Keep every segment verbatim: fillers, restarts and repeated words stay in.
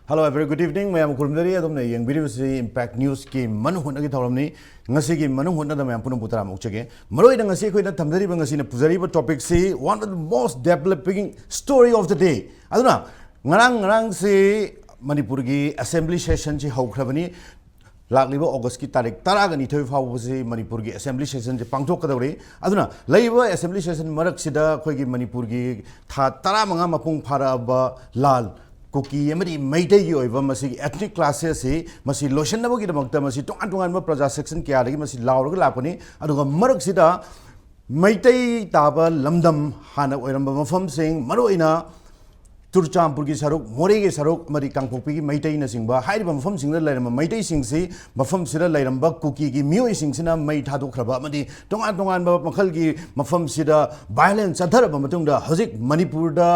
Hello, a very good evening. ꯃꯌꯥꯝ ꯈꯨꯔꯨꯝꯖꯔꯤ꯫ ꯑꯗꯣꯝꯅ ꯌꯦꯡꯕꯤꯔꯤꯕꯁꯤ Impact Newsꯀꯤ ꯃꯅꯨꯡ ꯍꯨꯠꯅꯒꯤ ꯊꯧꯔꯝꯅꯤ꯫ ꯉꯁꯤꯒꯤ ꯃꯅꯨꯡ ꯍꯨꯠꯅꯗ ꯃꯌꯥꯝ ꯄꯨꯝꯅꯃꯛꯄꯨ ꯇꯔꯥꯝꯅ ꯑꯣꯛꯆꯒꯦ꯫ ꯃꯔꯨꯑꯣꯏꯅ ꯉꯁꯤ ꯑꯩꯈꯣꯏꯅ ꯊꯝꯖꯔꯤꯕ, ꯉꯁꯤꯅ ꯄꯨꯖꯔꯤꯕ topicꯁꯤ one of the most developing story of the day꯫ ꯑꯗꯨꯅ ꯉꯔꯥꯡ, ꯉꯔꯥꯡꯁꯤ ꯃꯅꯤꯄꯨꯔꯒꯤ assembly sessionꯁꯤ ꯍꯧꯈ꯭ꯔꯕꯅꯤ꯫ ꯂꯥꯛꯂꯤꯕ Augustꯀꯤ ꯇꯥꯔꯤꯛ ꯇꯔꯥꯒ ꯅꯤꯊꯣꯏ ꯐꯥꯎꯕꯁꯤ ꯃꯅꯤꯄꯨꯔꯒꯤ assembly sessionꯁꯤ ꯄꯥꯡꯊꯣꯛꯀꯗꯧꯔꯤ꯫ ꯑꯗꯨꯅ ꯂꯩꯔꯤꯕ assembly session ꯃꯔꯛꯁꯤꯗ ꯑꯩꯈꯣꯏꯒꯤ ꯃꯅꯤꯄꯨꯔꯒꯤ ꯊꯥ ꯇꯔꯥꯃꯉꯥ ꯃꯄꯨꯡ ꯐꯥꯔꯛꯑꯕ ꯂꯥꯜ ꯀꯨꯀꯤ ꯑꯃꯗꯤ ꯃꯩꯇꯩꯒꯤ ꯑꯣꯏꯕ ꯃꯁꯤꯒꯤ ethnic clashꯁꯤ ꯃꯁꯤ ꯂꯣꯏꯁꯤꯟꯅꯕꯒꯤꯗꯃꯛꯇ ꯃꯁꯤ ꯇꯣꯉꯥꯟ ꯇꯣꯉꯥꯟꯕ ꯄ꯭ꯔꯖꯥ section ꯀꯌꯥꯗꯒꯤ ꯃꯁꯤ ꯂꯥꯎꯔꯒ ꯂꯥꯛꯄꯅꯤ꯫ ꯑꯗꯨꯒ ꯃꯔꯛꯁꯤꯗ ꯃꯩꯇꯩ ꯇꯥꯕ ꯂꯝꯗꯝ ꯍꯥꯟꯅ ꯑꯣꯏꯔꯝꯕ ꯃꯐꯝꯁꯤꯡ, ꯃꯔꯨꯑꯣꯏꯅ ꯆꯨꯔꯆꯥꯟꯄꯨꯔꯒꯤ ꯁꯔꯨꯛ, ꯃꯣꯔꯦꯒꯤ ꯁꯔꯨꯛ, ꯑꯃꯗꯤ ꯀꯥꯡꯄꯣꯛꯄꯤꯒꯤ ꯃꯩꯇꯩꯅꯆꯤꯡꯕ, ꯍꯥꯏꯔꯤꯕ ꯃꯐꯝꯁꯤꯡꯗ ꯂꯩꯔꯝꯕ ꯃꯩꯇꯩꯁꯤꯡꯁꯤ, ꯃꯐꯝꯁꯤꯗ ꯂꯩꯔꯝꯕ ꯀꯨꯀꯤꯒꯤ ꯃꯤꯑꯣꯏꯁꯤꯡꯁꯤꯅ ꯃꯩ ꯊꯥꯗꯣꯛꯈ꯭ꯔꯕ ꯑꯃꯗꯤ ꯇꯣꯉꯥꯟ ꯇꯣꯉꯥꯟꯕ ꯃꯈꯜꯒꯤ ꯃꯐꯝꯁꯤꯗ violence ꯆꯠꯊꯔꯕ ꯃꯇꯨꯡꯗ, ꯍꯧꯖꯤꯛ ꯃꯅꯤꯄꯨꯔꯗ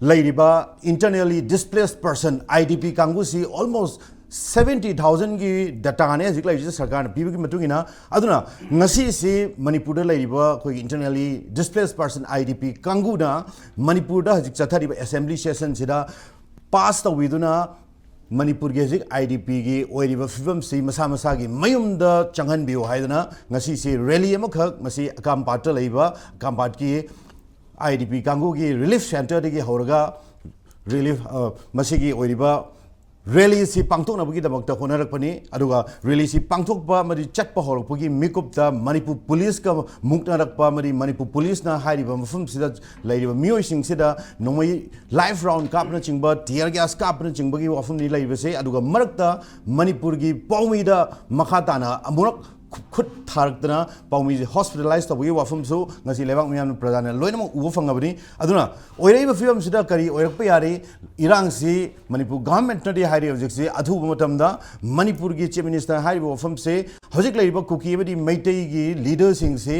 ꯂꯩꯔꯤꯕ internally displaced person, IDP ꯀꯥꯡꯕꯨꯁꯤ almost seventy thousandꯒꯤ dataꯅꯦ ꯍꯧꯖꯤꯛ ꯂꯩꯔꯤꯁꯦ ꯁꯔꯀꯥꯔꯅ ꯄꯤꯕꯒꯤ ꯃꯇꯨꯡ ꯏꯟꯅ꯫ ꯑꯗꯨꯅ ꯉꯁꯤꯁꯤ ꯃꯅꯤꯄꯨꯔꯗ ꯂꯩꯔꯤꯕ ꯑꯩꯈꯣꯏꯒꯤ internally displaced person, IDP ꯀꯥꯡꯕꯨꯅ ꯃꯅꯤꯄꯨꯔꯗ ꯍꯧꯖꯤꯛ ꯆꯠꯊꯔꯤꯕ assembly sessionꯁꯤꯗ pass ꯇꯧꯕꯤꯗꯨꯅ ꯃꯅꯤꯄꯨꯔꯒꯤ ꯍꯧꯖꯤꯛ IDPꯒꯤ ꯑꯣꯏꯔꯤꯕ ꯐꯤꯕꯝꯁꯤ ꯃꯁꯥ ꯃꯁꯥꯒꯤ ꯃꯌꯨꯝꯗ ꯆꯪꯍꯟꯕꯤꯌꯨ ꯍꯥꯏꯗꯅ ꯉꯁꯤꯁꯤ rally ꯑꯃꯈꯛ, ꯃꯁꯤ ꯑꯀꯥꯝꯄꯥꯠꯇ ꯂꯩꯕ ꯑꯀꯥꯝꯄꯥꯠꯀꯤ IDP ꯀꯥꯡꯕꯨꯒꯤ relief centreꯗꯒꯤ ꯍꯧꯔꯒ relief, ꯑ, ꯃꯁꯤꯒꯤ ꯑꯣꯏꯔꯤꯕ rallyꯁꯤ ꯄꯥꯡꯊꯣꯛꯅꯕꯒꯤꯗꯃꯛꯇ ꯍꯣꯠꯅꯔꯛꯄꯅꯤ꯫ ꯑꯗꯨꯒ rallyꯁꯤ ꯄꯥꯡꯊꯣꯛꯄ ꯑꯃꯗꯤ ꯆꯠꯄ ꯍꯧꯔꯛꯄꯒꯤ ꯃꯤꯀꯨꯞꯇ ꯃꯅꯤꯄꯨꯔ ꯄꯨꯂꯤꯁꯀ ꯃꯨꯛꯅꯔꯛꯄ ꯑꯃꯗꯤ ꯃꯅꯤꯄꯨꯔ ꯄꯨꯂꯤꯁꯅ ꯍꯥꯏꯔꯤꯕ ꯃꯐꯝꯁꯤꯗ ꯂꯩꯔꯤꯕ ꯃꯤꯑꯣꯏꯁꯤꯡꯁꯤꯗ ꯅꯣꯡꯃꯩ live round ꯀꯥꯞꯄꯅꯆꯤꯡꯕ, tear gas ꯀꯥꯞꯄꯅꯆꯤꯡꯕꯒꯤ ꯋꯥꯐꯝꯅꯤ ꯂꯩꯔꯤꯕꯁꯦ꯫ ꯑꯗꯨꯒ ꯃꯔꯛꯇ ꯃꯅꯤꯄꯨꯔꯒꯤ ꯄꯥꯎꯃꯤꯗ ꯃꯈꯥ ꯇꯥꯅ ꯑꯃꯨꯔꯛ ꯈꯨꯠ ꯊꯥꯔꯛꯇꯅ ꯄꯥꯎꯃꯤꯁꯦ hospitalize ꯇꯧꯕꯒꯤ ꯋꯥꯐꯝꯁꯨ ꯉꯁꯤ ꯂꯩꯕꯥꯛ ꯃꯤꯌꯥꯝꯅ, ꯄ꯭ꯔꯖꯥꯅ ꯂꯣꯏꯅꯃꯛ ꯎꯕ ꯐꯪꯉꯕꯅꯤ꯫ ꯑꯗꯨꯅ ꯑꯣꯏꯔꯛꯏꯕ ꯐꯤꯕꯝꯁꯤꯗ ꯀꯔꯤ ꯑꯣꯏꯔꯛꯄ ꯌꯥꯔꯤ? ꯏꯔꯥꯡꯁꯤ ꯃꯅꯤꯄꯨꯔ governmentꯅꯗꯤ ꯍꯥꯏꯔꯤ ꯍꯧꯖꯤꯛꯁꯤ ꯑꯊꯨꯕ ꯃꯇꯝꯗ ꯃꯅꯤꯄꯨꯔꯒꯤ Chief Minister ꯍꯥꯏꯔꯤꯕ ꯋꯥꯐꯝꯁꯦ ꯍꯧꯖꯤꯛ ꯂꯩꯔꯤꯕ ꯀꯨꯀꯤ ꯑꯃꯗꯤ ꯃꯩꯇꯩꯒꯤ leaderꯁꯤꯡꯁꯤ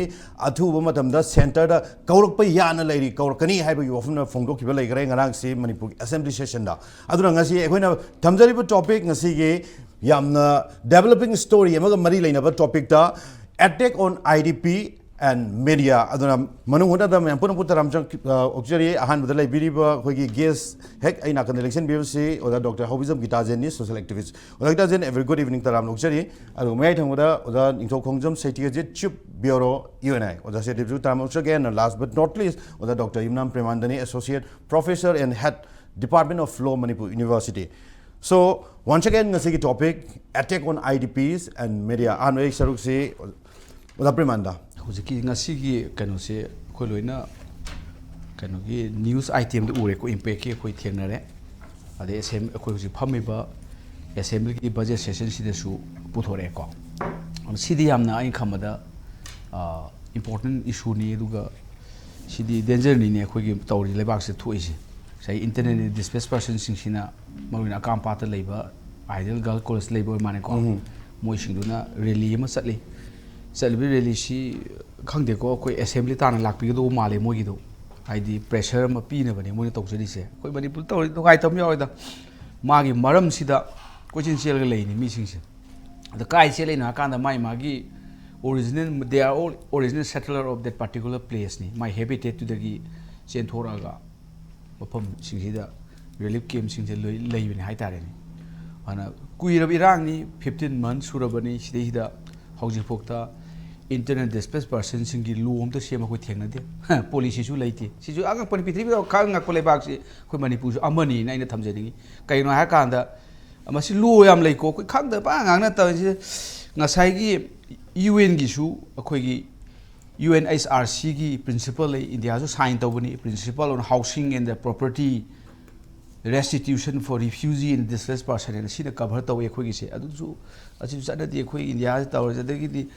ꯑꯊꯨꯕ ꯃꯇꯝꯗ centreꯗ ꯀꯧꯔꯛꯄ ꯌꯥꯅ ꯂꯩꯔꯤ, ꯀꯧꯔꯛꯀꯅꯤ ꯍꯥꯏꯕꯒꯤ ꯋꯥꯐꯝꯅ ꯐꯣꯡꯗꯣꯛꯈꯤꯕ ꯂꯩꯈ꯭ꯔꯦ ꯉꯔꯥꯡꯁꯤ ꯃꯅꯤꯄꯨꯔꯒꯤ assembly sessionꯗ꯫ ꯑꯗꯨꯅ ꯉꯁꯤ ꯑꯩꯈꯣꯏꯅ ꯊꯝꯖꯔꯤꯕ topic ꯉꯁꯤꯒꯤ ꯌꯥꯝꯅ developing story ꯑꯃꯒ ꯃꯔꯤ ꯂꯩꯅꯕ topicꯇ, attack on IDP, and Media꯫ ꯑꯗꯨꯅ ꯃꯅꯨꯡ ꯍꯨꯠꯅꯗ ꯃꯌꯥꯝ ꯄꯨꯟꯅ ꯄꯨꯟꯅ ꯇꯔꯥꯝ ꯆꯪ-, ꯑ, ꯑꯣꯛꯆꯔꯤ꯫ ꯑꯍꯥꯟꯕꯗ ꯂꯩꯕꯤꯔꯤꯕ ꯑꯩꯈꯣꯏꯒꯤ guest ꯍꯦꯛ ꯑꯩ ꯅꯥꯀꯟꯗ ꯂꯦꯡꯁꯤꯟꯕꯤꯕꯁꯤ ꯑꯣꯖꯥ ꯗꯣꯛꯇꯔ ꯍꯧꯕꯤꯖꯝ ꯒꯤꯇꯥꯖꯦꯟꯅꯤ, social activist꯫ ꯑꯣꯖꯥ ꯒꯤꯇꯥꯖꯦꯟ, a very good evening, ꯇꯔꯥꯝꯅ ꯑꯣꯛꯆꯔꯤ꯫ ꯑꯗꯨꯒ ꯃꯌꯥꯏ ꯊꯪꯕꯗ ꯑꯣꯖꯥ ꯅꯤꯡꯊꯧ ꯈꯣꯡꯖꯝ ꯁꯩꯇꯤꯌꯥꯖꯤꯠ, Chief Bureau, U N I꯫ ꯑꯣꯖꯥ ꯁꯩꯇꯤꯌꯥꯖꯤꯠꯁꯨ ꯇꯔꯥꯝꯅ ꯑꯣꯛꯆꯒꯦ꯫ And last but not least, ꯑꯣꯖꯥ ꯗꯣꯛꯇꯔ ꯌꯨꯝꯅꯥꯝ ꯄ꯭ꯔꯦꯃꯥꯟꯗꯅꯤ, Associate Professor and Head, Department of Law, Manipur University꯫ So, once again, ꯉꯁꯤꯒꯤ topic, attack on I D Ps and media꯫ ꯑꯍꯥꯟꯕ ꯑꯩ ꯁꯔꯨꯛꯁꯤ ꯑꯣꯖꯥ ꯄ꯭ꯔꯦꯃꯥꯟꯗ꯫ ꯍꯧꯖꯤꯛꯀꯤ ꯉꯁꯤꯒꯤ ꯀꯩꯅꯣꯁꯦ ꯑꯩꯈꯣꯏ ꯂꯣꯏꯅ ꯀꯩꯅꯣꯒꯤ news itemꯗ ꯎꯔꯦꯀꯣ, impactꯀꯤ ꯑꯩꯈꯣꯏ ꯊꯦꯡꯅꯔꯦ꯫ ꯑꯗꯩ ꯑꯦꯁꯦꯝ-, ꯑꯩꯈꯣꯏ ꯍꯧꯖꯤꯛ ꯐꯝꯃꯤꯕ assemblyꯒꯤ budget sessionꯁꯤꯗꯁꯨ ꯄꯨꯊꯣꯔꯛꯑꯦꯀꯣ꯫ ꯑꯗꯣ ꯁꯤꯗꯤ ꯌꯥꯝꯅ ꯑꯩꯅ ꯈꯟꯕꯗ, ꯑ, important issueꯅꯤ, ꯑꯗꯨꯒ ꯁꯤꯗꯤ dangerꯅꯤꯅꯦ ꯑꯩꯈꯣꯏꯒꯤ ꯇꯧꯔꯤ ꯂꯩꯕꯥꯛꯁꯤꯗ ꯊꯣꯛꯏꯁꯦ꯫ ꯉꯁꯥꯏ internally displaced personꯁꯤꯡꯁꯤꯅ ꯃꯔꯨꯑꯣꯏꯅ ꯑꯀꯥꯝꯄꯥꯠꯇ ꯂꯩꯕ Ideal Girls College ꯂꯩꯕ ꯑꯣꯏ ꯃꯥꯜꯂꯦꯀꯣ꯫ ꯎꯝ꯫ ꯃꯣꯏꯁꯤꯡꯗꯨꯅ rally ꯑꯃ ꯆꯠꯂꯤ꯫ ꯆꯠꯂꯤꯕ rallyꯁꯤ ꯈꯪꯗꯦꯀꯣ, ꯑꯩꯈꯣꯏ assembly ꯇꯥꯟꯅ ꯂꯥꯛꯄꯤꯒꯗꯧꯕ ꯃꯥꯜꯂꯦ ꯃꯣꯏꯒꯤꯗꯣ꯫ ꯍꯥꯏꯗꯤ pressure ꯑꯃ ꯄꯤꯅꯕꯅꯦ ꯃꯣꯏꯅ ꯇꯧꯖꯔꯤꯁꯦ꯫ ꯑꯩꯈꯣꯏ ꯃꯅꯤꯄꯨꯔ ꯇꯧꯔꯤ ꯅꯨꯡꯉꯥꯏꯇꯕ ꯑꯃ ꯌꯥꯎꯋꯦꯗ꯫ ꯃꯥꯒꯤ ꯃꯔꯝꯁꯤꯗ ꯀꯣꯏꯆꯦꯟ ꯆꯦꯜꯂꯒ ꯂꯩꯅꯤ ꯃꯤꯁꯤꯡꯁꯦ꯫ ꯑꯗ ꯀꯥꯏ ꯆꯦꯜꯂꯤꯅꯣ ꯍꯥꯏ ꯀꯥꯟꯗ ꯃꯥꯏ ꯃꯥꯒꯤ original, they are all original settler of that particular placeꯅꯤ꯫ My habitatꯇꯨꯗꯒꯤ ꯆꯦꯟꯊꯣꯔꯛꯑꯒ ꯃꯐꯝꯁꯤꯡꯁꯤꯗ relief campꯁꯤꯡꯁꯦ ꯂꯣꯏ ꯂꯩꯕꯅꯤ ꯍꯥꯏꯇꯥꯔꯦꯅꯦ꯫ ꯑꯗꯨꯅ ꯀꯨꯏꯔꯕ ꯏꯔꯥꯡꯅꯤ, fifteen months ꯁꯨꯔꯕꯅꯤ꯫ ꯁꯤꯗꯩꯁꯤꯗ ꯍꯧꯖꯤꯛꯐꯥꯎꯗ internally displaced personꯁꯤꯡꯒꯤ law ꯑꯝꯇ ꯁꯦꯝꯕ ꯑꯩꯈꯣꯏ ꯊꯦꯡꯅꯗꯦ꯫ Policyꯁꯨ ꯂꯩꯇꯦ꯫ ꯁꯤꯁꯨ ꯑꯉꯛꯄꯅꯤ, ꯄ꯭ꯔꯤꯊꯤꯕꯤꯗ ꯈ꯭ꯋꯥꯏ ꯉꯛꯄ ꯂꯩꯕꯥꯛꯁꯤ ꯑꯩꯈꯣꯏ ꯃꯅꯤꯄꯨꯔꯁꯨ ꯑꯃꯅꯤꯅ ꯑꯩꯅ ꯊꯝꯖꯅꯤꯡꯉꯤ꯫ ꯀꯩꯒꯤꯅꯣ ꯍꯥꯏ ꯀꯥꯟꯗ ꯃꯁꯤ law ꯌꯥꯝ ꯂꯩꯀꯣ, ꯑꯩꯈꯣꯏ ꯈꯪꯗꯕ ꯄꯉꯥꯡ ꯉꯥꯡꯅ ꯇꯧꯔꯤꯁꯦ꯫ ꯉꯁꯥꯏꯒꯤ UNꯒꯤꯁꯨ ꯑꯩꯈꯣꯏꯒꯤ UNHRCꯒꯤ principle ꯂꯩ, ꯏꯟꯗꯤꯌꯥꯁꯨ sign ꯇꯧꯕꯅꯤ, Principle on Housing and the Property Restitution for Refugee and Displaced Person ꯍꯥꯏꯅ ꯁꯤꯅ cover ꯇꯧꯋꯤ ꯑꯩꯈꯣꯏꯒꯤꯁꯦ꯫ ꯑꯗꯨꯁꯨ, ꯑꯁꯤꯁꯨ ꯆꯠꯅꯗꯦ ꯑꯩꯈꯣꯏ ꯏꯟꯗꯤꯌꯥꯗ ꯇꯧꯔꯤꯁꯦ꯫ ꯑꯗꯒꯤꯗꯤ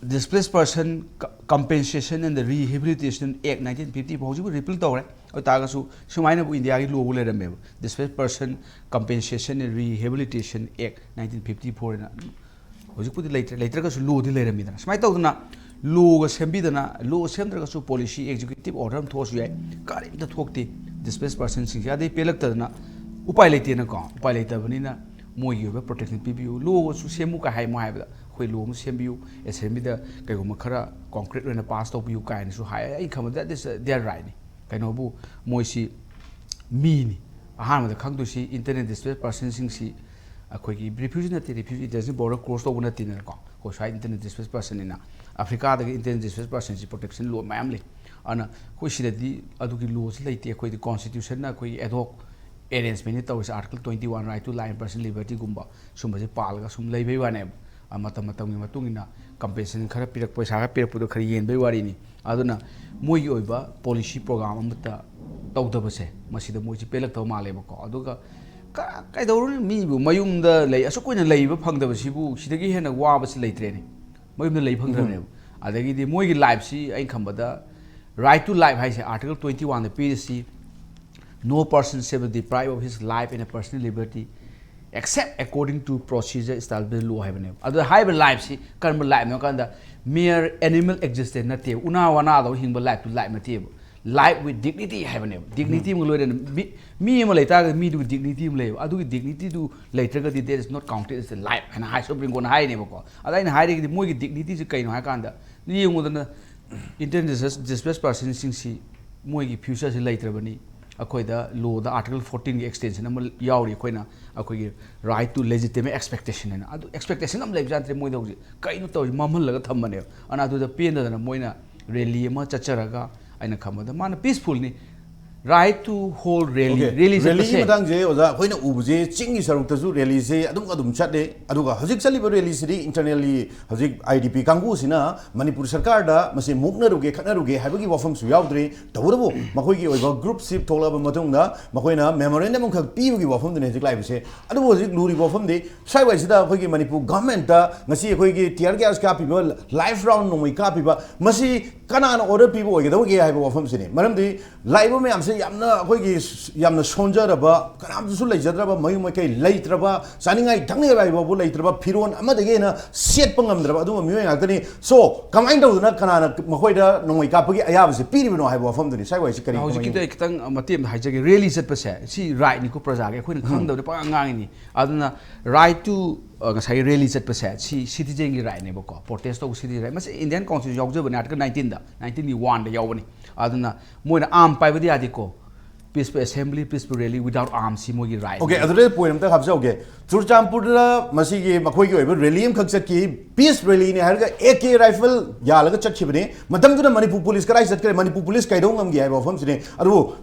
Displaced Person Co-, Compensation and the Rehabilitation Act nineteen fifty four ꯍꯧꯖꯤꯛꯄꯨ repeal ꯇꯧꯔꯦ꯫ ꯑꯗꯨ ꯇꯥꯔꯒꯁꯨ ꯁꯨꯃꯥꯏꯅꯕꯨ ꯏꯟꯗꯤꯌꯥꯒꯤ lawꯕꯨ ꯂꯩꯔꯝꯃꯦꯕ, Displaced Person Compensation and Rehabilitation Act nineteen fifty four ꯍꯥꯏꯅ꯫ ꯍꯧꯖꯤꯛꯄꯨꯗꯤ ꯂꯩꯇ꯭ꯔꯦ, ꯂꯩꯇ꯭ꯔꯒꯁꯨ lawꯗꯤ ꯂꯩꯔꯝꯃꯤꯗꯅ꯫ ꯁꯨꯃꯥꯏꯅ ꯇꯧꯗꯅ lawꯒ ꯁꯦꯝꯕꯤꯗꯅ, law ꯁꯦꯝꯗ꯭ꯔꯒꯁꯨ policy, executive order ꯑꯃ ꯊꯣꯛꯑꯁꯨ ꯌꯥꯏ, ꯀꯔꯤꯝꯇ ꯊꯣꯛꯇꯦ꯫ Displaced personꯁꯤꯡꯁꯦ ꯑꯗꯩ ꯄꯦꯜꯂꯛꯇꯗꯅ ꯎꯄꯥꯏ ꯂꯩꯇꯦꯅꯀꯣ, ꯎꯄꯥꯏ ꯂꯩꯇꯕꯅꯤꯅ ꯃꯣꯏꯒꯤ ꯑꯣꯏꯕ protection ꯄꯤꯕꯤꯌꯨ, lawꯁꯨ ꯁꯦꯝꯃꯨ ꯀꯥꯏ ꯍꯥꯏ, ꯃꯣꯏ ꯍꯥꯏꯕꯗ ꯑꯩꯈꯣꯏ ꯂꯣ ꯑꯃ ꯁꯦꯝꯕꯤꯌꯨ, ꯑꯦꯁꯦꯝꯕ꯭ꯂꯤꯗ ꯀꯩꯒꯨꯝꯕ ꯈꯔ ꯀꯣꯟꯀ꯭ꯔꯤꯠ ꯑꯣꯏꯅ ꯄꯥꯁ ꯇꯧꯕꯤꯌꯨ ꯀꯥꯏꯅꯁꯨ ꯍꯥꯏ꯫ ꯑꯩ ꯈꯟꯕꯗ that is their right ꯅꯤ꯫ ꯀꯩꯅꯣꯕꯨ, ꯃꯣꯏꯁꯤ ꯃꯤꯅꯤ꯫ ꯑꯍꯥꯟꯕꯗ ꯈꯪꯗꯣꯏꯁꯤ, internally displaced personꯁꯤꯡꯁꯤ ꯑꯩꯈꯣꯏꯒꯤ ꯔꯤꯐ꯭ꯌꯨꯖꯤ ꯅꯠꯇꯦ, ꯔꯤꯐ꯭ꯌꯨꯖꯤ international border cross ꯇꯧꯕ ꯅꯠꯇꯦꯗꯅꯀꯣ꯫ ꯑꯩꯈꯣꯏ ꯁ꯭ꯋꯥꯏ internally displaced personꯅꯤꯅ꯫ ꯑꯐ꯭ꯔꯤꯀꯥꯗꯒꯤ internally displaced personꯁꯤ protection ꯂꯣ ꯃꯌꯥꯝ ꯂꯩ꯫ ꯑꯗꯨꯅ ꯑꯩꯈꯣꯏ ꯁꯤꯗꯗꯤ ꯑꯗꯨꯒꯤ ꯂꯣꯁꯤ ꯂꯩꯇꯦ꯫ ꯑꯩꯈꯣꯏꯗꯤ constitutionꯅ ꯑꯩꯈꯣꯏꯒꯤ ad hoc arrangementꯅꯤ ꯇꯧꯔꯤꯁꯦ꯫ Article twenty one, right to life and personal libertyꯒꯨꯝꯕ ꯁꯨꯝꯕꯁꯦ ꯄꯥꯜꯂꯒ ꯁꯨꯝ ꯂꯩꯕꯩ ꯋꯥꯅꯦꯕ꯫ ꯑ, ꯃꯇꯝ ꯃꯇꯝꯒꯤ ꯃꯇꯨꯡ ꯏꯟꯅ compensation ꯈꯔ ꯄꯤꯔꯛꯄ, ꯄꯩꯁꯥ ꯈꯔ ꯄꯤꯔꯛꯄꯗꯣ ꯈꯔ ꯌꯦꯟꯕꯩ ꯋꯥꯔꯤꯅꯤ꯫ ꯑꯗꯨꯅ ꯃꯣꯏꯒꯤ ꯑꯣꯏꯕ policy program ꯑꯃꯠꯇ ꯇꯧꯗꯕꯁꯦ, ꯃꯁꯤꯗ ꯃꯣꯏꯁꯤ ꯄꯦꯜꯂꯛꯇꯕ ꯃꯥꯜꯂꯦꯕꯀꯣ꯫ ꯑꯗꯨꯒ ꯀ-, ꯀꯩꯗꯧꯔꯨꯅꯤ, ꯃꯤꯕꯨ ꯃꯌꯨꯝꯗ ꯂꯩ, ꯑꯁꯨꯛ ꯀꯨꯏꯅ ꯂꯩꯕ ꯐꯪꯗꯕꯁꯤꯕꯨ ꯁꯤꯗꯒꯤ ꯍꯦꯟꯅ ꯋꯥꯕꯁꯤ ꯂꯩꯇ꯭ꯔꯦꯅꯦ꯫ ꯃꯌꯨꯝꯗ ꯂꯩ ꯐꯪꯗ꯭ꯔꯕꯅꯦꯕ꯫ ꯑꯗꯒꯤꯗꯤ ꯃꯣꯏꯒꯤ lifeꯁꯤ ꯑꯩꯅ ꯈꯟꯕꯗ, right to life ꯍꯥꯏꯁꯦ, Article twenty oneꯗ ꯄꯤꯔꯤꯁꯤ, "No person shall be deprived of his life and personal liberty except according to procedure established by law" ꯍꯥꯏꯕꯅꯦꯕ꯫ ꯑꯗꯣ ꯍꯥꯏꯔꯤꯕ lifeꯁꯤ ꯀꯔꯝꯕ lifeꯅꯣ ꯍꯥꯏ ꯀꯥꯟꯗ, mere animal existence ꯅꯠꯇꯦꯕ, ꯎꯅꯥ ꯋꯥꯅꯥꯗꯧ ꯍꯤꯡꯕ lifeꯇꯨ life ꯅꯠꯇꯦꯕ꯫ Life with dignity ꯍꯥꯏꯕꯅꯦꯕ꯫ Dignityꯒ ꯂꯣꯏꯅꯅ ꯃꯤ, ꯃꯤ ꯑꯃ ꯂꯩꯇꯥꯔꯒꯗꯤ ꯃꯤꯗꯨꯒꯤ dignity ꯑꯃ ꯂꯩꯌꯦꯕ꯫ ꯑꯗꯨꯒꯤ dignityꯗꯨ ꯂꯩꯇ꯭ꯔꯒꯗꯤ that is not counted as a life ꯍꯥꯏꯅ ꯍꯥꯏ, Supreme Courtꯅ ꯍꯥꯏꯔꯤꯅꯦꯕꯀꯣ꯫ ꯑꯗ ꯑꯩꯅ ꯍꯥꯏꯔꯤꯒꯤꯗꯤ ꯃꯣꯏꯒꯤ dignityꯁꯤ ꯀꯩꯅꯣ ꯍꯥꯏ ꯀꯥꯟꯗ, ꯌꯦꯡꯉꯨꯗꯅ, internally displaced personꯁꯤꯡꯁꯤ ꯃꯣꯏꯒꯤ futureꯁꯤ ꯂꯩꯇ꯭ꯔꯕꯅꯤ꯫ ꯑꯩꯈꯣꯏꯗ lawꯗ Article fourteenꯒꯤ extension ꯑꯃ ꯌꯥꯎꯔꯤ, ꯑꯩꯈꯣꯏꯅ ꯑꯩꯈꯣꯏꯒꯤ right to legitimate expectation ꯍꯥꯏꯅ꯫ ꯑꯗꯨ expectation ꯑꯃ ꯂꯩꯕ ꯅꯠꯇ꯭ꯔꯦ ꯃꯣꯏꯗ ꯍꯧꯖꯤꯛ꯫ ꯀꯩꯅꯣ ꯇꯧꯔꯤ, ꯃꯝꯍꯜꯂꯒ ꯊꯝꯕꯅꯦꯕ꯫ ꯑꯗꯨꯅ ꯑꯗꯨꯗ ꯄꯦꯟꯗꯗꯅ ꯃꯣꯏꯅ rally ꯑꯃ ꯆꯠꯆꯔꯒ, ꯑꯩꯅ ꯈꯟꯕꯗ ꯃꯥꯅ peacefulꯅꯤ, right to hold rally, OK, rally rallyꯒꯤ ꯆꯠꯄꯁꯦ꯫ ꯃꯇꯥꯡꯁꯦ ꯑꯣꯖꯥ, ꯑꯩꯈꯣꯏꯅ ꯎꯕꯁꯦ ꯆꯤꯡꯒꯤ ꯁꯔꯨꯛꯇꯁꯨ rallyꯁꯦ ꯑꯗꯨꯝ ꯑꯗꯨꯝ ꯆꯠꯂꯦ꯫ ꯑꯗꯨꯒ ꯍꯧꯖꯤꯛ ꯆꯠꯂꯤꯕ rallyꯁꯤꯗꯤ internally ꯍꯧꯖꯤꯛ IDP ꯀꯥꯡꯕꯨꯁꯤꯅ ꯃꯅꯤꯄꯨꯔ ꯁꯔꯀꯥꯔꯗ ꯃꯁꯤ ꯃꯨꯛꯅꯔꯨꯒꯦ, ꯈꯠꯅꯔꯨꯒꯦ ꯍꯥꯏꯕꯒꯤ ꯋꯥꯐꯝꯁꯨ ꯌꯥꯎꯗ꯭ꯔꯤ꯫ ꯇꯧꯕꯇꯕꯨ ꯃꯈꯣꯏꯒꯤ ꯑꯣꯏꯕ groupꯁꯤ ꯊꯣꯛꯂꯛꯑꯕ ꯃꯇꯨꯡꯗ ꯃꯈꯣꯏꯅ memorandum ꯑꯃꯈꯛ ꯄꯤꯕꯒꯤ ꯋꯥꯐꯝꯗꯨꯅꯤ ꯍꯧꯖꯤꯛ ꯂꯥꯛꯏꯕꯁꯦ꯫ ꯑꯗꯨꯕꯨ ꯍꯧꯖꯤꯛ ꯂꯨꯔꯤꯕ ꯋꯥꯐꯝꯗꯤ ꯁ꯭ꯋꯥꯏꯋꯥꯏꯁꯤꯗ ꯑꯩꯈꯣꯏꯒꯤ ꯃꯅꯤꯄꯨꯔ governmentꯇ ꯉꯁꯤ ꯑꯩꯈꯣꯏꯒꯤ tear gas ꯀꯥꯞꯄꯤꯕ, live round ꯅꯣꯡꯃꯩ ꯀꯥꯞꯄꯤꯕ, ꯃꯁꯤ ꯀꯅꯥꯅ order ꯄꯤꯕ ꯑꯣꯏꯒꯗꯧꯒꯦ ꯍꯥꯏꯕ ꯋꯥꯐꯝꯁꯤꯅꯤ꯫ ꯃꯔꯝꯗꯤ ꯂꯥꯛꯏꯕ ꯃꯌꯥꯝꯁꯦ ꯌꯥꯝꯅ ꯑꯩꯈꯣꯏꯒꯤ ꯌꯥꯝꯅ ꯁꯣꯟꯖꯔꯕ, ꯀꯅꯥꯝꯇꯁꯨ ꯂꯩꯖꯗ꯭ꯔꯕ, ꯃꯌꯨꯝ ꯃꯀꯩ ꯂꯩꯇ꯭ꯔꯕ, ꯆꯥꯅꯤꯡꯉꯥꯏ ꯊꯛꯅꯤꯡꯉꯥꯏ ꯐꯥꯎꯕ ꯂꯩꯇ꯭ꯔꯕ, ꯐꯤꯔꯣꯟ ꯑꯃꯗꯒꯤ ꯍꯦꯟꯅ ꯁꯦꯠꯄ ꯉꯝꯗ꯭ꯔꯕ ꯑꯗꯨꯒꯨꯝꯕ ꯃꯤꯑꯣꯏ ꯉꯥꯛꯇꯅꯤ꯫ So, ꯀꯃꯥꯏꯅ ꯇꯧꯗꯅ ꯀꯅꯥꯅ ꯃꯈꯣꯏꯗ ꯅꯣꯡꯃꯩ ꯀꯥꯞꯄꯒꯤ ꯑꯌꯥꯕꯁꯦ ꯄꯤꯔꯤꯕꯅꯣ ꯍꯥꯏꯕ ꯋꯥꯐꯝꯗꯨꯅꯤ꯫ ꯁ꯭ꯋꯥꯏꯋꯥꯏꯁꯤ ꯀꯔꯤ ꯍꯧꯖꯤꯛꯀꯤꯗ ꯀꯃꯥꯏꯅ ꯑꯩ ꯈꯤꯇꯪ ꯃꯇꯦꯛ ꯑꯃ ꯍꯥꯏꯖꯒꯦ꯫ Rally ꯆꯠꯄꯁꯦ ꯁꯤ rightꯅꯤꯀꯣ, ꯄ꯭ꯔꯖꯥꯒꯤ, ꯑꯩꯈꯣꯏꯅ ꯈꯪꯗꯕꯅꯤ, ꯄꯉꯥꯡ ꯉꯥꯡꯉꯤꯅꯤ꯫ ꯑꯗꯨꯅ right to ꯑ, ꯉꯁꯥꯏꯒꯤ ꯔꯦꯂꯤ ꯆꯠꯄꯁꯦ ꯁꯤ ꯁꯤꯇꯤꯖꯦꯟꯒꯤ ꯔꯥꯏꯠꯅꯦꯕꯀꯣ, ꯄ꯭ꯔꯣꯇꯦꯁ ꯇꯧꯕ ꯁꯤꯇꯤꯖꯦꯟ ꯔꯥꯏꯠ꯫ ꯃꯁꯤ ꯏꯟꯗꯤꯌꯥꯟ ꯀꯣꯟꯁꯇꯤꯇ꯭ꯌꯨꯁꯟ ꯌꯥꯎꯖꯕꯅꯦ, ꯑꯥꯔꯇꯤꯀꯜ ꯅꯥꯏꯟꯇꯤꯟꯗ, ꯅꯥꯏꯟꯇꯤꯟꯒꯤ ꯋꯥꯟꯗ ꯌꯥꯎꯕꯅꯤ꯫ ꯑꯗꯨꯅ ꯃꯣꯏꯅ ꯑꯥꯝ ꯄꯥꯏꯕꯗꯤ ꯌꯥꯗꯦꯀꯣ, peaceful assembly, peaceful rally without arms ꯁꯤ ꯃꯣꯏꯒꯤ ꯔꯥꯏꯠ꯫ ꯑꯣꯀꯦ, ꯑꯗꯨꯗ ꯄꯣꯏꯟ ꯑꯝꯇ ꯍꯥꯞꯆꯍꯧꯒꯦ꯫ ꯆꯨꯔꯆꯥꯟꯄꯨꯔꯗ ꯃꯁꯤꯒꯤ ꯃꯈꯣꯏꯒꯤ ꯑꯣꯏꯕ ꯔꯦꯂꯤ ꯑꯃꯈꯛ ꯆꯠꯈꯤ, ꯄꯤꯁ ꯔꯦꯂꯤꯅꯤ ꯍꯥꯏꯔꯒ ꯑꯦ ꯀꯦ ꯔꯥꯏꯐꯜ ꯌꯥꯜꯂꯒ ꯆꯠꯈꯤꯕꯅꯤ꯫ ꯃꯇꯝꯗꯨꯗ ꯃꯅꯤꯄꯨꯔ ꯄꯨꯂꯤꯁ ꯀꯗꯥꯏ ꯆꯠꯈ꯭ꯔꯦ, ꯃꯅꯤꯄꯨꯔ ꯄꯨꯂꯤꯁ ꯀꯩꯗꯧ ꯉꯝꯒꯦ ꯍꯥꯏꯕ ꯋꯥꯐꯝꯁꯤꯅꯤ꯫ ꯑꯗꯨꯕꯨ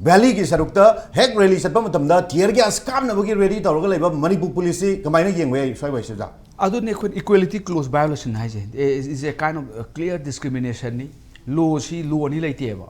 ꯚꯦꯂꯤꯒꯤ ꯁꯔꯨꯛꯇ ꯍꯦꯛ ꯔꯦꯂꯤ ꯆꯠꯄ ꯃꯇꯝꯗ ꯇꯤꯌꯔ ꯒ꯭ꯌꯥꯁ ꯀꯥꯞꯅꯕꯒꯤ ꯔꯦꯗꯤ ꯇꯧꯔꯒ ꯂꯩꯕ ꯃꯅꯤꯄꯨꯔ ꯄꯨꯂꯤꯁꯁꯤ ꯀꯃꯥꯏꯅ ꯌꯦꯡꯕ ꯌꯥꯏ, ꯁ꯭ꯋꯥꯏ ꯋꯥꯏꯁꯤꯗ? ꯑꯗꯨꯅꯤ ꯑꯩꯈꯣꯏꯅ equality clause violation ꯍꯥꯏꯁꯦ꯫ Is a kind of clear discrimination ꯅꯤ꯫ ꯂꯣꯁꯤ ꯂꯣ ꯑꯅꯤ ꯂꯩꯇꯦꯕ꯫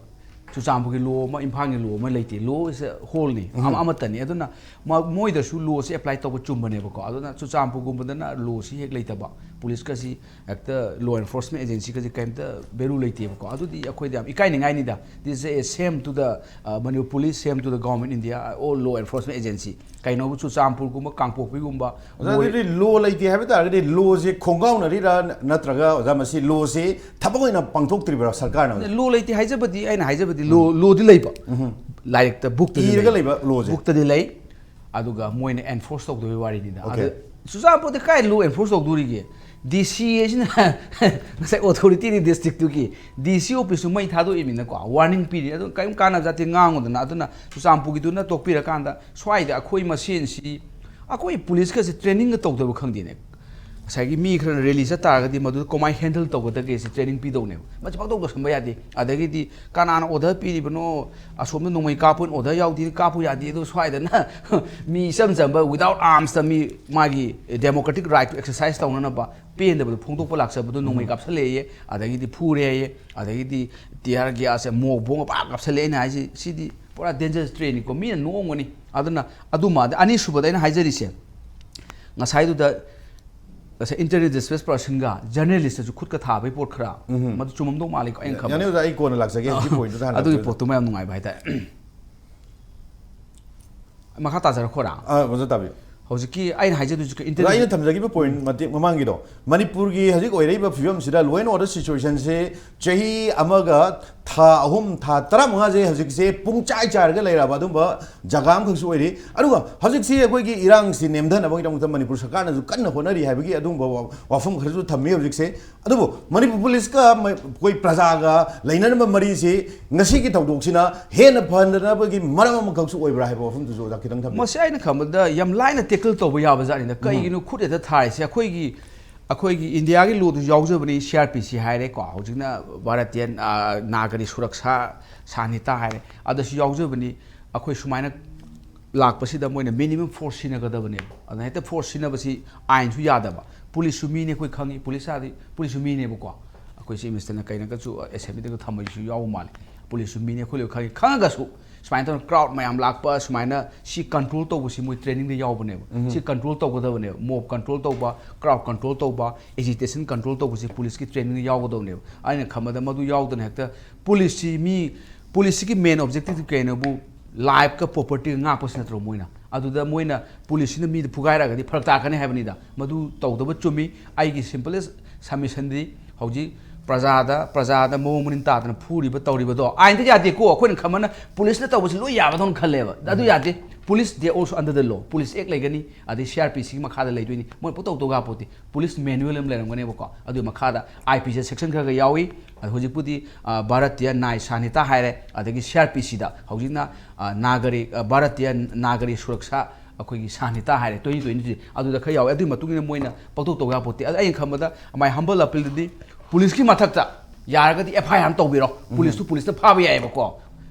ꯆꯨꯔꯆꯥꯟꯄꯨꯔꯒꯤ ꯂꯣ ꯑꯃ, ꯏꯝꯐꯥꯜꯒꯤ ꯂꯣ ꯑꯃ ꯂꯩꯇꯦ꯫ Law is a whole ꯅꯤ, ꯑꯃ ꯑꯃꯠꯇꯅꯤ꯫ ꯑꯗꯨꯅ ꯃ- ꯃꯣꯏꯗꯁꯨ ꯂꯣꯁꯤ ꯑꯦꯄ꯭ꯂꯥꯏ ꯇꯧꯕ ꯆꯨꯝꯕꯅꯦꯕꯀꯣ꯫ ꯑꯗꯨꯅ ꯆꯨꯔꯆꯥꯟꯄꯨꯔꯒꯨꯝꯕꯗꯅ ꯂꯣꯁꯤ ꯍꯦꯛ ꯂꯩꯇꯕ, ꯄꯨꯂꯤꯁꯀꯁꯤ ꯍꯦꯛꯇ, ꯂꯣ ꯑꯦꯟꯐꯣꯔꯁꯃꯦꯟ ꯑꯦꯖꯦꯟꯁꯤꯒꯁꯤ ꯀꯩꯝꯇ ꯚꯦꯂꯨ ꯂꯩꯇꯦꯕꯀꯣ꯫ ꯑꯗꯨꯗꯤ ꯑꯩꯈꯣꯏꯗ ꯌꯥꯝ ꯏꯀꯥꯏꯅꯤꯡꯉꯥꯏꯅꯤꯗ꯫ This is a shame to the, uh, Manipur police, shame to the government India, all law enforcement agency꯫ ꯀꯩꯅꯣꯕꯨ ꯆꯨꯔꯆꯥꯟꯄꯨꯔꯒꯨꯝꯕ, ꯀꯥꯡꯄꯣꯛꯄꯤꯒꯨꯝꯕ, ꯑꯣꯖꯥ, ꯑꯗꯨꯗꯤ ꯂꯣ ꯂꯩꯇꯦ ꯍꯥꯏꯕ ꯇꯥꯔꯒꯗꯤ ꯂꯣꯁꯦ ꯈꯣꯡꯒꯥꯎꯅꯔꯤꯔꯥ, ꯅꯠꯇ꯭ꯔꯒ, ꯑꯣꯖꯥ, ꯃꯁꯤ ꯂꯣꯁꯦ ꯊꯕꯛ ꯑꯣꯏꯅ ꯄꯥꯡꯊꯣꯛꯇ꯭ꯔꯤꯕ꯭ꯔꯥ ꯁꯔꯀꯥꯔꯅ? ꯂꯣ ꯂꯩꯇꯦ ꯍꯥꯏꯖꯕꯗꯤ, ꯑꯩꯅ ꯍꯥꯏꯖꯕꯗꯤ ꯂꯣ, ꯂꯣꯗꯤ ꯂꯩꯕ, ꯂꯥꯏꯔꯤꯛꯇ, ꯕꯨꯛꯇꯗꯤ ꯏꯔꯒ ꯂꯩ꯫ ꯂꯩꯕ ꯂꯣꯁꯦ? ꯕꯨꯛꯇꯗꯤ ꯂꯩ꯫ ꯑꯗꯨꯒ ꯃꯣꯏꯅ ꯑꯦꯟꯐꯣꯔꯁ ꯇꯧꯗꯕꯒꯤ ꯋꯥꯔꯤꯅꯤꯗ꯫ ꯑꯣꯀꯦ꯫ ꯑꯗ ꯆꯨꯔꯆꯥꯟꯄꯨꯔꯗ ꯀꯥꯏ ꯂꯣ ꯑꯦꯟꯐꯣꯔꯁ ꯇꯧꯗꯣꯔꯤꯒꯦ? ꯗꯤ ꯁꯤ ꯑꯁꯤꯅ ꯉꯁꯥꯏ ꯑꯣꯊꯣꯔꯤꯇꯤꯅꯤ ꯗꯤꯁꯇ꯭ꯔꯤꯛꯇꯨꯒꯤ, ꯗꯤ ꯁꯤ ꯑꯣꯐꯤꯁꯇꯨ ꯃꯩ ꯊꯥꯗꯣꯛꯏꯃꯤꯅꯀꯣ, ꯋꯥꯔꯅꯤꯡ ꯄꯤꯔꯤ꯫ ꯑꯗꯨ ꯀꯔꯤꯝ ꯀꯥꯟꯅꯕ ꯖꯥꯠꯇꯤ ꯉꯥꯡꯉꯨꯗꯅ꯫ ꯑꯗꯨꯅ ꯆꯨꯔꯆꯥꯟꯄꯨꯔꯒꯤꯗꯨꯅ ꯇꯣꯛꯄꯤꯔꯀꯥꯟꯗ ꯁ꯭ꯋꯥꯏꯗ ꯑꯩꯈꯣꯏ ꯃꯁꯦꯟꯁꯤ, ꯑꯩꯈꯣꯏ ꯄꯨꯂꯤꯁꯀꯁꯦ ꯇ꯭ꯔꯦꯅꯤꯡꯒ ꯇꯧꯗꯕ ꯈꯪꯗꯦꯅꯦ꯫ ꯉꯁꯥꯏꯒꯤ ꯃꯤ ꯈꯔꯅ ꯔꯦꯂꯤ ꯆꯠ ꯇꯥꯔꯒꯗꯤ ꯃꯗꯨꯗ ꯀꯃꯥꯏꯅ ꯍꯦꯟꯗꯜ ꯇꯧꯒꯗꯒꯦ ꯁꯤ ꯇ꯭ꯔꯦꯅꯤꯡ ꯄꯤꯗꯧꯅꯦꯕ꯫ ꯃꯁꯤ ꯄꯪꯇꯧ ꯇꯧꯁꯟꯕ ꯌꯥꯗꯦ꯫ ꯑꯗꯒꯤꯗꯤ ꯀꯅꯥꯅ ꯑꯣꯔꯗꯔ ꯄꯤꯔꯤꯕꯅꯣ, ꯑꯁꯣꯝꯗ ꯅꯣꯡꯃꯩ ꯀꯥꯞꯄ ꯑꯣꯏꯅ ꯑꯣꯔꯗꯔ ꯌꯥꯎꯗꯦ, ꯀꯥꯞꯄꯨ ꯌꯥꯗꯦ꯫ ꯑꯗꯣ ꯁ꯭ꯋꯥꯏꯗꯅ ꯃꯤ ꯏꯆꯝ ꯆꯝꯕ without armsꯇ ꯃꯤ ꯃꯥꯒꯤ democratic rightꯇꯨ exercise ꯇꯧꯅꯅꯕ ꯄꯦꯟꯗꯕꯗꯣ ꯐꯣꯡꯗꯣꯛꯄ ꯂꯥꯛꯆꯕꯗꯣ ꯅꯣꯡꯃꯩ ꯀꯥꯞꯁꯜꯂꯛꯑꯦ, ꯑꯗꯒꯤꯗꯤ ꯐꯨꯔꯦꯌꯦ, ꯑꯗꯒꯤꯗꯤ tear gasꯁꯦ ꯃꯣꯛ ꯕꯣꯝꯒ ꯄꯥꯛ ꯀꯥꯞꯁꯜꯂꯛꯑꯦ꯫ ꯑꯩꯅ ꯍꯥꯏꯁꯤ, ꯁꯤꯗꯤ ꯄꯨꯔꯥ dangerous threatꯅꯤꯀꯣ, ꯃꯤꯅ ꯅꯣꯡꯒꯅꯤ꯫ ꯑꯗꯨꯅ ꯑꯗꯨꯃ, ꯑꯅꯤꯁꯨꯕꯗ ꯑꯩꯅ ꯍꯥꯏꯖꯔꯤꯁꯦ, ꯉꯁꯥꯏꯗꯨꯗ ꯉꯁꯥꯏ internally displaced personꯒ journalistꯇꯁꯨ ꯈꯨꯠꯀ ꯊꯥꯕꯒꯤ ꯄꯣꯠ ꯈꯔ, ꯃꯗꯨ ꯆꯨꯝꯃꯝꯗꯧ ꯃꯥꯜꯂꯤꯀꯣ ꯑꯩꯅ ꯈꯟꯕꯗ꯫ ꯌꯥꯅꯤ ꯑꯣꯖꯥ, ꯑꯩ ꯀꯣꯟꯅ ꯂꯥꯛꯆꯒꯦ ꯍꯧꯖꯤꯛꯀꯤ pointꯇꯨꯗ ꯍꯥꯟꯅ ꯑꯗꯨꯒꯤ ꯂꯥꯛꯆꯒꯦ꯫ ꯄꯣꯠꯇꯨꯃ ꯌꯥꯝ ꯅꯨꯡꯉꯥꯏꯕ ꯍꯥꯏꯇꯥꯔꯦ꯫ ꯃꯈꯥ ꯇꯥꯖꯔꯛꯈꯣꯔꯥ? ꯑꯥ, ꯑꯣꯖꯥ ꯇꯥꯕꯤꯌꯨ꯫ ꯍꯧꯖꯤꯛꯀꯤ ꯑꯩꯅ ꯍꯥꯏꯖꯗꯣꯏꯁꯦ ꯑꯗꯣ ꯑꯩꯅ ꯊꯝꯖꯈꯤꯕ ꯄꯣꯏꯟ ꯃꯇꯦꯛ ꯃꯃꯥꯡꯒꯤꯗꯣ, ꯃꯅꯤꯄꯨꯔꯒꯤ ꯍꯧꯖꯤꯛ ꯑꯣꯏꯔꯛꯏꯕ ꯐꯤꯕꯝꯁꯤꯗ ꯂꯣ ꯑꯦꯟ ꯑꯣꯔꯗꯔ ꯁꯤꯆꯨꯋꯦꯁꯟꯁꯦ ꯆꯍꯤ ꯑꯃꯒ ꯊꯥ ꯑꯍꯨꯝ, ꯊꯥ ꯇꯔꯥꯃꯉꯥꯁꯦ ꯍꯧꯖꯤꯛꯁꯦ ꯄꯨꯡ ꯆꯥꯏ ꯆꯥꯏꯔꯒ ꯂꯩꯔꯕ ꯑꯗꯨꯝꯕ ꯖꯒꯥ ꯑꯃꯈꯛꯁꯨ ꯑꯣꯏꯔꯤ꯫ ꯑꯗꯨꯒ ꯍꯧꯖꯤꯛꯁꯤ ꯑꯩꯈꯣꯏꯒꯤ ꯏꯔꯥꯡꯁꯤ ꯅꯦꯝꯊꯅꯕꯒꯤꯗꯃꯛꯇ ꯃꯅꯤꯄꯨꯔ ꯁꯔꯀꯥꯔꯅꯁꯨ ꯀꯟꯅ ꯍꯣꯠꯅꯔꯤ ꯍꯥꯏꯕꯒꯤ ꯑꯗꯨꯒꯨꯝꯕ ꯋꯥ- ꯋꯥꯐꯝ ꯈꯔꯁꯨ ꯊꯝꯃꯤ ꯍꯧꯖꯤꯛꯁꯦ꯫ ꯑꯗꯨꯕꯨ ꯃꯅꯤꯄꯨꯔ ꯄꯨꯂꯤꯁꯀ ꯃ- ꯑꯩꯈꯣꯏ ꯄ꯭ꯔꯖꯥꯒ ꯂꯩꯅꯔꯝꯕ ꯃꯔꯤꯁꯤ ꯉꯁꯤꯒꯤ ꯊꯧꯗꯣꯛꯁꯤꯅ ꯍꯦꯟꯅ ꯐꯍꯟꯗꯅꯕꯒꯤ ꯃꯔꯝ ꯑꯃꯈꯛꯁꯨ ꯑꯣꯏꯕ꯭ꯔꯥ ꯍꯥꯏꯕ ꯋꯥꯐꯝꯗꯨꯁꯨ ꯑꯣꯖꯥ ꯈꯤꯇꯪ ꯊꯝꯕꯤꯌꯨ꯫ ꯃꯁꯤ ꯑꯩꯅ ꯈꯟꯕꯗ ꯌꯥꯝ ꯂꯥꯏꯅ ꯇꯦꯀꯜ ꯇꯧꯕ ꯌꯥꯕ ꯖꯥꯠꯅꯤꯗ꯫ ꯀꯩꯒꯤꯅꯣ ꯈꯨꯠ ꯍꯦꯛꯇ ꯊꯥꯔꯤꯁꯦ? ꯑꯩꯈꯣꯏꯒꯤ ꯑꯩꯈꯣꯏꯒꯤ ꯏꯟꯗꯤꯌꯥꯒꯤ ꯂꯣꯗꯨ ꯌꯥꯎꯖꯕꯅꯤ, ꯁꯤ ꯑꯥꯔ ꯄꯤ ꯁꯤ ꯍꯥꯏꯔꯦꯀꯣ, ꯍꯧꯖꯤꯛꯅ ꯚꯥꯔꯇꯤꯌꯟ ꯑ, ꯅꯥꯒꯔꯤ ꯁꯨꯔꯛꯁꯥ ꯁꯥꯟꯍꯤꯇꯥ ꯍꯥꯏꯔꯦ, ꯑꯗꯁꯨ ꯌꯥꯎꯖꯕꯅꯤ꯫ ꯑꯩꯈꯣꯏ ꯁꯨꯃꯥꯏꯅ ꯂꯥꯛꯄꯁꯤꯗ ꯃꯣꯏꯅ ꯃꯤꯅꯤꯃꯝ ꯐꯣꯔꯁ ꯁꯤꯖꯤꯟꯅꯒꯗꯕꯅꯦꯕ꯫ ꯑꯗꯨꯅ ꯍꯦꯛꯇ ꯐꯣꯔꯁ ꯁꯤꯖꯤꯟꯅꯕꯁꯤ ꯑꯥꯏꯟꯁꯨ ꯌꯥꯗꯕ꯫ ꯄꯨꯂꯤꯁꯁꯨ ꯃꯤꯅꯤ, ꯑꯩꯈꯣꯏ ꯈꯪꯉꯤ, ꯄꯨꯂꯤꯁ ꯍꯥꯏꯗꯤ ꯄꯨꯂꯤꯁꯁꯨ ꯃꯤꯅꯦꯕꯀꯣ꯫ ꯑꯩꯈꯣꯏ ꯆꯤꯐ ꯃꯤꯅꯤꯁꯇꯔꯅ ꯀꯩꯅꯣꯒꯁꯨ ꯑꯦꯁꯦꯝꯕ꯭ꯂꯤꯗꯒ ꯊꯝꯕꯁꯨ ꯌꯥꯎꯕ ꯃꯥꯜꯂꯤ꯫ ꯄꯨꯂꯤꯁꯁꯨ ꯃꯤꯅꯤ, ꯑꯩꯈꯣꯏ ꯂꯣꯏ ꯈꯪꯉꯤ꯫ ꯈꯪꯉꯒꯁꯨ ꯁꯨꯃꯥꯏꯅ ꯇꯧꯅ ꯀ꯭ꯔꯥꯎꯗ ꯃꯌꯥꯝ ꯂꯥꯛꯄ, ꯁꯨꯃꯥꯏꯅ ꯁꯤ ꯀꯟꯇ꯭ꯔꯣꯜ ꯇꯧꯕꯁꯤ ꯃꯣꯏ ꯇ꯭ꯔꯦꯅꯤꯡꯗ ꯌꯥꯎꯕꯅꯦꯕ꯫ C control ꯇꯧꯒꯗꯕꯅꯦꯕ꯫ ꯃꯣꯕ ꯀꯟꯇ꯭ꯔꯣꯜ ꯇꯧꯕ, ꯀ꯭ꯔꯥꯎꯗ ꯀꯟꯇ꯭ꯔꯣꯜ ꯇꯧꯕ, ꯑꯦꯖꯤꯇꯦꯁꯟ ꯀꯟꯇ꯭ꯔꯣꯜ ꯇꯧꯕꯁꯤ ꯄꯨꯂꯤꯁꯀꯤ ꯇ꯭ꯔꯦꯅꯤꯡꯗ ꯌꯥꯎꯒꯗꯕꯅꯦꯕ꯫ ꯑꯩꯅ ꯈꯟꯕꯗ ꯃꯗꯨ ꯌꯥꯎꯗꯅ ꯍꯦꯛꯇ ꯄꯨꯂꯤꯁꯁꯤ ꯃꯤ, ꯄꯨꯂꯤꯁꯁꯤꯒꯤ ꯃꯦꯟ ꯑꯣꯕꯖꯦꯛꯇꯤꯚ ꯀꯩꯅꯣꯕꯨ ꯂꯥꯏꯐꯀ ꯄ꯭ꯔꯣꯄꯔꯇꯤꯒ ꯉꯥꯛꯄꯁꯤ ꯅꯠꯇ꯭ꯔꯣ ꯃꯣꯏꯅ? ꯑꯗꯨꯗ ꯃꯣꯏꯅ ꯄꯨꯂꯤꯁꯁꯤꯅ ꯃꯤꯗ ꯐꯨꯒꯥꯏꯔꯛꯑꯒꯗꯤ ꯐꯔꯛ ꯇꯥꯔꯛꯀꯅꯤ ꯍꯥꯏꯕꯅꯤꯗ꯫ ꯃꯗꯨ ꯇꯧꯗꯕ ꯆꯨꯝꯃꯤ꯫ ꯑꯩꯒꯤ ꯁꯤꯝꯄꯂꯦꯁ ꯁꯕꯃꯤꯁꯟꯗꯤ ꯍꯧꯖꯤꯛ ꯄ꯭ꯔꯖꯥꯗ, ꯄ꯭ꯔꯖꯥꯗ ꯃꯑꯣꯡ ꯃꯔꯤꯟ ꯇꯥꯗꯅ ꯐꯨꯔꯤꯕ ꯇꯧꯔꯤꯕꯗꯣ ꯑꯥꯏꯟꯗ ꯌꯥꯗꯦꯀꯣ꯫ ꯑꯩꯈꯣꯏꯅ ꯈꯟꯕꯅ ꯄꯨꯂꯤꯁꯅ ꯇꯧꯕꯁꯤ ꯂꯣꯏ ꯌꯥꯕꯗꯧꯅ ꯈꯜꯂꯦꯕ꯫ ꯑꯗꯨ ꯌꯥꯗꯦ꯫ Police, they also under the law, police act ꯂꯩꯒꯅꯤ, ꯑꯗꯩ ꯁꯤ ꯑꯥꯔ ꯄꯤ ꯁꯤꯒꯤ ꯃꯈꯥꯗ ꯂꯩꯗꯣꯏꯅꯤ꯫ ꯃꯣꯏ ꯄꯨꯡꯇꯧ ꯇꯧ ꯌꯥꯄꯣꯠꯇꯦ꯫ ꯄꯨꯂꯤꯁ ꯃꯦꯅꯨꯋꯦꯜ ꯑꯃ ꯂꯩꯔꯝꯒꯅꯦꯕꯀꯣ꯫ ꯑꯗꯨꯒꯤ ꯃꯈꯥꯗ ꯑꯥꯏ ꯄꯤ ꯁꯤ ꯁꯦꯛꯁꯟ ꯈꯔ ꯈꯔ ꯌꯥꯎꯏ꯫ ꯑꯗꯣ ꯍꯧꯖꯤꯛꯄꯨꯗꯤ ꯑ, ꯚꯥꯔꯇꯤꯌ ꯅꯥꯏ ꯁꯥꯟꯍꯤꯇꯥ ꯍꯥꯏꯔꯦ, ꯑꯗꯒꯤ ꯁꯤ ꯑꯥꯔ ꯄꯤ ꯁꯤꯗ ꯍꯧꯖꯤꯛꯅ ꯑ, ꯅꯥꯒꯔꯤ, ꯑ, ꯚꯥꯔꯇꯤꯌ ꯅꯥꯒꯔꯤ ꯁꯨꯔꯛꯁꯥ, ꯑꯩꯈꯣꯏꯒꯤ ꯁꯥꯟꯍꯤꯇꯥ ꯍꯥꯏꯔꯦ, ꯇ꯭ꯋꯦꯟꯇꯤ ꯇ꯭ꯋꯦꯟꯇꯤ ꯊ꯭ꯔꯤ, ꯑꯗꯨꯗ ꯈꯔ ꯌꯥꯎꯋꯦ꯫ ꯑꯗꯨꯒꯤ ꯃꯇꯨꯡ ꯏꯟꯅ ꯃꯣꯏꯅ ꯄꯪꯇꯧ ꯇꯧ ꯌꯥꯄꯣꯠꯇꯦ꯫ ꯑꯗ ꯑꯩꯅ ꯈꯟꯕꯗ, my humble appealꯗꯗꯤ ꯄꯨꯂꯤꯁꯀꯤ ꯃꯊꯛꯇ ꯌꯥꯔꯒꯗꯤ ꯑꯦꯐ ꯑꯥꯏ ꯑꯥꯔ ꯑꯃ ꯇꯧꯕꯤꯔꯣ꯫ ꯄꯨꯂꯤꯁꯇꯨ ꯄꯨꯂꯤꯁꯅ ꯐꯥꯕ ꯌꯥꯏꯑꯕꯀꯣ꯫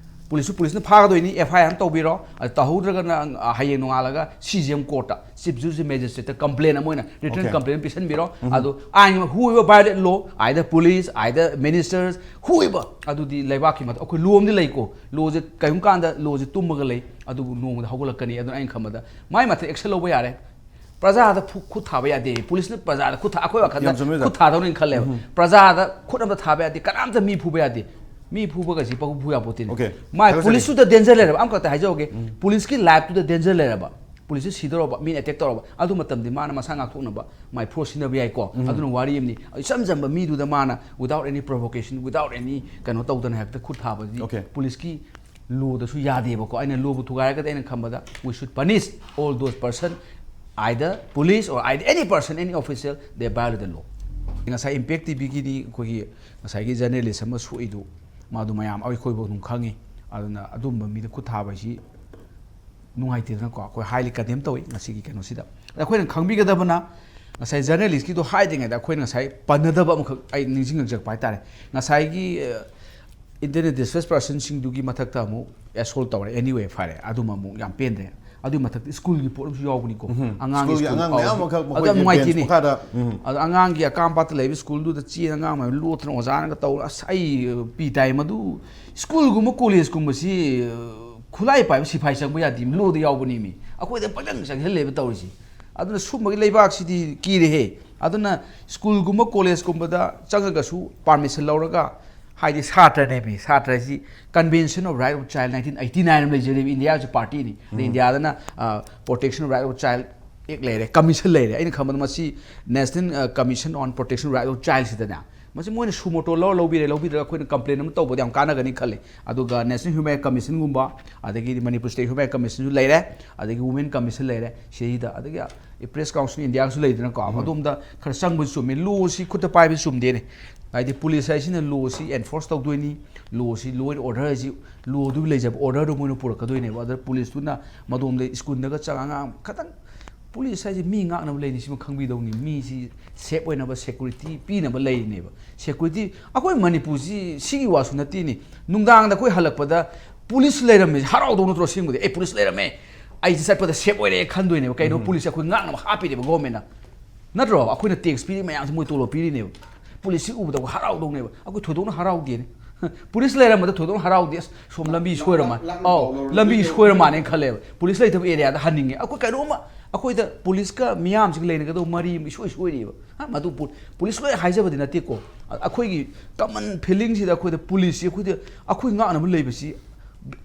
ꯄꯨꯂꯤꯁꯁꯨ ꯄꯨꯂꯤꯁꯅ ꯐꯥꯒꯗꯣꯏꯅꯤ, ꯑꯦꯐ ꯑꯥꯏ ꯑꯥꯔ ꯑꯃ ꯇꯧꯕꯤꯔꯣ꯫ ꯑꯗ ꯇꯧꯍꯧꯗ꯭ꯔꯒꯅ, ꯑ, ꯍꯌꯦꯡ ꯅꯣꯡꯉꯥꯜꯂꯒ ꯁꯤ ꯖꯤ ꯑꯦꯝ ꯀꯣꯔꯠꯇ, ꯆꯤꯐ ꯖꯨꯗꯤꯁꯤꯌꯦꯜ ꯃꯦꯖꯤꯁꯇ꯭ꯔꯦꯠꯇ ꯀꯝꯄ꯭ꯂꯦꯟ ꯑꯃ ꯑꯣꯏꯅ, ꯔꯤꯇꯟ Okay. ꯀꯝꯄ꯭ꯂꯦꯟ ꯄꯤꯁꯟꯕꯤꯔꯣ꯫ ꯑꯗꯣ ꯑꯥꯏꯟ whoever violate law, either police, either ministers, whoever, ꯑꯗꯨꯗꯤ ꯂꯩꯕꯥꯛꯀꯤ ꯃꯊꯛ, ꯑꯩꯈꯣꯏ ꯂꯣ ꯑꯃꯗꯤ ꯂꯩꯀꯣ, ꯂꯣꯁꯦ ꯀꯔꯤꯒꯨꯝꯕ ꯀꯥꯟꯗ ꯂꯣꯁꯦ ꯇꯨꯝꯃꯒ ꯂꯩ, ꯑꯗꯨꯕꯨ ꯅꯣꯡꯃꯗ ꯍꯧꯒꯠꯂꯛꯀꯅꯤ꯫ ꯑꯗꯨꯅ ꯑꯩꯅ ꯈꯟꯕꯗ ꯃꯥꯏ ꯃꯊꯛ ꯑꯦꯛꯁꯟ ꯂꯧꯕ ꯌꯥꯔꯦ꯫ ꯄ꯭ꯔꯖꯥꯗ ꯐꯨ- ꯈꯨꯠ ꯊꯥꯕ ꯌꯥꯗꯦ꯫ ꯄꯨꯂꯤꯁꯅ ꯄ꯭ꯔꯖꯥꯗ ꯈꯨꯠ ꯊꯥ-, ꯑꯩꯈꯣꯏ ꯋꯥꯈꯜꯗ ꯌꯥꯝ ꯆꯨꯝꯃꯤ, ꯑꯣꯖꯥ꯫ ꯈꯨꯠ ꯊꯥꯗꯧꯅꯦꯅ ꯈꯜꯂꯦꯕ꯫ ꯄ꯭ꯔꯖꯥꯗ ꯈꯨꯠ ꯑꯝꯇ ꯊꯥꯕ ꯌꯥꯗꯦ, ꯀꯅꯥꯝꯇ ꯃꯤ ꯐꯨꯕ ꯌꯥꯗꯦ꯫ ꯃꯤ ꯐꯨꯕꯒꯁꯤ ꯄꯪꯐꯨ ꯐꯨ ꯌꯥꯄꯣꯠꯇꯦꯅꯤ꯫ Okay. ꯃꯥꯏ ꯊꯥꯒꯠꯆꯔꯤ꯫ ꯄꯨꯂꯤꯁꯇꯨꯗ ꯗꯦꯟꯖꯔ ꯂꯩꯔꯕ, ꯑꯃꯈꯛꯇ ꯍꯥꯏꯖꯍꯧꯒꯦ꯫ ꯄꯨꯂꯤꯁꯀꯤ ꯂꯥꯏꯐꯇꯨꯗ ꯗꯦꯟꯖꯔ ꯂꯩꯔꯕ, ꯄꯨꯂꯤꯁꯁꯦ ꯁꯤꯗꯧꯔꯕ, ꯃꯤꯅ ꯑꯦꯇꯦꯛ ꯇꯧꯔꯕ, ꯑꯗꯨ ꯃꯇꯝꯗꯤ ꯃꯥꯅ ꯃꯁꯥ ꯉꯥꯛꯊꯣꯛꯅꯕ ꯃꯥꯏ ꯐꯣꯔꯁ ꯁꯤꯖꯤꯟꯅꯕ ꯌꯥꯏꯀꯣ꯫ ꯑꯗꯨꯅ ꯋꯥꯔꯤ ꯑꯃꯅꯤ꯫ ꯏꯆꯝ ꯆꯝꯕ ꯃꯤꯗꯨꯗ ꯃꯥꯅ without any provocation, without any ꯀꯩꯅꯣ ꯇꯧꯗꯅ ꯍꯦꯛꯇ ꯈꯨꯠ ꯊꯥꯕꯗꯤ Okay. ꯄꯨꯂꯤꯁꯀꯤ ꯂꯣꯗꯁꯨ ꯌꯥꯗꯦꯕꯀꯣ꯫ ꯑꯩꯅ ꯂꯣꯕꯨ ꯊꯨꯒꯥꯏꯔꯒꯗꯤ ꯑꯩꯅ ꯈꯟꯕꯗ we should punish all those person, either police or either any person, any official, they violate the law꯫ ꯉꯁꯥꯏ ꯏꯝꯄꯦꯛ ꯇꯤꯚꯤꯒꯤꯗꯤ ꯑꯩꯈꯣꯏꯒꯤ ꯉꯁꯥꯏꯒꯤ ꯖꯔꯅꯦꯂꯤꯁ ꯑꯃ ꯁꯣꯛꯏꯗꯨ ꯃꯥꯗꯨ ꯃꯌꯥꯝ ꯑꯩꯈꯣꯏꯕꯨ ꯑꯗꯨꯝ ꯈꯪꯉꯤ꯫ ꯑꯗꯨꯅ ꯑꯗꯨꯝꯕ ꯃꯤꯗ ꯈꯨꯠ ꯊꯥꯕ ꯍꯥꯏꯁꯤ ꯅꯨꯡꯉꯥꯏꯇꯦꯗꯅꯀꯣ꯫ ꯑꯩꯈꯣꯏ highly condemn ꯇꯧꯏ ꯉꯁꯤꯒꯤ ꯀꯩꯅꯣꯁꯤꯗ꯫ ꯑꯗ ꯑꯩꯈꯣꯏꯅ ꯈꯪꯕꯤꯒꯗꯕꯅ ꯉꯁꯥꯏ ꯖꯔꯅꯦꯂꯤꯁꯀꯤꯗꯣ ꯍꯥꯏꯗ꯭ꯔꯤꯉꯩꯗ ꯑꯩꯈꯣꯏꯅ ꯉꯁꯥꯏ ꯄꯟꯅꯗꯕ ꯑꯃꯈꯛ ꯑꯩ ꯅꯤꯡꯁꯤꯡꯉꯛꯆꯔꯛꯄ ꯍꯥꯏꯇꯥꯔꯦ꯫ ꯉꯁꯥꯏꯒꯤ, ꯑ, Indian displaced personꯁꯤꯡꯗꯨꯒꯤ ꯃꯊꯛꯇ ꯑꯃꯨꯛ assault ꯇꯧꯔꯦ꯫ Anyway, ꯐꯔꯦ, ꯑꯗꯨꯃ ꯑꯃꯨꯛ ꯌꯥꯝ ꯄꯦꯟꯗ꯭ꯔꯦ꯫ ꯑꯗꯨꯒꯤ ꯃꯊꯛꯇ ꯁ꯭ꯀꯨꯜꯒꯤ ꯄꯣꯠ ꯑꯃꯁꯨ ꯌꯥꯎꯕꯅꯤꯀꯣ꯫ ꯎꯝ꯫ ꯑꯉꯥꯡꯒꯤ ꯁ꯭ꯀꯨꯜꯒꯤ ꯁ꯭ꯀꯨꯜ ꯑꯉꯥꯡ ꯃꯌꯥꯝ ꯀꯥꯎꯕꯁꯨ꯫ ꯑꯃꯈꯛ ꯑꯗꯨ ꯌꯥꯝ ꯃꯈꯣꯏꯒꯤ ꯅꯨꯡꯉꯥꯏꯇꯦꯅꯦ꯫ ꯕꯦꯟꯁ ꯃꯈꯥꯗ, ꯎꯝ꯫ ꯑꯗꯣ ꯑꯉꯥꯡꯒꯤ ꯑꯀꯥꯝꯄꯥꯠꯇ ꯂꯩꯕ ꯁ꯭ꯀꯨꯜꯗꯨꯗ ꯆꯦꯟ ꯑꯉꯥꯡ ꯃꯌꯥꯝ ꯂꯣꯠꯇꯅ ꯑꯣꯖꯥꯅꯒ ꯇꯧꯔ, ꯑꯁ, ꯑꯩ ꯄꯤ ꯇꯥꯏ ꯃꯗꯨ꯫ ꯁ꯭ꯀꯨꯜꯒꯨꯝꯕ ꯀꯣꯂꯦꯖꯀꯨꯝꯕꯁꯤ, ꯑ, ꯈꯨꯠꯂꯥꯏ ꯄꯥꯏꯕ ꯁꯤꯐꯥꯏ ꯆꯪꯕ ꯌꯥꯗꯦ, ꯂꯣꯗ ꯌꯥꯎꯕꯅꯤ ꯃꯤ꯫ ꯑꯩꯈꯣꯏꯗ ꯄꯪꯆꯪ ꯆꯪꯁꯤꯜꯂꯦꯕ ꯇꯧꯔꯤꯁꯤ꯫ ꯑꯗꯨꯅ ꯁꯨꯝꯕꯒꯤ ꯂꯩꯕꯥꯛꯁꯤꯗꯤ ꯀꯤꯔꯦꯍꯦ꯫ ꯑꯗꯨꯅ ꯁ꯭ꯀꯨꯜꯒꯨꯝꯕ ꯀꯣꯂꯦꯖꯀꯨꯝꯕꯗ ꯆꯪꯉꯒꯁꯨ permission ꯂꯧꯔꯒ, ꯍꯥꯏꯗꯤ ꯁꯥꯇ꯭ꯔꯅꯦꯃꯤ, ꯁꯥꯇ꯭ꯔ ꯍꯥꯏꯁꯤ Convention of Right of Child nineteen eighty nine ꯑꯃ ꯂꯩꯖꯔꯤꯕ ꯏꯟꯗꯤꯌꯥꯁꯨ ꯄꯥꯔꯇꯤꯅꯤ꯫ ꯑꯗ ꯏꯟꯗꯤꯌꯥꯗꯅ, ꯑ, Protection of Right of Child Act ꯂꯩꯔꯦ, ꯀꯃꯤꯁꯟ ꯂꯩꯔꯦ꯫ ꯑꯩꯅ ꯈꯟꯕꯗ ꯃꯁꯤ National, ꯑ, Commission on Protection Right of Childꯁꯤꯗꯅꯦ, ꯃꯁꯤ ꯃꯣꯏꯅ suo motu ꯂꯧꯔ ꯂꯧꯕꯤꯔꯦ, ꯂꯧꯕꯤꯗ꯭ꯔꯒ ꯑꯩꯈꯣꯏꯅ complain ꯑꯃ ꯇꯧꯕꯗ ꯌꯥꯝ ꯀꯥꯟꯅꯒꯅꯤ ꯈꯜꯂꯤ꯫ ꯑꯗꯨꯒ National Human Rights Commissionꯒꯨꯝꯕ, ꯑꯗꯒꯤꯗꯤ ꯃꯅꯤꯄꯨꯔ State Human Rights Commissionꯁꯨ ꯂꯩꯔꯦ, ꯑꯗꯒꯤ Women Commission ꯂꯩꯔꯦ, ꯁꯤꯗꯩꯗ, ꯑꯗꯒꯤ Press Council Indiaꯒꯁꯨ ꯂꯩꯗꯅꯀꯣ꯫ ꯑꯗꯣꯝꯗ ꯈꯔ ꯆꯪꯕꯁꯨ ꯆꯨꯝꯃꯤ꯫ Lawꯁꯤ ꯈꯨꯠꯇ ꯄꯥꯏꯕꯁꯤ ꯆꯨꯝꯗꯦꯅꯦ꯫ ꯍꯥꯏꯗꯤ ꯄꯨꯂꯤꯁ ꯍꯥꯏꯁꯤꯅ lawꯁꯤ enforce ꯇꯧꯗꯣꯏꯅꯤ, lawꯁꯤ law and order ꯍꯥꯏꯁꯤ lawꯗꯨꯒꯤ ꯂꯩꯖꯕ orderꯗꯨ ꯃꯣꯏꯅ ꯄꯨꯔꯛꯀꯗꯣꯏꯅꯦꯕ꯫ ꯑꯗ ꯄꯨꯂꯤꯁꯇꯨꯅ ꯃꯗꯣꯝꯗ ꯁ꯭ꯀꯨꯜꯗꯒ ꯆꯪꯉ ꯑꯉꯥꯡ ꯈꯇꯪ ꯄꯨꯂꯤꯁ ꯍꯥꯏꯁꯦ ꯃꯤ ꯉꯥꯛꯅꯕ ꯂꯩꯅꯤ, ꯁꯤꯃ ꯈꯪꯕꯤꯗꯧꯅꯤ꯫ ꯃꯤꯁꯤ safe ꯑꯣꯏꯅꯕ, security ꯄꯤꯅꯕ ꯂꯩꯔꯤꯅꯦꯕ꯫ Security, ꯑꯩꯈꯣꯏ ꯃꯅꯤꯄꯨꯔꯁꯤ ꯁꯤꯒꯤ ꯋꯥꯁꯨ ꯅꯠꯇꯦꯅꯦ꯫ ꯅꯨꯡꯗꯥꯡꯗ ꯑꯩꯈꯣꯏ ꯍꯜꯂꯛꯄꯗ ꯄꯨꯂꯤꯁ ꯂꯩꯔꯝꯃꯦ ꯍꯔꯥꯎꯗꯧ ꯅꯠꯇ꯭ꯔꯣ? ꯑꯁꯦꯡꯕꯗꯤ, "ꯑꯦ, ꯄꯨꯂꯤꯁ ꯂꯩꯔꯝꯃꯦ, ꯑꯩꯁꯦ ꯆꯠꯄꯗ safe ꯑꯣꯏꯔꯦ" ꯈꯟꯗꯣꯏꯅꯦꯕ꯫ ꯀꯩꯅꯣ? ꯄꯨꯂꯤꯁꯁꯦ ꯑꯩꯈꯣꯏ ꯉꯥꯛꯅꯕ ꯍꯥꯞꯄꯤꯅꯦꯕ governmentꯅ꯫ ꯅꯠꯇ꯭ꯔꯣ? ꯑꯩꯈꯣꯏꯅ tax ꯄꯤꯔꯤ ꯃꯌꯥꯝꯁꯦ ꯃꯣꯏ ꯇꯣꯂꯣꯞ ꯄꯤꯔꯤꯅꯦꯕ꯫ ꯄꯨꯂꯤꯁꯁꯤ ꯎꯕꯗ ꯑꯩꯈꯣꯏ ꯍꯔꯥꯎꯗꯧꯅꯦꯕ꯫ ꯑꯩꯈꯣꯏ ꯊꯣꯏꯗꯣꯛꯅ ꯍꯔꯥꯎꯗꯦꯅꯦ꯫ ꯄꯨꯂꯤꯁ ꯂꯩꯔꯝꯕꯗ ꯊꯣꯏꯗꯣꯛꯅ ꯍꯔꯥꯎꯗꯦ꯫ "ꯑꯁ, ꯁꯣꯝ ꯂꯝꯕꯤ ꯁꯣꯏꯔ ꯃꯥꯜꯂꯦ, ꯑꯧ, ꯂꯝꯕꯤ ꯁꯣꯏꯔ ꯃꯥꯜꯂꯦꯅ" ꯈꯜꯂꯦꯕ꯫ ꯄꯨꯂꯤꯁ ꯂꯩꯇꯕ areaꯗ ꯍꯟꯅꯤꯡꯉꯦ꯫ ꯑꯩꯈꯣꯏ ꯀꯩꯅꯣꯝꯃ, ꯑꯩꯈꯣꯏꯗ ꯄꯨꯂꯤꯁꯀ ꯃꯤꯌꯥꯝꯁꯤꯒ ꯂꯩꯅꯒꯗꯧꯕ ꯃꯔꯤ ꯑꯃ ꯏꯁꯣꯏ ꯁꯣꯏꯔꯤꯕ꯫ ꯍꯥ? ꯃꯗꯨ ꯄꯨ-, ꯄꯨꯂꯤꯁ ꯂꯣꯏ ꯍꯥꯏꯖꯕꯗꯤ ꯅꯠꯇꯦꯀꯣ꯫ ꯑ-, ꯑꯩꯈꯣꯏꯒꯤ common feelingꯁꯤꯗ ꯑꯩꯈꯣꯏꯗ ꯄꯨꯂꯤꯁꯁꯤ ꯑꯩꯈꯣꯏꯗ, ꯑꯩꯈꯣꯏ ꯉꯥꯛꯅꯕ ꯂꯩꯕꯁꯤ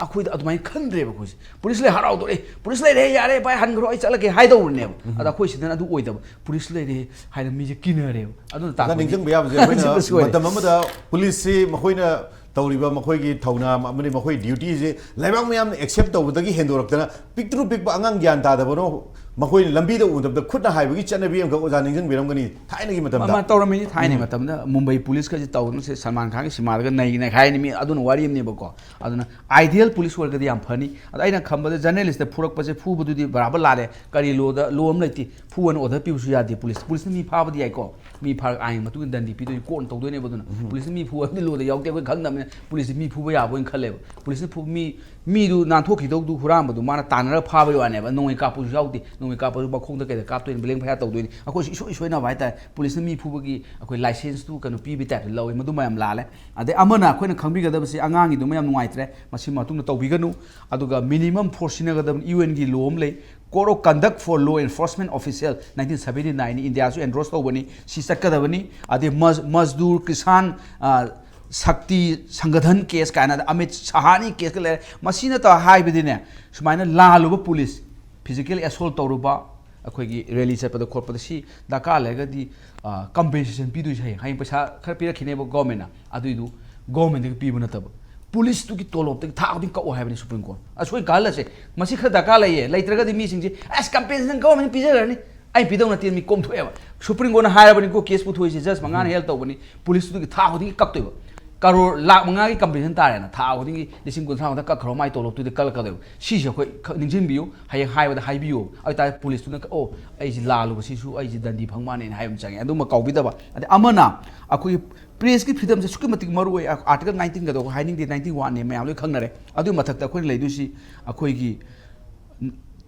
ꯑꯩꯈꯣꯏꯗ ꯑꯗꯨꯃꯥꯏꯅ ꯈꯟꯗ꯭ꯔꯦꯕ ꯑꯩꯈꯣꯏꯁꯦ꯫ ꯄꯨꯂꯤꯁ ꯂꯩ, ꯍꯔꯥꯎꯗꯣꯔꯦ, "ꯄꯨꯂꯤꯁ ꯂꯩꯔꯦ, ꯌꯥꯔꯦ ꯚꯥꯏ, ꯍꯟꯈ꯭ꯔꯣ, ꯑꯩ ꯆꯠꯂꯒꯦ" ꯍꯥꯏꯗꯧꯔꯅꯦꯕ꯫ ꯑꯗ ꯑꯩꯈꯣꯏ ꯁꯤꯗꯅ ꯑꯗꯨ ꯑꯣꯏꯗꯕ, ꯄꯨꯂꯤꯁ ꯂꯩꯔꯦ ꯍꯥꯏꯅ ꯃꯤꯁꯦ ꯀꯤꯅꯔꯦꯕ꯫ ꯑꯗꯨꯅ ꯑꯣꯖꯥ, ꯇꯥꯛꯄꯗꯤ ꯅꯤꯡꯁꯤꯡꯕ ꯌꯥꯕꯁꯦ, ꯑꯩꯈꯣꯏꯅ ꯁꯤꯗ ꯁꯣꯏꯔꯦ꯫ ꯃꯇꯝ ꯑꯃꯗ ꯄꯨꯂꯤꯁꯁꯤ ꯃꯈꯣꯏꯅ ꯇꯧꯔꯤꯕ ꯃꯈꯣꯏꯒꯤ ꯊꯧꯅꯥ ꯑꯃꯗꯤ ꯃꯈꯣꯏ ꯗ꯭ꯌꯨꯇꯤꯁꯦ ꯂꯩꯕꯥꯛ ꯃꯌꯥꯝꯅ ꯑꯦꯛꯁꯦꯞ ꯇꯧꯕꯗꯒꯤ ꯍꯦꯟꯗꯣꯔꯛꯇꯅ, ꯄꯤꯛꯇ꯭ꯔꯨ ꯄꯤꯛꯄ ꯑꯉꯥꯡ ꯒ꯭ꯌꯥꯟ ꯇꯥꯗꯕꯅꯣ, ꯃꯈꯣꯏꯅ ꯂꯝꯕꯤꯗ ꯎꯗꯕꯗ ꯈꯨꯠꯅ ꯍꯥꯏꯕꯒꯤ ꯆꯠꯅꯕꯤ ꯑꯃꯈꯛ ꯑꯣꯖꯥ ꯅꯤꯡꯁꯤꯡꯕꯤꯔꯝꯒꯅꯤ, ꯊꯥꯏꯅꯒꯤ ꯃꯇꯝꯗ꯫ ꯃꯃꯥ ꯇꯧꯔꯝꯃꯤꯅꯤ, ꯊꯥꯏꯅꯒꯤ ꯃꯇꯝꯗ ꯃꯨꯝꯕꯩ ꯄꯨꯂꯤꯁꯀꯁꯤ ꯇꯧꯗꯅ ꯁꯦ ꯁꯜꯃꯥꯟ ꯈꯥꯟꯒꯤ ꯁꯤꯃꯥꯗꯒ ꯅꯩꯅ ꯍꯥꯏꯅꯤ ꯃꯤ꯫ ꯑꯗꯨꯅ ꯋꯥꯔꯤ ꯑꯃꯅꯦꯕꯀꯣ꯫ ꯑꯗꯨꯅ ꯑꯥꯏꯗꯤꯌꯦꯜ ꯄꯨꯂꯤꯁ ꯑꯣꯏꯔꯒꯗꯤ ꯌꯌꯥꯝ ꯐꯅꯤ꯫ ꯑꯗ ꯑꯩꯅ ꯈꯟꯕꯗ ꯖꯔꯅꯦꯂꯤꯁꯇ ꯐꯨꯔꯛꯄꯁꯦ, ꯐꯨꯕꯗꯨꯗꯤ ꯕꯔꯥꯕꯔ ꯂꯥꯜꯂꯦ꯫ ꯀꯔꯤ ꯂꯣꯗ, ꯂꯣ ꯑꯃ ꯂꯩꯇꯦ꯫ ꯐꯨꯑꯣꯅ ꯑꯣꯔꯗꯔ ꯄꯤꯕꯁꯨ ꯌꯥꯗꯦ꯫ ꯄꯨꯂꯤꯁ, ꯄꯨꯂꯤꯁꯅ ꯃꯤ ꯐꯥꯕꯗꯤ ꯌꯥꯏꯀꯣ, ꯃꯤ ꯐꯥꯔꯒ ꯑꯥꯏꯟꯒꯤ ꯃꯇꯨꯡ ꯏꯟꯅ ꯗꯟꯗꯤ ꯄꯤꯗꯣꯏꯅꯤ, ꯀꯣꯔꯠꯅ ꯇꯧꯗꯣꯏꯅꯦꯕ꯫ ꯑꯗꯨꯅ ꯄꯨꯂꯤꯁꯅ ꯃꯤ ꯐꯨꯕ ꯍꯥꯏꯕꯗꯤ ꯂꯣꯗ ꯌꯥꯎꯗꯦ꯫ ꯑꯩꯈꯣꯏ ꯈꯪꯗꯕꯅꯤꯅ ꯄꯨꯂꯤꯁꯁꯤ ꯃꯤ ꯐꯨꯕ ꯌꯥꯕ ꯑꯣꯏꯅ ꯈꯜꯂꯦꯕ꯫ ꯄꯨꯂꯤꯁꯅ ꯐꯨ-, ꯃꯤ, ꯃꯤꯗꯨ ꯅꯥꯟꯊꯣꯛꯈꯤꯗꯧꯗꯨ ꯍꯨꯔꯥꯟꯕꯗꯨ ꯃꯥꯅ ꯇꯥꯟꯅꯔꯒ ꯐꯥꯕꯒꯤ ꯋꯥꯅꯦꯕ꯫ ꯅꯣꯡꯃꯩ ꯀꯥꯞꯄꯁꯨ ꯌꯥꯎꯗꯦ꯫ ꯅꯣꯡꯃꯩ ꯀꯥꯞꯄꯁꯨ ꯃꯈꯣꯡꯗ ꯀꯩꯗ ꯀꯥꯞꯇꯣꯏꯅꯤ, ꯕ꯭ꯂꯦꯡ ꯐꯌꯥꯔ ꯇꯧꯗꯣꯏꯅꯤ꯫ ꯑꯩꯈꯣꯏꯁꯨ ꯏꯁꯣꯏ ꯏꯁꯣꯏꯅꯕ ꯍꯥꯏꯇꯥꯔꯦ꯫ ꯄꯨꯂꯤꯁꯅ ꯃꯤ ꯐꯨꯕꯒꯤ ꯑꯩꯈꯣꯏ ꯂꯥꯏꯁꯦꯟꯁꯇꯨ ꯀꯩꯅꯣ ꯄꯤꯕꯒꯤ ꯇꯥꯏꯞꯇ ꯂꯧꯋꯤ꯫ ꯃꯗꯨꯃ ꯌꯥꯝ ꯂꯥꯜꯂꯦ꯫ ꯑꯗꯩ ꯑꯃꯅ ꯑꯩꯈꯣꯏꯅ ꯈꯪꯕꯤꯒꯗꯕꯁꯤ, ꯑꯉꯥꯡꯒꯤꯗꯨꯃ ꯌꯥꯝ ꯅꯨꯡꯉꯥꯏꯇ꯭ꯔꯦ, ꯃꯁꯤ ꯃꯇꯨꯡꯗ ꯇꯧꯕꯤꯒꯅꯨ꯫ ꯑꯗꯨꯒ ꯃꯤꯅꯤꯃꯝ ꯐꯣꯔꯁ ꯁꯤꯖꯤꯟꯅꯒꯗꯕꯅꯤ꯫ ꯌꯨ ꯑꯦꯟꯒꯤ ꯂꯣ ꯑꯃ ꯂꯩ, Code of Conduct for Law Enforcement Official, nineteen seventy nine ꯅꯤ, ꯏꯟꯗꯤꯌꯥꯁꯨ ꯑꯦꯟꯗꯣꯔꯁ ꯇꯧꯕꯅꯤ, ꯁꯤ ꯆꯠꯀꯗꯕꯅꯤ꯫ ꯑꯗꯩ ꯃꯖ-, ꯃꯖꯗꯨꯔ, ꯀꯤꯁꯥꯟ, ꯑ, ꯁꯛꯇꯤ ꯁꯪꯒꯊꯟ ꯀꯦꯁ ꯀꯥꯏꯅ, ꯑꯃꯤꯠ ꯁꯍꯥꯅꯤ ꯀꯦꯁꯀ ꯂꯩꯔꯦ꯫ ꯃꯁꯤ ꯅꯠꯇꯕ ꯍꯥꯏꯕꯗꯤꯅꯦ, ꯁꯨꯃꯥꯏꯅ ꯂꯥꯜꯂꯨꯕ ꯄꯨꯂꯤꯁ, ꯐꯤꯖꯤꯀꯦꯜ ꯑꯦꯁꯣꯜ ꯇꯧꯔꯨꯕ, ꯑꯩꯈꯣꯏꯒꯤ ꯔꯦꯂꯤ ꯆꯠꯄꯗ ꯈꯣꯠꯄꯗ ꯁꯤ ꯗꯔꯀꯥꯔ ꯂꯩꯔꯒꯗꯤ, ꯑ, ꯀꯝꯄꯦꯟꯁꯦꯁꯟ ꯄꯤꯗꯣꯏꯁꯦ ꯍꯌꯦꯡ꯫ ꯍꯌꯦꯡ ꯄꯩꯁꯥ ꯈꯔ ꯄꯤꯔꯛꯈꯤꯅꯦꯕ ꯒꯣꯔꯃꯦꯟꯅ, ꯑꯗꯨꯏꯗꯨ ꯒꯣꯔꯃꯦꯟꯗꯒꯤ ꯄꯤꯕ ꯅꯠꯇꯕ, ꯄꯨꯂꯤꯁꯇꯨꯒꯤ ꯇꯣꯂꯣꯞꯇꯒꯤ ꯊꯥ ꯈꯨꯗꯤꯡ ꯀꯛꯑꯣ ꯍꯥꯏꯕꯅꯤ ꯁꯨꯄ꯭ꯔꯤꯝ ꯀꯣꯔꯠ꯫ ꯑꯁꯣꯏ ꯀꯥꯍꯜꯂꯁꯦ, ꯃꯁꯤ ꯈꯔ ꯗꯔꯀꯥꯔ ꯂꯩꯌꯦ꯫ ꯂꯩꯇ꯭ꯔꯒꯗꯤ ꯃꯤꯁꯤꯡꯁꯦ, "ꯑꯁ, ꯀꯝꯄꯦꯟꯁꯦꯁꯟ ꯒꯣꯔꯃꯦꯟꯅ ꯄꯤꯖꯈ꯭ꯔꯅꯤ, ꯑꯩ ꯄꯤꯗꯧ ꯅꯠꯇꯦ", ꯃꯤ ꯀꯣꯝꯊꯣꯛꯑꯦꯕ꯫ ꯁꯨꯄ꯭ꯔꯤꯝ ꯀꯣꯔꯠꯅ ꯍꯥꯏꯔꯕꯅꯤꯀꯣ, ꯀꯦꯁ ꯄꯨꯊꯣꯛꯏꯁꯦ, ꯖꯁ ꯃꯉꯥꯅ ꯍꯦꯜ ꯇꯧꯕꯅꯤ, ꯄꯨꯂꯤꯁꯇꯨꯒꯤ ꯊꯥ ꯈꯨꯗꯤꯡꯒꯤ ꯀꯛꯇꯣꯏꯕ꯫ ꯀꯔꯣꯔ ꯂꯥꯛ ꯃꯉꯥꯒꯤ ꯀꯝꯄꯦꯟꯁꯦꯁꯟ ꯇꯥꯔꯦꯅ, ꯊꯥ ꯈꯨꯗꯤꯡꯒꯤ ꯂꯤꯁꯤꯡ ꯀꯨꯟꯊ꯭ꯔꯥ ꯈꯛꯇ ꯀꯛꯈ꯭ꯔꯣ, ꯃꯥꯏ ꯇꯣꯂꯣꯞꯇꯨꯗꯤ ꯀꯛꯂꯛꯀꯗꯣꯏꯕ꯫ ꯁꯤꯁꯦ ꯑꯩꯈꯣꯏ ꯈꯛ ꯅꯤꯡꯁꯤꯡꯕꯤꯌꯨ, ꯍꯌꯦꯡ ꯍꯥꯏꯕꯗ ꯍꯥꯏꯕꯤꯌꯨ꯫ ꯑꯗꯨ ꯇꯥꯔꯗꯤ ꯄꯨꯂꯤꯁꯇꯨꯅ, "ꯑꯣ, ꯑꯩꯁꯤ ꯂꯥꯜꯂꯨꯕꯁꯤꯁꯨ ꯑꯩꯁꯤ ꯗꯟꯗꯤ ꯐꯪ ꯃꯥꯟꯅꯦꯅ" ꯍꯥꯏꯕ ꯑꯃ ꯆꯪꯉꯦ꯫ ꯑꯗꯨꯃ ꯀꯥꯎꯕꯤꯗꯕ꯫ ꯑꯗꯩ ꯑꯃꯅ ꯑꯩꯈꯣꯏꯒꯤ ꯄ꯭ꯔꯦꯁꯀꯤ ꯐ꯭ꯔꯤꯗꯝꯁꯦ ꯑꯁꯨꯛꯀꯤ ꯃꯇꯤꯛ ꯃꯔꯨ ꯑꯣꯏ꯫ ꯑꯥꯔꯇꯤꯀꯜ ꯅꯥꯏꯟꯇꯤꯟꯒꯗꯣ ꯑꯩꯈꯣꯏ ꯍꯥꯏꯅꯤꯡꯗꯦ, ꯅꯥꯏꯟꯇꯤ ꯋꯥꯟꯅꯦ, ꯃꯌꯥꯝ ꯂꯣꯏ ꯈꯪꯅꯔꯦ꯫ ꯑꯗꯨꯒꯤ ꯃꯊꯛꯇ ꯑꯩꯈꯣꯏꯅ ꯂꯩꯗꯣꯏꯁꯤ ꯑꯩꯈꯣꯏꯒꯤ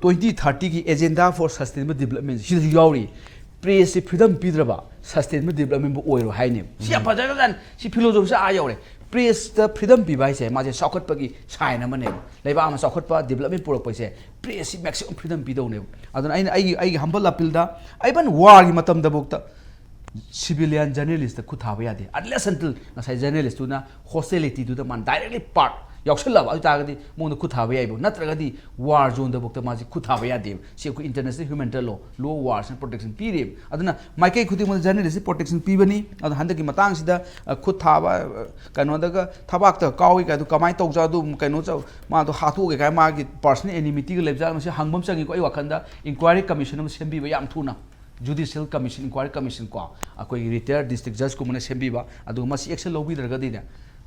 twenty thirtyꯒꯤ Agenda for Sustainable Development ꯁꯤꯗꯁꯨ ꯌꯥꯎꯔꯤ꯫ ꯄ꯭ꯔꯦꯁꯁꯤ ꯐ꯭ꯔꯤꯗꯝ ꯄꯤꯗ꯭ꯔꯕ ꯁꯁꯇꯦꯅꯦꯕꯜ ꯗꯤꯕꯂꯞꯃꯦꯟꯕꯨ ꯑꯣꯏꯔꯣꯏ ꯍꯥꯏꯅꯦꯕ꯫ ꯁꯤ ꯌꯥꯝ ꯐꯖꯈ꯭ꯔꯖꯥꯠꯅꯤ꯫ ꯁꯤ ꯐꯤꯂꯣꯁꯣꯐꯤꯁꯦ ꯑꯥ ꯌꯧꯔꯦ꯫ ꯄ꯭ꯔꯦꯁꯇ ꯐ꯭ꯔꯤꯗꯝ ꯄꯤꯕ ꯍꯥꯏꯁꯦ ꯃꯥꯁꯦ ꯆꯥꯎꯈꯠꯄꯒꯤ ꯁꯥꯏꯟ ꯑꯃꯅꯦꯕ꯫ ꯂꯩꯕꯥꯛ ꯑꯃ ꯆꯥꯎꯈꯠꯄ, ꯗꯤꯕꯂꯞꯃꯦꯟ ꯄꯨꯔꯛꯄꯁꯦ ꯄ꯭ꯔꯦꯁꯁꯤ ꯃꯦꯛꯁꯤꯃꯝ ꯐ꯭ꯔꯤꯗꯝ ꯄꯤꯗꯧꯅꯦꯕ꯫ ꯑꯗꯨꯅ ꯑꯩꯅ ꯑꯩꯒꯤ, ꯑꯩꯒꯤ ꯍꯝꯕꯜ ꯑꯄꯤꯜꯗ, ꯏꯚꯟ ꯋꯥꯔꯒꯤ ꯃꯇꯝꯗꯐꯥꯎꯗ ꯁꯤꯚꯤꯂꯤꯌꯟ ꯖꯔꯅꯦꯂꯤꯁꯇ ꯈꯨꯠ ꯊꯥꯕ ꯌꯥꯗꯦ, unless until ꯉꯁꯥꯏ ꯖꯔꯅꯦꯂꯤꯁꯇꯨꯅ ꯍꯣꯁꯇꯦꯂꯤꯇꯤꯗꯨꯗ ꯃꯥꯅ ꯗꯥꯏꯔꯦꯛꯂꯤ ꯄꯥꯔꯠ ꯌꯥꯎꯁꯜꯂꯕ ꯑꯗꯨ ꯇꯥꯔꯒꯗꯤ ꯃꯉꯣꯟꯗ ꯈꯨꯠ ꯊꯥꯕ ꯌꯥꯏꯕ, ꯅꯠꯇ꯭ꯔꯒꯗꯤ ꯋꯥꯔ ꯖꯣꯟꯗꯐꯥꯎꯗ ꯃꯥꯁꯦ ꯈꯨꯠ ꯊꯥꯕ ꯌꯥꯗꯦꯕ꯫ ꯁꯤ ꯑꯩꯈꯣꯏ international humanitarian law, law of war ꯁꯤꯅ protection ꯄꯤꯔꯤꯕ꯫ ꯑꯗꯨꯅ ꯃꯥꯏꯀꯩ ꯈꯨꯗꯤꯡꯃꯛꯇ journalist ꯁꯤ protection ꯄꯤꯕꯅꯤ꯫ ꯑꯗꯣ ꯍꯟꯗꯛꯀꯤ ꯃꯇꯥꯡꯁꯤꯗ ꯑ, ꯈꯨꯠ ꯊꯥꯕ, ꯑ, ꯀꯩꯅꯣꯗꯒ ꯊꯕꯥꯛꯇ ꯀꯥꯎꯏ ꯀꯥꯏꯗꯣ ꯀꯃꯥꯏꯅ ꯇꯧꯖꯥꯠꯅꯣ, ꯑꯗꯨ ꯀꯩꯅꯣ ꯆꯧ-, ꯃꯥꯗꯣ ꯍꯥꯠꯇꯣꯛꯑꯒꯦ ꯀꯥꯏ ꯃꯥꯒꯤ personal enmity ꯒ ꯂꯩꯕꯖꯥꯠꯂ, ꯃꯁꯤ ꯍꯪꯕ ꯑꯃ ꯆꯪꯉꯤꯀꯣ꯫ ꯑꯩ ꯋꯥꯈꯜꯗ inquiry commission ꯑꯃ ꯁꯦꯝꯕꯤꯕ ꯌꯥꯝ ꯊꯨꯅ, judicial commission, inquiry commission ꯀꯣ, ꯑꯩꯈꯣꯏꯒꯤ retired district judge ꯀꯨꯝꯕꯅ ꯁꯦꯝꯕꯤꯕ, ꯑꯗꯨꯒ ꯃꯁꯤ action ꯂꯧꯕꯤꯗ꯭ꯔꯒꯗꯤꯅꯦ,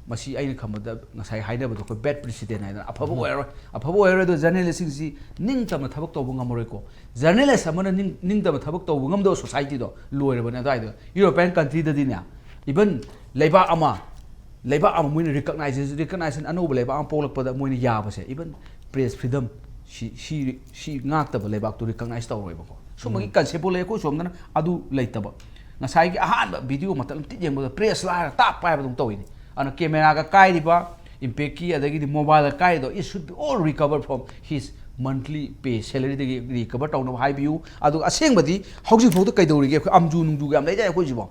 ꯃꯁꯤ ꯑꯩꯅ ꯈꯟꯕꯗ ꯉꯁꯥꯏ ꯍꯥꯏꯅꯕꯗꯣ ꯑꯩꯈꯣꯏ bad precedent ꯍꯥꯏꯗꯅ ꯑꯐꯕ ꯑꯣꯏꯔꯔꯣꯏ, ꯑꯐꯕ ꯑꯣꯏꯔꯔꯣꯏ꯫ ꯑꯗꯣ journalist ꯁꯤꯡꯁꯤ ꯅꯤꯡꯇꯝꯅ ꯊꯕꯛ ꯇꯧꯕ ꯉꯝꯃꯔꯣꯏꯀꯣ꯫ Journalist ꯑꯃꯅ ꯅꯤꯡ-, ꯅꯤꯡꯇꯝꯅ ꯊꯕꯛ ꯇꯧꯕ ꯉꯝꯗꯕ society ꯗꯣ ꯂꯣꯏꯔꯕꯅꯦ ꯑꯗꯨꯋꯥꯏꯗꯣ꯫ European country ꯗꯗꯤꯅꯦ, even ꯂꯩꯕꯥꯛ ꯑꯃ, ꯂꯩꯕꯥꯛ ꯑꯃ ꯃꯣꯏꯅ recognize, recognition ꯑꯅꯧꯕ ꯂꯩꯕꯥꯛ ꯑꯃ ꯄꯣꯛꯂꯛꯄꯗ ꯃꯣꯏꯅ ꯌꯥꯕꯁꯦ, even press freedom ꯁꯤ, ꯁꯤ, ꯁꯤ ꯉꯥꯛꯇꯕ ꯂꯩꯕꯥꯛꯇꯨ recognize ꯇꯧꯔꯣꯏꯕꯀꯣ꯫ ꯁꯨꯝꯕꯒꯤ concept ꯄꯨ ꯂꯩ, ꯑꯩꯈꯣꯏ ꯁꯣꯝꯗꯅ ꯑꯗꯨ ꯂꯩꯇꯕ꯫ ꯉꯁꯥꯏꯒꯤ ꯑꯍꯥꯟꯕ video ꯃꯇꯠ ꯑꯃ ꯇꯤꯠ ꯌꯦꯡꯕꯗ press ꯂꯥꯏꯔ ꯇꯥꯛꯄ ꯍꯥꯏꯕꯗꯧ ꯇꯧꯏꯅꯦ꯫ ꯑꯗꯨꯅ camera ꯒ ꯀꯥꯏꯔꯤꯕ, impact ꯀꯤ, ꯑꯗꯒꯤꯗꯤ mobile ꯒ ꯀꯥꯏꯔꯤꯗꯣ, it should be all recovered from his monthly pay, salary ꯗꯒꯤ recover ꯇꯧꯅꯕ ꯍꯥꯏꯕꯤꯌꯨ꯫ ꯑꯗꯨꯒ ꯑꯁꯦꯡꯕꯗꯤ ꯍꯧꯖꯤꯛꯐꯥꯎꯗ ꯀꯩꯗꯧꯔꯤꯒꯦ? ꯑꯩꯈꯣꯏ ꯑꯝꯖꯨ ꯅꯨꯡꯖꯨꯒ ꯌꯥꯝ ꯂꯩꯗꯥꯏ ꯑꯩꯈꯣꯏꯁꯤꯕꯣ?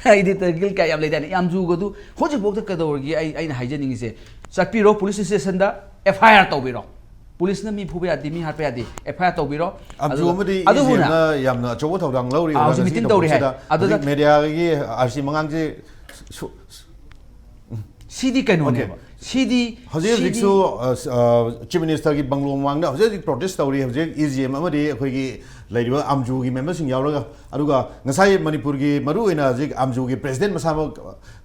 Editor Guild ꯀꯌꯥ ꯌꯥꯝ ꯂꯩꯗꯥꯏꯅꯦ? ꯑꯝꯖꯨꯒꯗꯨ ꯍꯧꯖꯤꯛꯐꯥꯎꯗ ꯀꯩꯗꯧꯔꯒꯦ? ꯑꯩ, ꯑꯩꯅ ꯍꯥꯏꯖꯅꯤꯡꯉꯤꯁꯦ, ꯆꯠꯄꯤꯔꯣ police station the, F I R ꯇꯧꯕꯤꯔꯣ꯫ Police ꯅ ꯃꯤ ꯐꯨꯕ ꯌꯥꯗꯦ, ꯃꯤ ꯍꯥꯠꯄ ꯌꯥꯗꯦ, F I R ꯇꯧꯕꯤꯔꯣ꯫ ꯑꯝꯖꯨ ꯑꯗꯨꯒ, ꯑꯃꯗꯤ ꯑꯗꯨꯕꯨꯅꯦ, ꯏ ꯖꯤ ꯑꯦꯝꯅ ꯌꯥꯝꯅ ꯑꯆꯧꯕ ꯊꯧꯗꯥꯡ ꯂꯧꯔꯤ꯫ ꯑꯥ, ꯍꯧꯖꯤꯛ ꯑꯣꯖꯥ, meeting ꯉꯁꯤꯒꯤ ꯇꯧꯔꯤ ꯍꯥꯏ꯫ ꯊꯧꯗꯣꯛꯁꯤꯗ ꯑꯗꯨꯗ ꯍꯧꯖꯤꯛ media ꯒꯤ ꯑꯥꯔ ꯁꯤ ꯃꯉꯥꯡꯁꯦ ꯁꯨ-, ꯁꯤꯗꯤ ꯀꯩꯅꯣꯅꯦꯕ꯫ Okay. ꯁꯤꯗꯤ, ꯍꯧꯖꯤꯛ ꯁꯤꯗꯤ ꯍꯧꯖꯤꯛꯁꯨ, ꯑ, ꯑ, Chief Minister ꯒꯤ bungalow ꯃꯃꯥꯡꯗ ꯍꯧꯖꯤꯛ ꯍꯧꯖꯤꯛ protest ꯇꯧꯔꯤ꯫ ꯍꯧꯖꯤꯛ ꯏ ꯖꯤ ꯑꯦꯝ ꯑꯃꯗꯤ ꯑꯩꯈꯣꯏꯒꯤ ꯂꯩꯔꯤꯕ ꯑꯝꯖꯨꯒꯤ member ꯁꯤꯡ ꯌꯥꯎꯔꯒ, ꯑꯗꯨꯒ ꯉꯁꯥꯏ ꯃꯅꯤꯄꯨꯔꯒꯤ ꯃꯔꯨꯑꯣꯏꯅ ꯍꯧꯖꯤꯛ ꯑꯝꯖꯨꯒꯤ president ꯃꯁꯥꯃꯛ,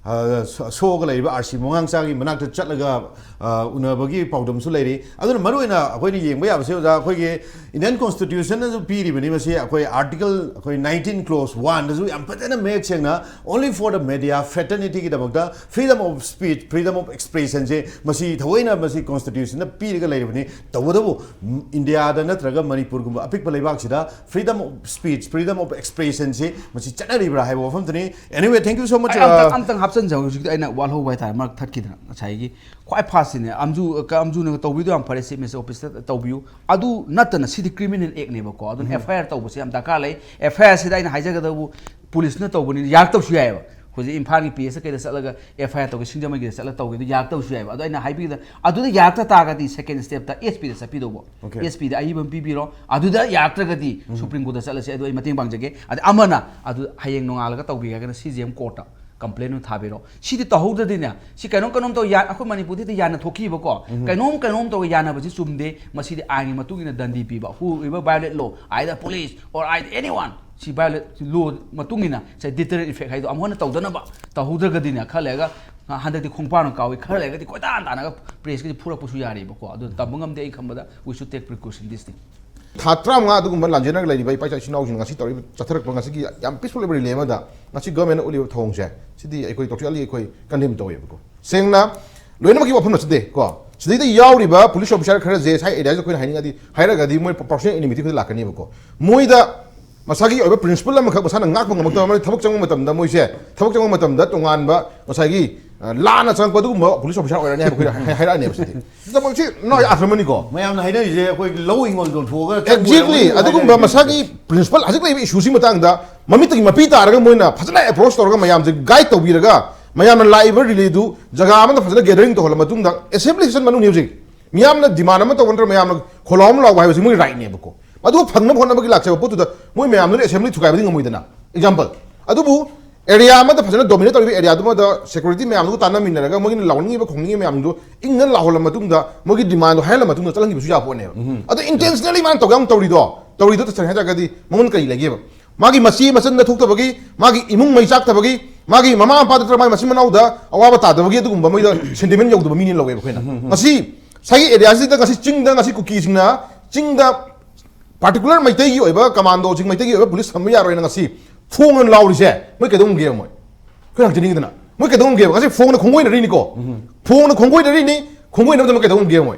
ꯑ, ꯁꯣ-, ꯁꯣꯛꯑꯒ ꯂꯩꯔꯤꯕ ꯑꯥꯔ ꯁꯤ ꯃꯉꯥꯡꯆꯥꯒꯤ ꯃꯅꯥꯛꯇ ꯆꯠꯂꯒ, ꯑ, ꯎꯅꯕꯒꯤ ꯄꯥꯎꯗꯝꯁꯨ ꯂꯩꯔꯤ꯫ ꯑꯗꯨꯅ ꯃꯔꯨꯑꯣꯏꯅ ꯑꯩꯈꯣꯏꯅ ꯌꯦꯡꯕ ꯌꯥꯕꯁꯦ, ꯑꯣꯖꯥ, ꯑꯩꯈꯣꯏꯒꯤ Indian Constitution ꯅꯁꯨ ꯄꯤꯔꯤꯕꯅꯤ꯫ ꯃꯁꯤ ꯑꯩꯈꯣꯏ article, ꯑꯩꯈꯣꯏ nineteen clause one ꯗꯁꯨ ꯌꯥꯝ ꯐꯖꯅ ꯃꯌꯦꯛ ꯁꯦꯡꯅ only for the media fraternity ꯒꯤꯗꯃꯛꯇ freedom of speech, freedom of expression ꯁꯦ ꯃꯁꯤ ꯊꯑꯣꯏꯅ ꯃꯁꯤ constitution ꯅ ꯄꯤꯔꯒ ꯂꯩꯔꯤꯕꯅꯤ꯫ ꯇꯧꯕꯇꯕꯨ, ꯝ, ꯏꯟꯗꯤꯌꯥꯗ ꯅꯠꯇ꯭ꯔꯒ ꯃꯅꯤꯄꯨꯔꯒꯨꯝꯕ ꯑꯄꯤꯛꯄ ꯂꯩꯕꯥꯛꯁꯤꯗ freedom of speech, freedom of expression ꯁꯤ ꯃꯁꯤ ꯆꯠꯅꯔꯤꯕ꯭ꯔꯥ ꯍꯥꯏꯕ ꯋꯥꯐꯝꯗꯨꯅꯤ꯫ Anyway, thank you so much, ꯑꯩ ꯑꯝꯇꯪ, ꯑ, ꯑꯝꯇꯪ ꯍꯥꯞꯆꯤꯟꯖꯧ꯫ ꯍꯧꯖꯤꯛꯇꯤ ꯑꯩꯅ ꯋꯥꯠꯍꯧꯕ ꯍꯥꯏꯇꯥꯔꯦ, ꯃꯔꯛ ꯊꯠꯈꯤꯗꯅ꯫ ꯉꯁꯥꯏꯒꯤ ꯈ꯭ꯋꯥꯏ first ꯁꯤꯅꯦ, ꯑꯝꯖꯨ, ꯀ-, ꯑꯝꯖꯨꯅꯒ ꯇꯧꯕꯤꯗꯣ ꯌꯥꯝ ꯐꯔꯦ, Chief Minister office ꯇ ꯇꯧꯕꯤꯌꯨ꯫ ꯑꯗꯨ ꯅꯠꯇꯅ ꯁꯤꯗꯤ criminal act ꯅꯦꯕꯀꯣ, ꯑꯗꯨꯅ F I R ꯇꯧꯕꯁꯦ ꯌꯥꯝ ꯗꯔꯀꯥꯔ ꯂꯩ꯫ F I R ꯁꯤꯗ ꯑꯩꯅ ꯍꯥꯏꯖꯒꯗꯕꯨ, police ꯅ ꯇꯧꯕꯅꯤꯅ ꯌꯥꯔꯛꯇꯕꯁꯨ ꯌꯥꯏꯑꯕ꯫ ꯍꯧꯖꯤꯛ ꯏꯝꯐꯥꯜꯒꯤ ꯄꯤ ꯑꯦꯁꯇ ꯀꯩꯗ ꯆꯠꯂꯒ ꯑꯦꯐ ꯑꯥꯏ ꯑꯥꯔ ꯇꯧꯒꯦ, ꯁꯤꯡꯖꯃꯩꯒꯤꯗ ꯆꯠꯂꯒ ꯇꯧꯒꯦ, ꯑꯗꯨ ꯌꯥꯔꯛꯇꯕꯁꯨ ꯌꯥꯏꯕ꯫ ꯑꯗꯣ ꯑꯩꯅ ꯍꯥꯏꯕꯤꯕꯗ, ꯑꯗꯨꯗ ꯌꯥꯔꯛꯇ ꯇꯥꯔꯒꯗꯤ ꯁꯦꯀꯦꯟ ꯁ꯭ꯇꯦꯞꯇ ꯑꯦꯁ ꯄꯤꯗ ꯆꯠꯄꯤꯗꯧꯕ꯫ Okay. ꯑꯦꯁ ꯄꯤꯗ ꯑꯏꯕ ꯑꯃ ꯄꯤꯕꯤꯔꯣ꯫ ꯑꯗꯨꯗ ꯌꯥꯔꯛꯇ꯭ꯔꯒꯗꯤ ꯁꯨꯄ꯭ꯔꯤꯝ ꯀꯣꯔꯠꯇ ꯆꯠꯂꯁꯦ, ꯑꯗꯨ ꯑꯩ ꯃꯇꯦꯡ ꯄꯥꯡꯖꯒꯦ꯫ ꯑꯗ ꯑꯃꯅ ꯑꯗꯨ ꯍꯌꯦꯡ ꯅꯣꯡꯉꯥꯜꯂꯒ ꯇꯧꯕꯤꯔꯒꯅ ꯁꯤ ꯖꯤ ꯑꯦꯝ ꯀꯣꯔꯠꯇ ꯀꯝꯄ꯭ꯂꯦꯟ ꯑꯃ ꯊꯥꯕꯤꯔꯣ꯫ ꯁꯤꯗꯤ ꯇꯧꯍꯧꯗ꯭ꯔꯗꯤꯅꯦ, ꯁꯤ ꯀꯩꯅꯣꯝ ꯀꯩꯅꯣꯝ ꯇꯧ ꯌꯥ-, ꯑꯩꯈꯣꯏ ꯃꯅꯤꯄꯨꯔꯗꯗꯤ ꯌꯥꯟꯅ ꯊꯣꯛꯈꯤꯕꯀꯣ꯫ ꯀꯩꯅꯣꯝ ꯀꯩꯅꯣꯝ ꯇꯧꯔꯒ ꯌꯥꯟꯅꯕꯁꯤ ꯆꯨꯝꯗꯦ꯫ ꯃꯁꯤꯗꯤ ꯑꯥꯏꯟꯒꯤ ꯃꯇꯨꯡ ꯏꯟꯅ ꯗꯟꯗꯤ ꯄꯤꯕ꯫ Whoever violate law, either police or either anyone, ꯁꯤ violate law ꯃꯇꯨꯡ ꯏꯟꯅ ꯁꯦ deterrent effect ꯍꯥꯏꯗꯣ ꯑꯃꯨꯛ ꯍꯟꯅ ꯇꯧꯗꯅꯕ ꯇꯧꯍꯧꯗ꯭ꯔꯒꯗꯤꯅꯦ, ꯈꯔ ꯂꯩꯔꯒ ꯍꯟꯗꯛꯇꯤ ꯈꯣꯡꯄꯥꯛꯅ ꯀꯥꯎꯏ, ꯈꯔ ꯂꯩꯔꯒꯗꯤ ꯀꯣꯏꯇꯥꯟ ꯇꯥꯟꯅꯒ ꯄ꯭ꯔꯦꯁꯀꯤꯗꯤ ꯐꯨꯔꯛꯄꯁꯨ ꯌꯥꯔꯤꯕꯀꯣ꯫ ꯑꯗꯨ ꯇꯝꯕ ꯉꯝꯗꯦ꯫ ꯑꯩ ꯈꯟꯕꯗ we should take precaution this thing. ꯊꯥ ꯇꯔꯥꯃꯉꯥ ꯑꯗꯨꯒꯨꯝꯕ ꯂꯥꯟꯖꯦꯟꯅꯔꯒ ꯂꯩꯔꯤꯕ ꯏꯄꯥ ꯏꯆꯥ ꯏꯆꯤꯟ ꯏꯅꯥꯎꯁꯤꯡ ꯉꯁꯤ ꯇꯧꯔꯤꯕ, ꯆꯠꯊꯔꯛꯄ ꯉꯁꯤꯒꯤ ꯌꯥꯝ peaceful ꯑꯣꯏꯕ rally ꯑꯃꯗ ꯉꯁꯤ government ꯅ ꯎꯠꯂꯤꯕ ꯊꯧꯑꯣꯡꯁꯦ, ꯁꯤꯗꯤ ꯑꯩꯈꯣꯏ totally ꯑꯩꯈꯣꯏ condemn ꯇꯧꯋꯦꯕꯀꯣ꯫ ꯁꯦꯡꯅ ꯂꯣꯏꯅꯃꯛꯀꯤ ꯋꯥꯐꯝ ꯅꯠꯆꯗꯦ ꯀꯣ꯫ ꯁꯤꯗꯩꯗ ꯌꯥꯎꯔꯤꯕ police officer ꯈꯔꯁꯦ ꯁꯥꯏ area ꯁꯤꯗ ꯑꯩꯈꯣꯏꯅ ꯍꯥꯏꯅꯤꯡꯉꯗꯤ, ꯍꯥꯏꯔꯒꯗꯤ ꯃꯣꯏ personal enmity ꯑꯩꯈꯣꯏꯗ ꯂꯥꯛꯀꯅꯦꯕꯀꯣ꯫ ꯃꯣꯏꯗ ꯃꯁꯥꯒꯤ ꯑꯣꯏꯕ principle ꯑꯃꯈꯛ ꯃꯁꯥꯅ ꯉꯥꯛꯄ ꯉꯝꯃꯛꯇꯕ, ꯃꯔꯝꯗꯤ ꯊꯕꯛ ꯆꯪꯕ ꯃꯇꯝꯗ ꯃꯣꯏꯁꯦ, ꯊꯕꯛ ꯆꯪꯕ ꯃꯇꯝꯗ ꯇꯣꯉꯥꯟꯕ ꯉꯁꯥꯏꯒꯤ, ꯑ, ꯂꯥꯟꯅ ꯆꯪꯉꯛꯄ ꯑꯗꯨꯒꯨꯝꯕ police officer ꯑꯣꯏꯔꯅꯤ ꯍꯥꯏꯕ ꯑꯩꯈꯣꯏꯅ ꯍꯥꯏ-, ꯍꯥꯏꯔꯛꯑꯅꯦꯕ ꯁꯤꯗꯤ꯫ ꯁꯤꯗꯃꯛꯁꯤ ꯅꯣꯏ ꯑꯥꯊ꯭ꯔꯃꯅꯤꯀꯣ꯫ ꯃꯌꯥꯝꯅ ꯍꯥꯏꯅꯔꯤꯁꯦ ꯑꯩꯈꯣꯏ ꯂꯧ ꯍꯤꯡꯒꯣꯜ ꯌꯣꯟꯊꯣꯛꯑꯒ Exactly. ꯑꯗꯨꯒꯨꯝꯕ ꯃꯁꯥꯒꯤ principle, ꯍꯧꯖꯤꯛ ꯂꯩꯔꯤꯕ issue ꯁꯤ ꯃꯇꯥꯡꯗ ꯃꯃꯤꯠꯇꯒꯤ ꯃꯄꯤ ꯇꯥꯔꯒ ꯃꯣꯏꯅ ꯐꯖꯅ approach ꯇꯧꯔꯒ ꯃꯌꯥꯝꯁꯦ guide ꯇꯧꯕꯤꯔꯒ ꯃꯌꯥꯝꯅ ꯂꯥꯛꯏꯕ rally ꯗꯨ ꯖꯒꯥ ꯑꯃꯗ ꯐꯖꯅ gathering ꯇꯧꯍꯜꯂ ꯃꯇꯨꯡꯗ, assembly session ꯃꯅꯨꯡꯅꯤ ꯍꯧꯖꯤꯛ, ꯃꯤꯌꯥꯝꯅ demand ꯑꯃ ꯇꯧꯕ ꯅꯠꯇ꯭ꯔꯒ ꯃꯌꯥꯝꯅ ꯈꯣꯜꯂꯥꯎ ꯑꯃ ꯂꯥꯎꯕ ꯍꯥꯏꯕꯁꯤ ꯃꯣꯏ right ꯅꯦꯕꯀꯣ꯫ ꯑꯗꯨ ꯐꯪꯅꯕ ꯍꯣꯠꯅꯕꯒꯤ ꯂꯥꯛꯆꯕ ꯄꯣꯠꯇꯨꯗ ꯃꯣꯏ ꯃꯌꯥꯝꯗꯨꯅ assembly ꯊꯨꯒꯥꯏꯕꯗꯤ ꯉꯝꯃꯣꯏꯗꯅ꯫ Example, ꯑꯗꯨꯕꯨ area ꯑꯃꯗ ꯐꯖꯅ dominate ꯇꯧꯔꯤꯕ area ꯗꯨꯃꯗ security ꯃꯌꯥꯝꯗꯨꯒ ꯇꯥꯟꯅꯃꯤꯟꯅꯔꯒ ꯃꯣꯏꯒꯤ ꯂꯥꯎꯅꯤꯡꯉꯤꯕ ꯈꯣꯡꯅꯤꯡꯉꯤꯕ ꯃꯌꯥꯝꯗꯨ ꯏꯪꯅ ꯂꯥꯎꯍꯜꯂ ꯃꯇꯨꯡꯗ, ꯃꯣꯏꯒꯤ demand ꯗꯨ ꯍꯥꯏꯍꯜꯂ ꯃꯇꯨꯡꯗ ꯆꯠꯍꯟꯈꯤꯕꯁꯨ ꯌꯥꯕ ꯄꯣꯠꯅꯦꯕ꯫ ꯑꯗꯣ intentionally ꯃꯥꯅ ꯇꯧꯒꯦ ꯌꯥꯎꯅ ꯇꯧꯔꯤꯗꯣ, ꯇꯧꯔꯤꯗꯣ ꯇꯁꯦꯡꯅ ꯍꯥꯏ ꯇꯥꯔꯒꯗꯤ ꯃꯉꯣꯟꯗ ꯀꯔꯤ ꯂꯩꯒꯦꯕ? ꯃꯥꯒꯤ ꯃꯆꯦ ꯃꯆꯟꯗ ꯊꯣꯛꯇꯕꯒꯤ, ꯃꯥꯒꯤ ꯏꯃꯨꯡ ꯃꯩ ꯆꯥꯛꯇꯕꯒꯤ, ꯃꯥꯒꯤ ꯃꯃꯥ ꯃꯄꯥ ꯅꯠꯇ꯭ꯔꯒ ꯃꯥꯒꯤ ꯃꯆꯤꯟ ꯃꯅꯥꯎꯗ ꯑꯋꯥꯕ ꯇꯥꯗꯕꯒꯤ ꯑꯗꯨꯒꯨꯝꯕ ꯃꯣꯏꯗ sentiment ꯌꯧꯗꯕ ꯃꯤꯅꯦꯅ ꯂꯧꯋꯦꯕ ꯑꯩꯈꯣꯏꯅ꯫ ꯉꯁꯤ ꯉꯁꯥꯏꯒꯤ area ꯁꯤꯗ ꯉꯁꯤ ꯆꯤꯡꯗ ꯉꯁꯤ ꯀꯨꯀꯤꯁꯤꯡꯅ ꯆꯤꯡꯗ particular ꯃꯩꯇꯩꯒꯤ ꯑꯣꯏꯕ commando ꯁꯤꯡ, ꯃꯩꯇꯩꯒꯤ ꯑꯣꯏꯕ police ꯊꯝꯕ ꯌꯥꯔꯣꯏꯅ ꯉꯁꯤ ꯐꯣꯡꯅ ꯂꯥꯎꯔꯤꯁꯦ ꯃꯣꯏ ꯀꯩꯗꯧꯉꯝꯒꯦꯕ? ꯃꯣꯏ, ꯑꯩꯈꯣꯏ ꯍꯪꯖꯅꯤꯡꯉꯤꯗꯅ, ꯃꯣꯏ ꯀꯩꯗꯧꯉꯝꯒꯦꯕ? ꯉꯁꯤ ꯐꯣꯡꯅ ꯈꯣꯡꯒꯣꯏꯅꯔꯤꯅꯤꯀꯣ, ꯐꯣꯡꯅ ꯈꯣꯡꯒꯣꯏꯅꯔꯤꯅꯤ, ꯈꯣꯡꯒꯣꯏꯅꯕꯗ ꯃꯣꯏ ꯀꯩꯗꯧꯉꯝꯒꯦꯕ? ꯃꯣꯏ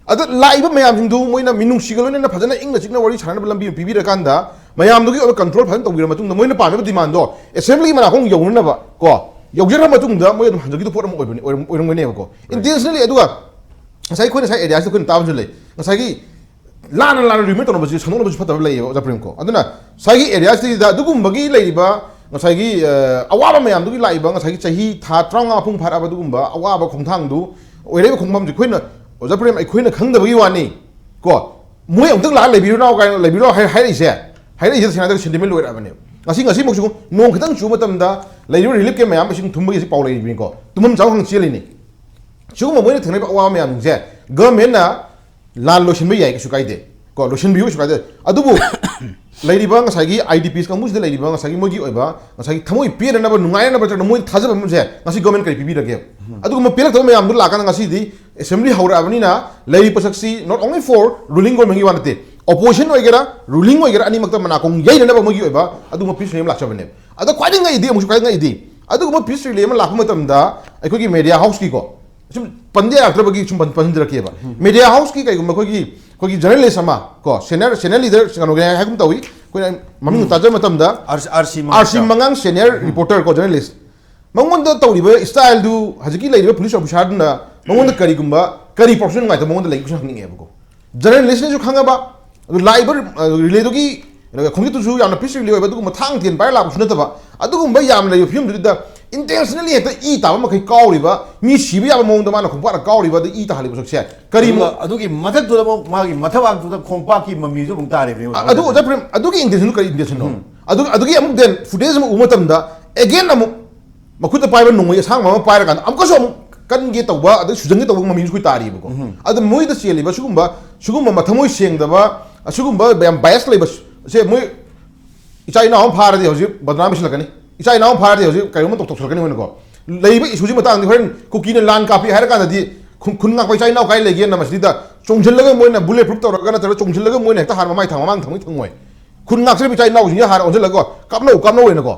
ꯑꯗ ꯂꯥꯛꯏꯕ ꯃꯌꯥꯝꯁꯤꯡꯗꯨ ꯃꯣꯏꯅ ꯃꯤꯅꯨꯡꯁꯤꯒ ꯂꯣꯏꯅꯅ ꯐꯖꯅ ꯏꯪꯅ ꯆꯤꯛꯅ ꯋꯥꯔꯤ ꯁꯥꯟꯅꯅꯕ ꯂꯝꯕꯤ ꯑꯃ ꯄꯤꯕꯤꯔꯀꯥꯟꯗ, ꯃꯌꯥꯝꯗꯨꯒꯤ ꯑꯣꯏꯕ control ꯐꯖꯅ ꯇꯧꯕꯤꯔ ꯃꯇꯨꯡꯗ, ꯃꯣꯏꯅ ꯄꯥꯝꯃꯤꯕ demand ꯗꯣ assembly ꯒꯤ ꯃꯅꯥꯛ ꯐꯥꯎ ꯌꯧꯅꯅꯕ ꯀꯣ, ꯌꯧꯖꯔꯕ ꯃꯇꯨꯡꯗ ꯃꯣꯏ ꯑꯗꯨꯝ ꯍꯟꯖꯈꯤꯗꯨ ꯄꯣꯠ ꯑꯃ ꯑꯣꯏꯕꯅꯤ, ꯑꯣꯏꯔꯝ-, ꯑꯣꯏꯔꯝꯒꯅꯦꯕꯀꯣ, intentionally꯫ ꯑꯗꯨꯒ ꯉꯁꯥꯏ ꯑꯩꯈꯣꯏꯅ ꯉꯁꯥꯏ area ꯁꯤꯗ ꯑꯩꯈꯣꯏꯅ ꯇꯥꯕꯁꯨ ꯂꯩ, ꯉꯁꯥꯏꯒꯤ ꯂꯥꯟꯅ ꯂꯥꯟꯅ ꯔꯤꯃꯦꯠ ꯇꯧꯅꯕꯁꯤ, ꯁꯟꯗꯣꯛꯅꯕꯁꯨ ꯐꯠꯇꯕ ꯂꯩꯌꯦꯕ, ꯑꯣꯖꯥ ꯄ꯭ꯔꯦꯝ ꯀꯣ꯫ ꯑꯗꯨꯅ ꯉꯁꯥꯏꯒꯤ area ꯁꯤꯗ ꯑꯗꯨꯒꯨꯝꯕꯒꯤ ꯂꯩꯔꯤꯕ ꯉꯁꯥꯏꯒꯤ ꯑ, ꯑꯋꯥꯕ ꯃꯌꯥꯝꯗꯨꯒꯤ ꯂꯥꯛꯏꯕ ꯉꯁꯥꯏꯒꯤ ꯆꯍꯤ ꯊꯥ ꯇꯔꯥꯃꯉꯥ ꯃꯄꯨꯡ ꯐꯥꯔꯛꯑꯕ ꯑꯗꯨꯒꯨꯝꯕ ꯑꯋꯥꯕ ꯈꯣꯡꯊꯥꯡꯗꯨ ꯑꯣꯏꯔꯛꯏꯕ ꯈꯣꯡꯐꯝꯁꯦ ꯑꯩꯈꯣꯏꯅ, ꯑꯣꯖꯥ ꯄ꯭ꯔꯦꯝ, ꯑꯩꯈꯣꯏꯅ ꯈꯪꯗꯕꯒꯤ ꯋꯥꯅꯤ ꯀꯣ꯫ ꯃꯣꯏ ꯑꯃꯨꯛꯇꯪ ꯂꯥꯛꯑ ꯂꯩꯕꯤꯔꯨ ꯂꯥꯎ ꯀꯥꯏꯅ, ꯂꯩꯕꯤꯔꯨ ꯂꯥꯎ ꯍꯥꯏ-, ꯍꯥꯏꯔꯛꯏꯁꯦ, ꯍꯥꯏꯔꯛꯏꯁꯦ ꯇꯁꯦꯡꯅ ꯍꯥꯏꯔꯒꯗꯤ ꯁꯦꯟꯇꯤꯃꯦꯟ ꯂꯣꯏꯔꯛꯑꯕꯅꯦꯕ꯫ ꯉꯁꯤ, ꯉꯁꯤꯃꯛꯁꯨ ꯅꯣꯡ ꯈꯤꯇꯪ ꯆꯨꯕ ꯃꯇꯝꯗ ꯂꯩꯔꯤꯕ ꯔꯤꯂꯤꯐ ꯀꯦꯝ ꯃꯌꯥꯝ ꯏꯁꯤꯡ ꯊꯨꯝꯕꯒꯤ ꯄꯥꯎ ꯂꯩꯔꯤꯕꯅꯤꯀꯣ꯫ ꯇꯨꯝꯐꯝ ꯆꯥꯐꯝ ꯈꯪꯗ ꯆꯦꯜꯂꯤꯅꯤ꯫ ꯁꯤꯒꯨꯝꯕ ꯃꯣꯏꯅ ꯊꯦꯡꯅꯔꯤꯕ ꯑꯋꯥꯕ ꯃꯌꯥꯝꯁꯤꯡꯁꯦ ꯒꯚꯔꯟꯃꯦꯟꯠꯅ ꯂꯥꯟ ꯂꯣꯏꯁꯤꯟꯕ ꯌꯥꯏ, ꯀꯩꯁꯨ ꯀꯥꯏꯗꯦ ꯀꯣ, ꯂꯣꯏꯁꯤꯟꯕꯤꯌꯨ, ꯀꯩꯁꯨ ꯀꯥꯏꯗꯦ꯫ ꯑꯗꯨꯕꯨ ꯂꯩꯔꯤꯕ ꯉꯁꯥꯏꯒꯤ ꯑꯥꯏ ꯗꯤ ꯄꯤꯁ ꯀꯥꯡꯕꯨꯁꯤꯗ ꯂꯩꯔꯤꯕ ꯉꯁꯥꯏꯒꯤ ꯃꯣꯏꯒꯤ ꯑꯣꯏꯕ ꯉꯁꯥꯏꯒꯤ ꯊꯃꯣꯏ ꯄꯦꯟꯅꯅꯕ, ꯅꯨꯡꯉꯥꯏꯅꯅꯕ ꯅꯠꯇ꯭ꯔꯒ ꯃꯣꯏꯗ ꯊꯥꯖꯕ ꯑꯃꯁꯦ ꯉꯁꯤ ꯒꯚꯔꯟꯃꯦꯟꯠ ꯀꯔꯤ ꯄꯤꯕꯤꯔꯒꯦ? ꯑꯗꯨꯒꯨꯝꯕ ꯄꯦꯜꯂꯛꯇꯕ ꯃꯌꯥꯝꯗꯨ ꯂꯥꯛꯀꯥꯟꯗ ꯉꯁꯤꯗꯤ ꯑꯦꯁꯦꯝꯕ꯭ꯂꯤ ꯍꯧꯔꯛꯑꯕꯅꯤꯅ ꯂꯩꯔꯤꯕ ꯄꯣꯠꯁꯛꯁꯤ not only for ruling governmentꯀꯤ ꯋꯥ ꯅꯠꯇꯦ, ꯑꯣꯄꯣꯖꯤꯁꯟ ꯑꯣꯏꯒꯦꯔꯥ ꯔꯨꯂꯤꯡ ꯑꯣꯏꯒꯦꯔꯥ ꯑꯅꯤꯃꯛꯇ ꯃꯅꯥꯀꯣꯡ ꯌꯩꯅꯅꯕ ꯃꯣꯏꯒꯤ ꯑꯣꯏꯕ ꯑꯗꯨꯒꯨꯝꯕ ꯄꯤꯁ ꯔꯦꯂꯤ ꯑꯃ ꯂꯥꯛꯆꯕꯅꯦꯕ꯫ ꯑꯗꯣ ꯈ꯭ꯋꯥꯏꯗꯒꯤ ꯉꯛꯏꯗꯤ, ꯑꯃꯨꯛꯁꯨ ꯈ꯭ꯋꯥꯏꯗꯒꯤ ꯉꯛꯏꯗꯤ, ꯑꯗꯨꯒꯨꯝꯕ ꯄꯤꯁ ꯔꯦꯂꯤ ꯑꯃ ꯂꯥꯛꯄ ꯃꯇꯝꯗ ꯑꯩꯈꯣꯏꯒꯤ ꯃꯦꯗꯤꯌꯥ ꯍꯥꯎꯁꯀꯤꯀꯣ, ꯁꯨꯝ ꯄꯟꯗ ꯌꯥꯔꯛꯇ꯭ꯔꯕꯒꯤ ꯁꯨꯝ ꯄꯟ-, ꯄꯟꯖꯔꯛꯀꯦꯕ꯫ ꯃꯦꯗꯤꯌꯥ ꯍꯥꯎꯁꯀꯤ ꯀꯩꯒꯨꯝꯕ ꯑꯩꯈꯣꯏꯒꯤ, ꯑꯩꯈꯣꯏꯒꯤ ꯖꯔꯅꯦꯂꯤꯁ ꯑꯃ ꯀꯣ, ꯁꯦꯅꯤꯌꯔ, ꯁꯦꯅꯤꯌꯔ ꯂꯤꯗꯔ ꯀꯩꯅꯣꯒꯤ ꯍꯥꯏꯒꯨꯝ ꯇꯧꯏ, ꯑꯩꯈꯣꯏꯅ ꯃꯃꯤꯡ ꯇꯥꯖꯕ ꯃꯇꯝꯗ R C, R C ꯃꯉꯥꯡ, R C ꯃꯉꯥꯡ senior reporter ꯀꯣ, ꯖꯔꯅꯦꯂꯤꯁ, ꯃꯉꯣꯟꯗ ꯇꯧꯔꯤꯕ ꯏꯁꯇꯥꯏꯜꯗꯨ ꯍꯧꯖꯤꯛꯀꯤ ꯂꯩꯔꯤꯕ ꯄꯨꯂꯤꯁ ꯑꯣꯐꯤꯁꯥꯔꯗꯨꯅ ꯃꯉꯣꯟꯗ ꯀꯔꯤꯒꯨꯝꯕ, ꯀꯔꯤ ꯄ꯭ꯔꯣꯐꯦꯁꯟ ꯅꯨꯡꯉꯥꯏꯇꯕ ꯃꯉꯣꯟꯗ ꯂꯩꯒꯦ ꯈꯪꯅꯤꯡꯉꯦꯕꯀꯣ꯫ ꯖꯔꯅꯦꯂꯤꯁꯅꯁꯨ ꯈꯪꯉꯕ, ꯑꯗꯨ ꯂꯥꯛꯏꯕ, ꯑ, ꯔꯤꯂꯦꯗꯨꯒꯤ ꯈꯣꯡꯆꯠꯇꯨꯁꯨ ꯌꯥꯝꯅ ꯄꯤꯁ ꯔꯤꯂꯦ ꯑꯣꯏꯕ, ꯑꯗꯨꯒꯨꯝꯕ ꯊꯥꯡ ꯇꯦꯟ ꯄꯥꯏꯔ ꯂꯥꯛꯄꯁꯨ ꯅꯠꯇꯕ, ꯑꯗꯨꯒꯨꯝꯕ ꯌꯥꯝꯅ ꯂꯩꯕ ꯐꯤꯕꯝꯗꯨꯗ ꯏꯟꯇꯦꯟꯁꯅꯦꯜꯂꯤ ꯍꯦꯛꯇ ꯏ ꯇꯥꯕ ꯃꯈꯩ ꯀꯥꯎꯔꯤꯕ, ꯃꯤ ꯁꯤꯕ ꯌꯥꯕ ꯃꯑꯣꯡꯗ ꯃꯥꯅ ꯈꯣꯡꯄꯥꯛꯅ ꯀꯥꯎꯔꯤꯕ, ꯑꯗꯨ ꯏ ꯇꯥꯍꯜꯂꯤꯕ ꯁꯛꯁꯦ ꯀꯔꯤ? ꯑꯗꯨꯒ ꯑꯗꯨꯒꯤ ꯃꯊꯛꯇꯨꯗ ꯑꯃꯨꯛ ꯃꯥꯒꯤ ꯃꯊꯕꯥꯛꯇꯨꯗ ꯈꯣꯡꯄꯥꯛꯀꯤ ꯃꯃꯤꯁꯨ ꯑꯃꯨꯛ ꯇꯥꯔꯤꯕꯅꯦ꯫ ꯑ-, ꯑꯗꯨ ꯑꯣꯖꯥ ꯄ꯭ꯔꯦꯝ, ꯑꯗꯨꯒꯤ ꯏꯟꯇꯦꯟꯁꯟꯗꯨ ꯀꯔꯤ ꯏꯟꯇꯦꯟꯁꯟꯅꯣ? ꯑꯗꯨ, ꯑꯗꯨꯒꯤ ꯑꯃꯨꯛ ꯗꯦꯟ ꯐꯨꯇꯦꯖ ꯑꯃ ꯎꯕ ꯃꯇꯝꯗ ꯑꯦꯒꯦꯟ ꯑꯃꯨꯛ ꯃꯈꯨꯠꯇ ꯄꯥꯏꯕ ꯅꯣꯡꯃꯩ ꯑꯁꯥꯡꯕ ꯑꯃ ꯄꯥꯏꯔꯀꯥꯟꯗ ꯑꯃꯨꯛꯀꯁꯨ ꯑꯃꯨꯛ ꯀꯟꯒꯦ ꯇꯧꯕ, ꯑꯗꯩ ꯁꯨꯖꯟꯒꯦ ꯇꯧꯕ ꯃꯃꯤꯁꯨ ꯑꯩꯈꯣꯏ ꯇꯥꯔꯤꯕꯀꯣ꯫ ꯑꯗꯨ ꯃꯣꯏꯗ ꯆꯦꯜꯂꯤꯕ ꯁꯤꯒꯨꯝꯕ, ꯁꯤꯒꯨꯝꯕ ꯃꯊꯃꯣꯏ ꯁꯦꯡꯗꯕ, ꯑꯁꯤꯒꯨꯝꯕ ꯌꯥꯝ ꯕꯥꯏꯁ ꯂꯩꯕ ꯁꯦ, ꯃꯣꯏ ꯏꯆꯥ ꯏꯅꯥꯎ ꯑꯃ ꯐꯥꯔꯗꯤ ꯍꯧꯖꯤꯛ ꯕꯗꯅꯥꯝ ꯄꯤꯁꯤꯜꯂꯛꯀꯅꯤ, ꯏꯆꯥ ꯏꯅꯥꯎ ꯑꯃ ꯐꯥꯔꯗꯤ ꯍꯧꯖꯤꯛ ꯀꯩꯅꯣꯝꯃ ꯇꯧꯊꯣꯛꯆꯔꯛꯀꯅꯤ ꯃꯣꯏꯅꯀꯣ꯫ ꯂꯩꯔꯤꯕ ꯏꯁꯨꯁꯤ ꯃꯇꯥꯡꯗꯤ ꯍꯣꯔꯦꯟ ꯀꯨꯀꯤꯅ ꯂꯥꯟ ꯀꯥꯞꯄꯤ ꯍꯥꯏꯔ ꯀꯥꯟꯗꯗꯤ ꯈꯨꯟ, ꯈꯨꯟ ꯉꯥꯛꯄ ꯏꯆꯥ ꯏꯅꯥꯎ ꯀꯥꯏ ꯂꯩꯒꯦꯅ ꯃꯁꯤꯗ ꯆꯣꯡꯁꯤꯜꯂꯒ ꯃꯣꯏꯅ ꯕꯨꯂꯦꯠ ꯄ꯭ꯔꯨꯞ ꯇꯧꯔꯒ ꯅꯠꯇ꯭ꯔꯒ ꯆꯣꯡꯁꯤꯜꯂꯒ ꯃꯣꯏꯅ ꯍꯦꯛꯇ ꯍꯥꯟꯅ ꯃꯃꯥꯏ ꯊꯥꯡ ꯃꯃꯥꯡ ꯊꯥꯡꯕꯩ ꯊꯪꯉꯣꯏ꯫ ꯈꯨꯟ ꯉꯥꯛꯆꯔꯤꯕ ꯏꯆꯥ ꯏꯅꯥꯎꯁꯤꯡꯁꯦ ꯍꯥꯟꯅ ꯑꯣꯟꯁꯤꯜꯂꯒ ꯀꯥꯞꯅꯧ, ꯀꯥꯞꯅꯧ ꯍꯥꯏꯅꯀꯣ꯫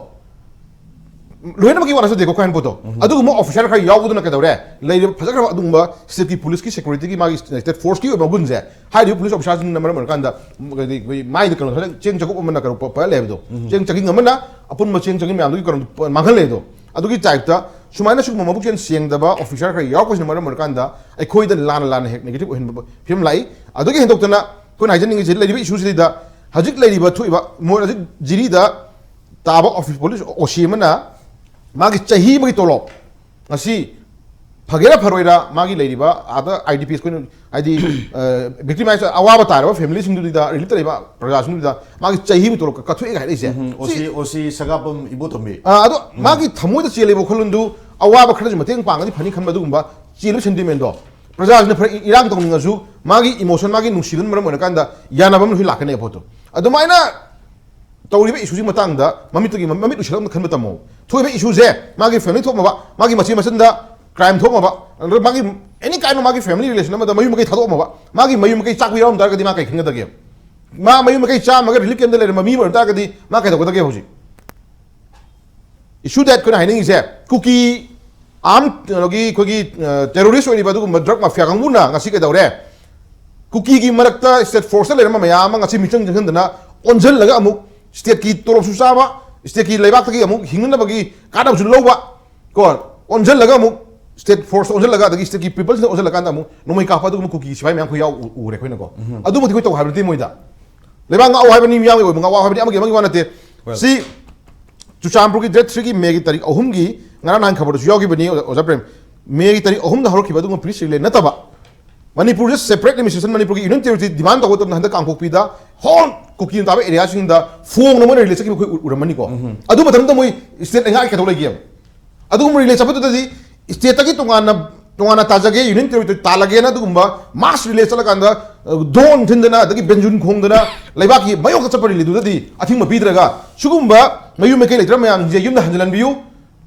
ꯂꯣꯏꯅꯃꯛꯀꯤ ꯋꯥ ꯅꯠꯆꯗꯦꯀꯣ, ꯑꯩꯈꯣꯏ ꯍꯥꯏꯅ ꯄꯣꯠꯇꯣ꯫ ꯑꯗꯨꯒꯨꯝꯕ ꯑꯣꯐꯤꯁꯔ ꯈꯔ ꯌꯥꯎꯕꯗꯨꯅ ꯀꯩꯗꯧꯔꯦ? ꯂꯩꯔꯤꯕ ꯐꯖꯈ꯭ꯔꯕ ꯑꯗꯨꯒꯨꯝꯕ ꯁ꯭ꯇꯦꯠꯀꯤ ꯄꯨꯂꯤꯁꯀꯤ ꯁꯦꯀ꯭ꯌꯨꯔꯤꯇꯤꯒꯤ ꯃꯥꯒꯤ ꯁ꯭ꯇꯦꯠ ꯐꯣꯔꯁꯀꯤ ꯑꯣꯏꯕ ꯃꯒꯨꯟꯁꯦ ꯍꯥꯏꯔꯤꯕ ꯄꯨꯂꯤꯁ ꯑꯣꯐꯤꯁꯥꯔꯁꯤꯡꯅ ꯃꯔꯝ ꯑꯣꯏꯔꯀꯥꯟꯗ ꯀꯩꯅꯣ, ꯑꯩꯈꯣꯏ ꯃꯥꯏꯗ ꯀꯩꯅꯣ ꯈꯔ ꯆꯦꯡ ꯆꯥꯛꯀꯨꯞ ꯑꯃꯅ ꯀꯩꯅꯣ ꯄ-, ꯄ-, ꯂꯩꯕꯗꯣ꯫ ꯆꯦꯡ ꯆꯥꯛꯈꯤꯡ ꯑꯃꯅ ꯑꯄꯨꯟꯕ ꯆꯦꯡ ꯆꯥꯛꯈꯤꯡ ꯃꯌꯥꯝꯗꯨꯒꯤ ꯀꯩꯅꯣ ꯄ-, ꯃꯥꯡꯍꯜꯂꯦ ꯑꯗꯣ꯫ ꯑꯗꯨꯒꯤ ꯇꯥꯏꯞꯇ ꯁꯨꯃꯥꯏꯅ ꯁꯤꯒꯨꯝꯕ ꯃꯕꯨꯛꯆꯦꯜ ꯁꯦꯡꯗꯕ ꯑꯣꯐꯤꯁꯥꯔ ꯈꯔ ꯌꯥꯎꯔꯛꯄꯁꯤꯅ ꯃꯔꯝ ꯑꯣꯏꯔꯀꯥꯟꯗ ꯑꯩꯈꯣꯏꯗ ꯂꯥꯟꯅ ꯂꯥꯟꯅ ꯍꯦꯛ ꯅꯦꯒꯦꯇꯤꯚ ꯑꯣꯏꯍꯟꯕ ꯐꯤꯕꯝ ꯂꯥꯛꯏ꯫ ꯑꯗꯨꯒꯤ ꯍꯦꯟꯗꯣꯛꯇꯅ ꯑꯩꯈꯣꯏꯅ ꯍꯥꯏꯖꯅꯤꯡꯉꯤꯁꯤ, ꯂꯩꯔꯤꯕ ꯏꯁꯨꯁꯤꯗ ꯍꯧꯖꯤꯛ ꯂꯩꯔꯤꯕ ꯊꯣꯛꯏꯕ ꯃꯣꯏ ꯍꯧꯖꯤꯛ ꯖꯤꯔꯤꯗ ꯇꯥꯕ ꯑꯣꯐꯤꯁ ꯄꯨꯂꯤꯁ ꯑꯣ ꯁꯤ ꯑꯃꯅ ꯃꯥꯒꯤ ꯆꯍꯤ ꯑꯃꯒꯤ ꯇꯣꯂꯣꯞ ꯉꯁꯤ ꯐꯒꯦꯔꯥ ꯐꯔꯣꯏꯔꯥ, ꯃꯥꯒꯤ ꯂꯩꯔꯤꯕ ꯑꯥꯗ ꯑꯥꯏ ꯗꯤ ꯄꯤ ꯑꯩꯈꯣꯏꯅ, ꯍꯥꯏꯗꯤ, ꯚꯤꯛꯇꯤꯃꯥꯏꯁ ꯑꯋꯥꯕ ꯇꯥꯔꯕ ꯐꯦꯃꯤꯂꯤꯁꯤꯡꯗꯨꯗ, ꯔꯤꯂꯤꯐ ꯂꯩꯔꯤꯕ ꯄ꯭ꯔꯖꯥꯁꯤꯡꯗꯨꯗ ꯃꯥꯒꯤ ꯆꯍꯤ ꯑꯃꯒꯤ ꯇꯣꯂꯣꯞ ꯀꯛꯊꯣꯛꯑꯦ ꯍꯥꯏꯔꯛꯏꯁꯦ꯫ ꯎꯝ, ꯁꯤ ꯑꯣ ꯁꯤ, ꯑꯣ ꯁꯤ ꯁꯒꯥꯄꯝ ꯏꯕꯣꯇꯣꯝꯕꯤ꯫ ꯑꯥ, ꯑꯗꯣ ꯃꯥꯒꯤ ꯊꯃꯣꯏꯗ ꯆꯦꯜꯂꯤꯕ ꯋꯥꯈꯜꯂꯣꯟꯗꯨ ꯑꯋꯥꯕ ꯈꯔꯁꯨ ꯃꯇꯦꯡ ꯄꯥꯡꯒꯅꯤ, ꯐꯅꯤ ꯈꯟꯕ ꯑꯗꯨꯒꯨꯝꯕ ꯆꯦꯜꯂꯤꯕ ꯁꯦꯟꯇꯤꯃꯦꯟꯗꯣ, ꯄ꯭ꯔꯖꯥꯁꯤꯅ ꯐꯔ ꯏꯔꯥꯡ ꯇꯧꯅꯤꯡꯉꯁꯨ ꯃꯥꯒꯤ ꯏꯃꯣꯁꯟ, ꯃꯥꯒꯤ ꯅꯨꯡꯁꯤꯕꯅ ꯃꯔꯝ ꯑꯣꯏꯔꯀꯥꯟꯗ ꯌꯥꯅꯕ ꯑꯃ ꯂꯣꯏ ꯂꯥꯛꯀꯅꯦꯕ ꯄꯣꯠꯇꯣ꯫ ꯑꯗꯨꯃꯥꯏꯅ ꯇꯧꯔꯤꯕ ꯏꯁꯨꯁꯤ ꯃꯇꯥꯡꯗ ꯃꯃꯤꯠꯇꯒꯤ ꯃꯃꯤꯠ ꯎꯏꯁꯤꯜꯂꯒ ꯈꯟꯕ ꯇꯝꯃꯣ꯫ ꯊꯣꯛꯏꯕ ꯏꯁꯨꯁꯦ ꯃꯥꯒꯤ ꯐꯦꯃꯤꯂꯤ ꯊꯣꯛꯃꯕ, ꯃꯥꯒꯤ ꯃꯆꯦ ꯃꯆꯟꯗ ꯀ꯭ꯔꯥꯏꯝ ꯊꯣꯛꯃꯕ, ꯑꯗꯨꯒ ꯃꯥꯒꯤ ꯑꯦꯅꯤ ꯀꯥꯏꯟ ꯑꯣꯐ ꯃꯥꯒꯤ ꯐꯦꯃꯤꯂꯤ ꯔꯤꯂꯦꯁꯟ ꯑꯃꯗ ꯃꯌꯨꯝ ꯃꯀꯩ ꯊꯥꯗꯣꯛꯑꯝꯃꯕ, ꯃꯥꯒꯤ ꯃꯌꯨꯝ ꯃꯀꯩ ꯆꯥꯛꯄ ꯌꯥꯎꯔꯝ ꯇꯥꯔꯒꯗꯤ ꯃꯥ ꯀꯩ ꯈꯟꯒꯗꯒꯦ? ꯃꯥ ꯃꯌꯨꯝ ꯃꯀꯩ ꯆꯥꯝꯃꯒ ꯔꯤꯂꯤꯐ ꯀꯦꯝꯗ ꯂꯩꯔꯝꯕ ꯃꯤ ꯑꯃ ꯑꯣꯏꯔꯝ ꯇꯥꯔꯒꯗꯤ ꯃꯥ ꯀꯩꯗꯧꯒꯗꯒꯦ ꯍꯧꯖꯤꯛ? ꯏꯁꯨ ꯗꯦꯠ ꯑꯩꯈꯣꯏꯅ ꯍꯥꯏꯅꯤꯡꯉꯤꯁꯦ, ꯀꯨꯀꯤ ꯑꯥꯔꯝ, ꯀꯩꯅꯣꯒꯤ, ꯑꯩꯈꯣꯏꯒꯤ ꯇꯦꯔꯣꯔꯤꯁ ꯑꯣꯏꯔꯤꯕ ꯑꯗꯨꯒꯨꯝꯕ ꯗ꯭ꯔꯒ ꯃꯥꯐꯤꯌꯥ ꯀꯥꯡꯕꯨꯅ ꯉꯁꯤ ꯀꯩꯗꯧꯔꯦ? ꯀꯨꯀꯤꯒꯤ ꯃꯔꯛꯇ ꯁ꯭ꯇꯦꯠ ꯐꯣꯔꯁꯇ ꯂꯩꯔꯝꯕ ꯃꯌꯥꯝ ꯑꯃ ꯉꯁꯤ ꯃꯤꯆꯪ ꯆꯪꯁꯤꯟꯗꯅ ꯑꯣꯟꯁꯤꯜꯂꯒ ꯑꯃꯨꯛ ꯁ꯭ꯇꯦꯠꯀꯤ ꯇꯣꯂꯣꯞꯁꯨ ꯆꯥꯕ, ꯁ꯭ꯇꯦꯠꯀꯤ ꯂꯩꯕꯥꯛꯇꯒꯤ ꯑꯃꯨꯛ ꯍꯤꯡꯅꯅꯕꯒꯤ ꯀꯥꯟꯅꯕꯁꯨ ꯂꯧꯕ, ꯀꯣ, ꯑꯣꯟꯁꯤꯜꯂꯒ ꯑꯃꯨꯛ ꯁ꯭ꯇꯦꯠ ꯐꯣꯔꯁ ꯑꯣꯟꯁꯤꯜꯂꯒ, ꯑꯗꯒꯤ ꯁ꯭ꯇꯦꯠꯀꯤ ꯄꯤꯄꯜꯁꯤꯅ ꯑꯣꯟꯁꯤꯜꯂꯀꯥꯟꯗ ꯑꯃꯨꯛ ꯅꯣꯡꯃꯩ ꯀꯥꯞꯄ ꯑꯗꯨꯒꯨꯝꯕ ꯀꯨꯀꯤꯒꯤ ꯁꯤꯐꯥꯏ ꯃꯌꯥꯝ ꯑꯩꯈꯣꯏ ꯌꯥꯎ ꯎ- ꯎꯔꯦ ꯑꯩꯈꯣꯏꯅꯀꯣ꯫ ꯎꯝ꯫ ꯑꯗꯨꯃꯛꯇꯤ ꯑꯩꯈꯣꯏ ꯇꯧ ꯍꯥꯏꯕ ꯅꯠꯇꯦ ꯃꯣꯏꯗ꯫ ꯂꯩꯕꯥꯛ ꯉꯥꯛꯑꯣ ꯍꯥꯏꯕꯅꯤ, ꯃꯤꯌꯥꯝꯒꯤ ꯑꯣꯏꯕ ꯉꯥꯛꯑꯣ ꯍꯥꯏꯕꯅꯤ, ꯑꯃꯒꯤ ꯑꯃꯒꯤ ꯋꯥ ꯅꯠꯇꯦ꯫ Well, ꯁꯤ ꯆꯨꯔꯆꯥꯟꯄꯨꯔꯒꯤ ꯗꯦꯠ ꯊ꯭ꯔꯤꯒꯤ ꯃꯦꯒꯤ ꯇꯥꯔꯤꯛ ꯑꯍꯨꯝꯒꯤ, ꯉꯔꯥꯡ ꯅꯍꯥꯟ ꯈꯕꯔꯗꯁꯨ ꯌꯥꯎꯈꯤꯕꯅꯤ, ꯑꯣꯖꯥ ꯄ꯭ꯔꯦꯝ꯫ ꯃꯦꯒꯤ ꯇꯥꯔꯤꯛ ꯑꯍꯨꯝꯗ ꯍꯧꯔꯛꯈꯤꯕ ꯑꯗꯨꯒꯨꯝꯕ ꯄꯤꯁ ꯔꯤꯂꯦ ꯅꯠꯇꯕ, ꯃꯅꯤꯄꯨꯔꯁꯦ ꯁꯦꯄꯔꯦꯠ ꯑꯦꯗꯃꯤꯅꯤꯁꯇ꯭ꯔꯦꯁꯟ, ꯃꯅꯤꯄꯨꯔꯒꯤ ꯌꯨꯅꯤꯌꯟ ꯇꯦꯔꯤꯇꯣꯔꯤ ꯗꯤꯃꯥꯟ ꯇꯧꯕ ꯃꯇꯝꯗ ꯍꯟꯗꯛ ꯀꯥꯡꯄꯣꯛꯄꯤꯗ ꯍꯣꯜ ꯀꯨꯀꯤꯅ ꯇꯥꯕ ꯑꯦꯔꯤꯌꯥꯁꯤꯡꯗ ꯐꯣꯡꯅ ꯃꯣꯏꯅ ꯔꯤꯂꯦ ꯆꯠꯈꯤꯕ ꯑꯩꯈꯣꯏ ꯎ- ꯎꯔꯝꯃꯅꯤꯀꯣ꯫ ꯎꯝ꯫ ꯑꯗꯨ ꯃꯇꯝꯗ ꯃꯣꯏ ꯁ꯭ꯇꯦꯠ ꯂꯩꯉꯥꯛ ꯀꯩꯗꯧ ꯂꯩꯒꯦꯕ? ꯑꯗꯨꯒꯨꯝꯕ ꯔꯤꯂꯦ ꯆꯠꯄꯗꯨꯗꯗꯤ ꯁ꯭ꯇꯦꯠꯇꯒꯤ ꯇꯣꯉꯥꯟꯅ, ꯇꯣꯉꯥꯟꯅ ꯇꯥꯖꯒꯦ, ꯌꯨꯅꯤꯌꯟ ꯇꯦꯔꯤꯇꯣꯔꯤ ꯇꯥꯜꯂꯒꯦꯅ ꯑꯗꯨꯒꯨꯝꯕ ꯃꯥꯁ ꯔꯤꯂꯦ ꯆꯠꯂꯀꯥꯟꯗ, ꯑ, ꯗꯣꯟ ꯊꯤꯟꯗꯅ, ꯑꯗꯒꯤ ꯕꯦꯟꯖꯨꯟ ꯈꯣꯡꯗꯅ ꯂꯩꯕꯥꯛꯀꯤ ꯃꯥꯌꯣꯛꯇ ꯆꯠꯄ ꯔꯤꯂꯦꯗꯨꯗꯗꯤ ꯑꯊꯤꯡꯕ ꯄꯤꯗ꯭ꯔꯒ, ꯁꯤꯒꯨꯝꯕ ꯃꯌꯨꯝ ꯃꯀꯩ ꯂꯩꯇ꯭ꯔꯕ ꯃꯌꯥꯝꯁꯤꯡꯁꯦ ꯌꯨꯝꯗ ꯍꯟꯖꯤꯜꯍꯟꯕꯤꯌꯨ,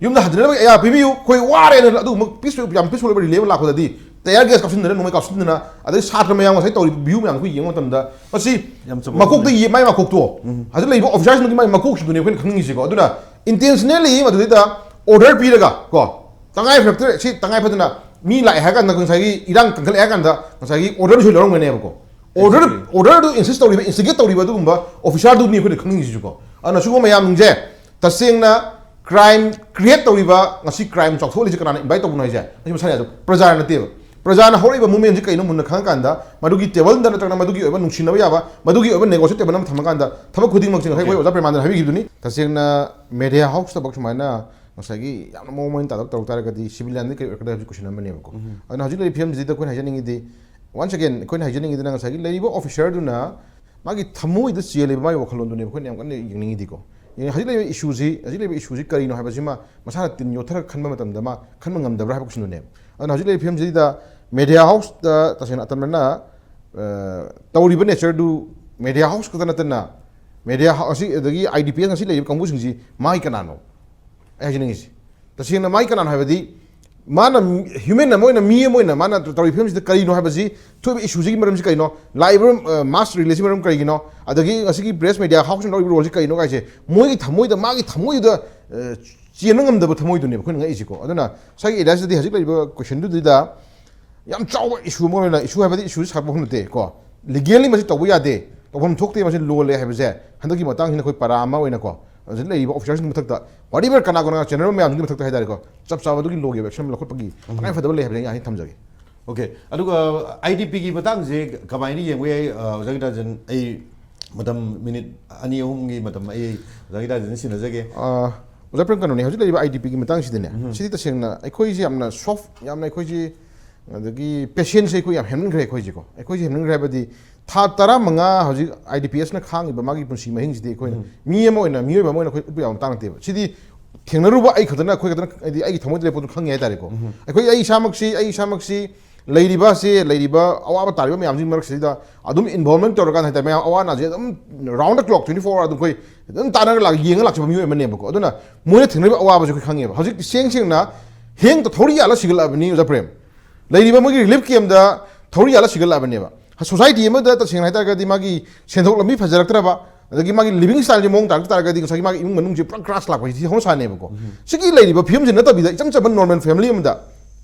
ꯌꯨꯝꯗ ꯍꯟꯖꯤꯜꯍꯟꯅꯕ ꯑꯌꯥ ꯄꯤꯕꯤꯌꯨ, ꯑꯩꯈꯣꯏ ꯋꯥꯔꯦꯅ ꯑꯗꯨꯒꯨꯝꯕ ꯄꯤꯁ, ꯌꯥꯝ ꯄꯤꯁꯐꯨꯜ ꯑꯣꯏꯕ ꯔꯤꯂꯦ ꯑꯃ ꯂꯥꯛꯄꯗꯗꯤ ꯇꯌꯥꯔ ꯒꯦꯁ ꯀꯥꯞꯁꯤꯟꯗꯅ, ꯅꯣꯡꯃꯩ ꯀꯥꯞꯁꯤꯟꯗꯅ, ꯑꯗꯩ ꯁꯥꯇ꯭ꯔ ꯃꯌꯥꯝ ꯉꯁꯥꯏ ꯇꯧꯔꯤꯕ ꯚ꯭ꯌꯨ ꯃꯌꯥꯝ ꯑꯩꯈꯣꯏ ꯌꯦꯡꯕ ꯃꯇꯝꯗ ꯃꯁꯤ ꯌꯥꯝ ꯆꯨꯝꯕ ꯃꯀꯣꯛꯇ ꯋꯥꯐꯝꯅꯤ꯫ ꯌꯦ-, ꯃꯥꯏ ꯃꯀꯣꯛꯇꯣ, ꯎꯝ꯫ ꯍꯧꯖꯤꯛ ꯂꯩꯔꯤꯕ ꯑꯣꯐꯤꯁꯥꯔꯁꯤꯡꯗꯨꯒꯤ ꯃꯥꯏ ꯃꯀꯣꯛꯁꯤꯡꯗꯨꯅꯦ ꯑꯩꯈꯣꯏꯅ ꯈꯪꯅꯤꯡꯉꯤꯁꯤꯀꯣ꯫ ꯑꯗꯨꯅ ꯏꯟꯇꯦꯟꯁꯅꯦꯜꯂꯤ ꯃꯗꯨꯗꯩꯗ ꯑꯣꯔꯗꯔ ꯄꯤꯔꯒ ꯀꯣ, ꯇꯉꯥꯏ ꯐꯔꯛꯇ꯭ꯔꯦ, ꯁꯤ ꯇꯉꯥꯏ ꯐꯗꯅ ꯃꯤ ꯂꯥꯛꯑꯦ ꯍꯥꯏ ꯀꯥꯟꯗ, ꯉꯁꯥꯏꯒꯤ ꯏꯔꯥꯡ ꯀꯟꯈꯠꯂꯛꯑꯦ ꯍꯥꯏ ꯀꯥꯟꯗ ꯉꯁꯥꯏꯒꯤ ꯑꯣꯔꯗꯔꯁꯨ ꯂꯧꯔꯝꯒꯅꯦꯕꯀꯣ꯫ Order, exactly꯫ ꯑꯣꯔꯗꯔꯗꯨ ꯏꯟꯁꯤꯁ ꯇꯧꯔꯤꯕ, ꯏꯟꯁꯇꯤꯒꯦꯠ ꯇꯧꯔꯤꯕ ꯑꯗꯨꯒꯨꯝꯕ ꯑꯣꯐꯤꯁꯥꯔꯗꯨꯅꯤ ꯑꯩꯈꯣꯏꯅ ꯈꯪꯅꯤꯡꯉꯤꯁꯤꯁꯨꯀꯣ꯫ ꯑꯗꯨꯅ ꯁꯤꯒꯨꯝꯕ ꯃꯌꯥꯝꯁꯤꯡꯁꯦ ꯇꯁꯦꯡꯅ ꯀ꯭ꯔꯥꯏꯝ ꯀ꯭ꯔꯤꯌꯦꯠ ꯇꯧꯔꯤꯕ, ꯉꯁꯤ ꯀ꯭ꯔꯥꯏꯝ ꯆꯥꯎꯊꯣꯛꯍꯜꯂꯤꯁꯦ ꯀꯅꯥꯅ ꯏꯟꯚꯥꯏꯠ ꯇꯧꯕꯅꯣ ꯍꯥꯏꯁꯦ? ꯉꯁꯤ ꯃꯁꯥꯅ ꯌꯥꯗꯕ ꯄ꯭ꯔꯖꯥ ꯅꯠꯇꯦꯕ꯫ ꯄ꯭ꯔꯖꯥꯅ ꯍꯧꯔꯛꯏꯕ ꯃꯨꯞꯃꯦꯟꯁꯤ ꯀꯩꯅꯣ ꯃꯨꯟꯅ ꯈꯪꯉꯀꯥꯟꯗ, ꯃꯗꯨꯒꯤ ꯇꯦꯕꯜꯗ ꯅꯠꯇ꯭ꯔꯒꯅ ꯃꯗꯨꯒꯤ ꯑꯣꯏꯕ ꯅꯨꯡꯁꯤꯅꯕ ꯌꯥꯕ, ꯃꯗꯨꯒꯤ ꯑꯣꯏꯕ ꯅꯦꯒꯣꯁꯤꯌꯦꯇꯦꯕꯜ ꯑꯃ ꯊꯝꯃꯀꯥꯟꯗ ꯊꯕꯛ ꯈꯨꯗꯤꯡꯃꯛꯁꯦ ꯉꯁꯥꯏ ꯑꯩꯈꯣꯏ ꯑꯣꯖꯥ ꯄ꯭ꯔꯦꯃꯥꯅꯟꯗ ꯍꯥꯏꯕꯤꯈꯤꯕꯗꯨꯅꯤ꯫ ꯇꯁꯦꯡꯅ ꯃꯦꯗꯤꯌꯥ ꯍꯥꯎꯁꯇꯃꯛ ꯁꯨꯃꯥꯏꯅ ꯉꯁꯥꯏꯒꯤ ꯌꯥꯝꯅ ꯃꯑꯣꯡ ꯃꯔꯤꯟ ꯇꯥꯗꯕ ꯇꯧꯔꯛ ꯇꯥꯔꯒꯗꯤ ꯁꯤꯚꯤꯂꯤꯌꯟꯗꯤ ꯀꯔꯤ ꯑꯣꯏꯔꯛꯀꯗꯕ ꯍꯥꯏꯕꯁꯤ ꯀꯣꯏꯁꯟ ꯑꯃꯅꯦꯕꯀꯣ꯫ ꯑꯗꯨꯅ ꯍꯧꯖꯤꯛ ꯂꯩꯔꯤꯕ ꯐꯤꯕꯝꯁꯤꯗ ꯑꯩꯈꯣꯏꯅ ꯍꯥꯏꯖꯅꯤꯡꯉꯤꯗꯤ, ꯋꯥꯟꯁ ꯑꯒꯦꯟ ꯑꯩꯈꯣꯏꯅ ꯍꯥꯏꯖꯅꯤꯡꯉꯤꯗꯅ ꯉꯁꯥꯏꯒꯤ ꯂꯩꯔꯤꯕ ꯑꯣꯐꯤꯁꯔꯗꯨꯅ ꯃꯥꯒꯤ ꯊꯃꯣꯏꯗ ꯆꯦꯜꯂꯤꯕ ꯃꯥꯒꯤ ꯋꯥꯈꯜꯂꯣꯟꯗꯨꯅꯦꯕ ꯑꯩꯈꯣꯏꯅ ꯌꯥꯝ ꯀꯟꯅ ꯌꯦꯡꯅꯤꯡꯉꯤꯗꯤꯀꯣ꯫ ꯌꯦꯡꯉꯦ, ꯍꯧꯖꯤꯛ ꯂꯩꯔꯤꯕ ꯏꯁꯨꯁꯤ, ꯍꯧꯖꯤꯛ ꯂꯩꯔꯤꯕ ꯏꯁꯨꯁꯤ ꯀꯔꯤꯅꯣ ꯍꯥꯏꯕꯁꯤꯃ ꯃꯁꯥꯅ ꯇꯤꯟ ꯌꯣꯠꯊꯔꯒ ꯈꯟꯕ ꯃꯇꯝꯗ ꯃꯥ ꯈꯟꯕ ꯉꯝꯗꯕ꯭ꯔꯥ ꯍꯥꯏꯕ ꯀꯣꯏꯁꯟꯗꯨꯅꯦꯕ꯫ ꯑꯗꯨꯅ ꯍꯧꯖꯤꯛ ꯂꯩꯔꯤꯕ ꯐꯤꯕꯝꯁꯤꯗ ꯃꯦꯗꯤꯌꯥ ꯍꯥꯎꯁꯇ ꯇꯁꯦꯡꯅ ꯑꯇꯝꯅꯅ, ꯑ, ꯇꯧꯔꯤꯕ ꯅꯦꯆꯔꯗꯨ ꯃꯦꯗꯤꯌꯥ ꯍꯥꯎꯁ ꯈꯛꯇ ꯅꯠꯇꯅ ꯃꯦꯗꯤꯌꯥ ꯍꯥꯎꯁ ꯑꯁꯤ, ꯑꯗꯒꯤ ꯑꯥꯏ ꯗꯤ ꯄꯤ ꯑꯦꯁ ꯉꯁꯤ ꯂꯩꯔꯤꯕ ꯀꯥꯡꯕꯨꯁꯤꯡꯁꯤ ꯃꯥꯒꯤ ꯀꯅꯥꯅꯣ? ꯑꯩ ꯍꯥꯏꯖꯅꯤꯡꯉꯤꯁꯤ ꯇꯁꯦꯡꯅ ꯃꯥꯒꯤ ꯀꯅꯥꯅꯣ ꯍꯥꯏꯕꯗꯤ ꯃꯥꯅ ꯍ꯭ꯌꯨꯃꯦꯟ ꯑꯃ ꯑꯣꯏꯅ, ꯃꯤ ꯑꯃ ꯑꯣꯏꯅ ꯃꯥꯅ ꯇꯧꯔꯤꯕ ꯐꯤꯕꯝꯁꯤꯗ ꯀꯔꯤꯅꯣ ꯍꯥꯏꯕꯁꯤ, ꯊꯣꯛꯏꯕ ꯏꯁꯨꯁꯤꯒꯤ ꯃꯔꯝꯁꯤ ꯀꯔꯤꯅꯣ, ꯂꯥꯛꯏꯕ, ꯑ, ꯃꯥꯁ ꯔꯤꯂꯦꯁꯤꯒꯤ ꯃꯔꯝ ꯀꯔꯤꯒꯤꯅꯣ, ꯑꯗꯒꯤ ꯉꯁꯤꯒꯤ ꯄ꯭ꯔꯦꯁ ꯃꯦꯗꯤꯌꯥ ꯍꯥꯎꯁꯅ ꯂꯧꯔꯤꯕ ꯔꯣꯜꯁꯤ ꯀꯔꯤꯅꯣ ꯍꯥꯏꯁꯦ, ꯃꯣꯏꯒꯤ ꯊꯃꯣꯏꯗ, ꯃꯥꯒꯤ ꯊꯃꯣꯏꯗꯨꯗ, ꯑ, ꯆꯦꯟꯕ ꯉꯝꯗꯕ ꯊꯃꯣꯏꯗꯨꯅꯦꯕ ꯑꯩꯈꯣꯏꯅ ꯉꯛꯏꯁꯤꯀꯣ꯫ ꯑꯗꯨꯅ ꯉꯁꯥꯏꯒꯤ ꯑꯦꯔꯤꯌꯥꯁꯤꯗꯗꯤ ꯍꯧꯖꯤꯛ ꯂꯩꯔꯤꯕ ꯀꯣꯏꯁꯟꯗꯨꯗ ꯌꯥꯝ ꯆꯥꯎꯕ ꯏꯁꯨ ꯑꯃ ꯑꯣꯏꯅ, ꯏꯁꯨ ꯍꯥꯏꯕꯗꯤ ꯏꯁꯨꯁꯤ ꯁꯥꯒꯠꯄ ꯋꯥꯐꯝ ꯅꯠꯇꯦ ꯀꯣ, ꯂꯤꯒꯦꯜꯂꯤ ꯃꯁꯤ ꯇꯧꯕ ꯌꯥꯗꯦ, ꯇꯧꯐꯝ ꯊꯣꯛꯇꯦ, ꯃꯁꯤ ꯂꯣꯜꯂꯦ ꯍꯥꯏꯕꯁꯦ ꯍꯟꯗꯛꯀꯤ ꯃꯇꯥꯡꯁꯤꯅ ꯑꯩꯈꯣꯏ ꯄꯔꯥ ꯑꯃ ꯑꯣꯏꯅꯀꯣ, ꯍꯧꯖꯤꯛ ꯂꯩꯔꯤꯕ ꯑꯣꯐꯤꯁꯥꯔꯁꯤꯡꯒꯤ ꯃꯊꯛꯇ whatever ꯀꯅꯥ ꯀꯅꯥ ꯖꯦꯅꯔꯦꯜ ꯃꯌꯥꯝꯁꯤꯒꯤ ꯃꯊꯛꯇ ꯍꯥꯏꯇꯥꯔꯦꯀꯣ, ꯆꯞ ꯆꯥꯕꯗꯨꯒꯤ ꯂꯣꯒꯤ ꯑꯦꯛꯁꯟ ꯂꯧꯈꯠꯄꯒꯤ ꯇꯉꯥꯏ ꯐꯗꯕ ꯂꯩ ꯍꯥꯏꯕꯁꯦ ꯑꯩ ꯊꯝꯖꯒꯦ꯫ ꯑꯣꯀꯦ, ꯑꯗꯨꯒ ꯑꯥꯏ ꯗꯤ ꯄꯤꯒꯤ ꯃꯇꯥꯡꯁꯦ ꯀꯃꯥꯏꯅ ꯌꯦꯡꯕ ꯌꯥꯏ? ꯑ, ꯑꯣꯖꯥ ꯒꯤꯇꯥꯟꯖꯟ, ꯑꯩ ꯃꯇꯝ ꯃꯤꯅꯤꯠ ꯑꯅꯤ ꯑꯍꯨꯝꯒꯤ ꯃꯇꯝ ꯑꯩ ꯑꯣꯖꯥ ꯒꯤꯇꯥꯟꯖꯟ ꯁꯤꯟꯅꯖꯒꯦ꯫ ꯑ, ꯑꯣꯖꯥ ꯄ꯭ꯔꯦꯝ, ꯀꯩꯅꯣꯅꯦ, ꯍꯧꯖꯤꯛ ꯂꯩꯔꯤꯕ ꯑꯥꯏ ꯗꯤ ꯄꯤꯒꯤ ꯃꯇꯥꯡꯁꯤꯗꯅꯦ, ꯁꯤꯗꯤ ꯇꯁꯦꯡꯅ ꯑꯩꯈꯣꯏꯁꯦ ꯌꯥꯝꯅ ꯁꯣꯐ, ꯌꯥꯝꯅ ꯑꯩꯈꯣꯏꯁꯦ ꯑꯗꯒꯤ ꯄꯦꯁꯦꯟꯁꯁꯦ ꯑꯩꯈꯣꯏ ꯌꯥꯝ ꯍꯦꯟꯃꯟꯈ꯭ꯔꯦ ꯑꯩꯈꯣꯏꯁꯦꯀꯣ꯫ ꯑꯩꯈꯣꯏꯁꯦ ꯍꯦꯟꯃꯟꯈ꯭ꯔꯦ ꯍꯥꯏꯕꯗꯤ ꯊꯥ ꯇꯔꯥꯃꯉꯥ ꯍꯧꯖꯤꯛ ꯑꯥꯏ ꯗꯤ ꯄꯤ ꯑꯦꯁꯅ ꯈꯥꯡꯉꯤꯕ ꯃꯥꯒꯤ ꯄꯨꯟꯁꯤ ꯃꯍꯤꯡꯁꯤꯗꯤ ꯑꯩꯈꯣꯏꯅ ꯃꯤ ꯑꯃ ꯑꯣꯏꯅ, ꯃꯤꯑꯣꯏꯕ ꯑꯃ ꯑꯣꯏꯅ ꯑꯩꯈꯣꯏ ꯎꯠꯄ ꯌꯥꯕ ꯃꯇꯥꯡ ꯅꯠꯇꯦꯕ꯫ ꯁꯤꯗꯤ ꯊꯦꯡꯅꯔꯨꯕ ꯑꯩ ꯈꯛꯇꯅ, ꯑꯩꯈꯣꯏ ꯈꯛꯇꯅ, ꯍꯥꯏꯗꯤ ꯑꯩꯒꯤ ꯊꯃꯣꯏꯗ ꯂꯩꯕ ꯄꯣꯠꯇꯨ ꯈꯪꯉꯦ ꯍꯥꯏꯇꯥꯔꯦꯀꯣ꯫ ꯑꯩꯈꯣꯏ, ꯑꯩ ꯏꯁꯥꯃꯛꯁꯤ, ꯑꯩ ꯏꯁꯥꯃꯛꯁꯤ ꯂꯩꯔꯤꯕ ꯑꯁꯤ, ꯂꯩꯔꯤꯕ ꯑꯋꯥꯕ ꯇꯥꯔꯤꯕ ꯃꯌꯥꯝꯁꯤꯒꯤ ꯃꯔꯛꯁꯤꯗ ꯑꯗꯨꯝ ꯏꯟꯚꯣꯜꯕꯃꯦꯟ ꯇꯧꯔꯀꯥꯟꯗ ꯍꯥꯏꯇꯥꯔꯦ, ꯃꯌꯥꯝ ꯑꯋꯥ ꯑꯅꯥꯁꯦ ꯑꯗꯨꯝ round the clock, twenty four hour ꯑꯗꯨꯝ ꯑꯩꯈꯣꯏ ꯑꯗꯨꯝ ꯇꯥꯟꯅꯔꯒ ꯂꯥꯛ-, ꯌꯦꯡꯉ ꯂꯥꯛꯆꯕ ꯃꯤꯑꯣꯏ ꯑꯃꯅꯦꯕꯀꯣ꯫ ꯑꯗꯨꯅ ꯃꯣꯏꯅ ꯊꯦꯡꯅꯔꯤꯕ ꯑꯋꯥꯕꯁꯦ ꯑꯩꯈꯣꯏ ꯈꯪꯉꯦꯕ꯫ ꯍꯧꯖꯤꯛꯇꯤ ꯁꯦꯡ ꯁꯦꯡꯅ ꯍꯦꯡꯇ ꯊꯧꯔꯤ ꯌꯥꯜꯂ ꯁꯤꯒꯠꯂꯛꯑꯕꯅꯤ ꯑꯣꯖꯥ ꯄ꯭ꯔꯦꯝ꯫ ꯂꯩꯔꯤꯕ ꯃꯣꯏꯒꯤ ꯔꯤꯂꯤꯐ ꯀꯦꯝꯗ ꯊꯧꯔꯤ ꯌꯥꯜꯂ ꯁꯤꯒꯠꯂꯛꯑꯕꯅꯦꯕ꯫ ꯁꯣꯁꯥꯏꯇꯤ ꯑꯃꯗ ꯇꯁꯦꯡꯅ ꯍꯥꯏꯇꯥꯔꯒꯗꯤ ꯃꯥꯒꯤ ꯁꯦꯟꯊꯣꯛ ꯂꯝꯕꯤ ꯐꯖꯔꯛꯇ꯭ꯔꯕ, ꯑꯗꯒꯤ ꯃꯥꯒꯤ ꯂꯤꯕꯤꯡ ꯁ꯭ꯇꯥꯏꯜꯁꯦ ꯃꯑꯣꯡ ꯇꯥꯔꯛꯇ ꯇꯥꯔꯒꯗꯤ ꯉꯁꯥꯏꯒꯤ ꯃꯥꯒꯤ ꯏꯃꯨꯡ ꯃꯅꯨꯡꯁꯦ ꯄꯨꯔꯥ ꯀ꯭ꯔꯥꯁ ꯂꯥꯛꯄ ꯍꯥꯏꯁꯤ ꯍꯧꯅꯁꯥꯅꯦꯕꯀꯣ꯫ ꯁꯤꯒꯤ ꯂꯩꯔꯤꯕ ꯐꯤꯕꯝꯁꯤ ꯅꯠꯇꯕꯤꯗ ꯏꯆꯝ ꯆꯝꯕ ꯅꯣꯔꯃꯦꯜ ꯐꯦꯃꯤꯂꯤ ꯑꯃꯗ,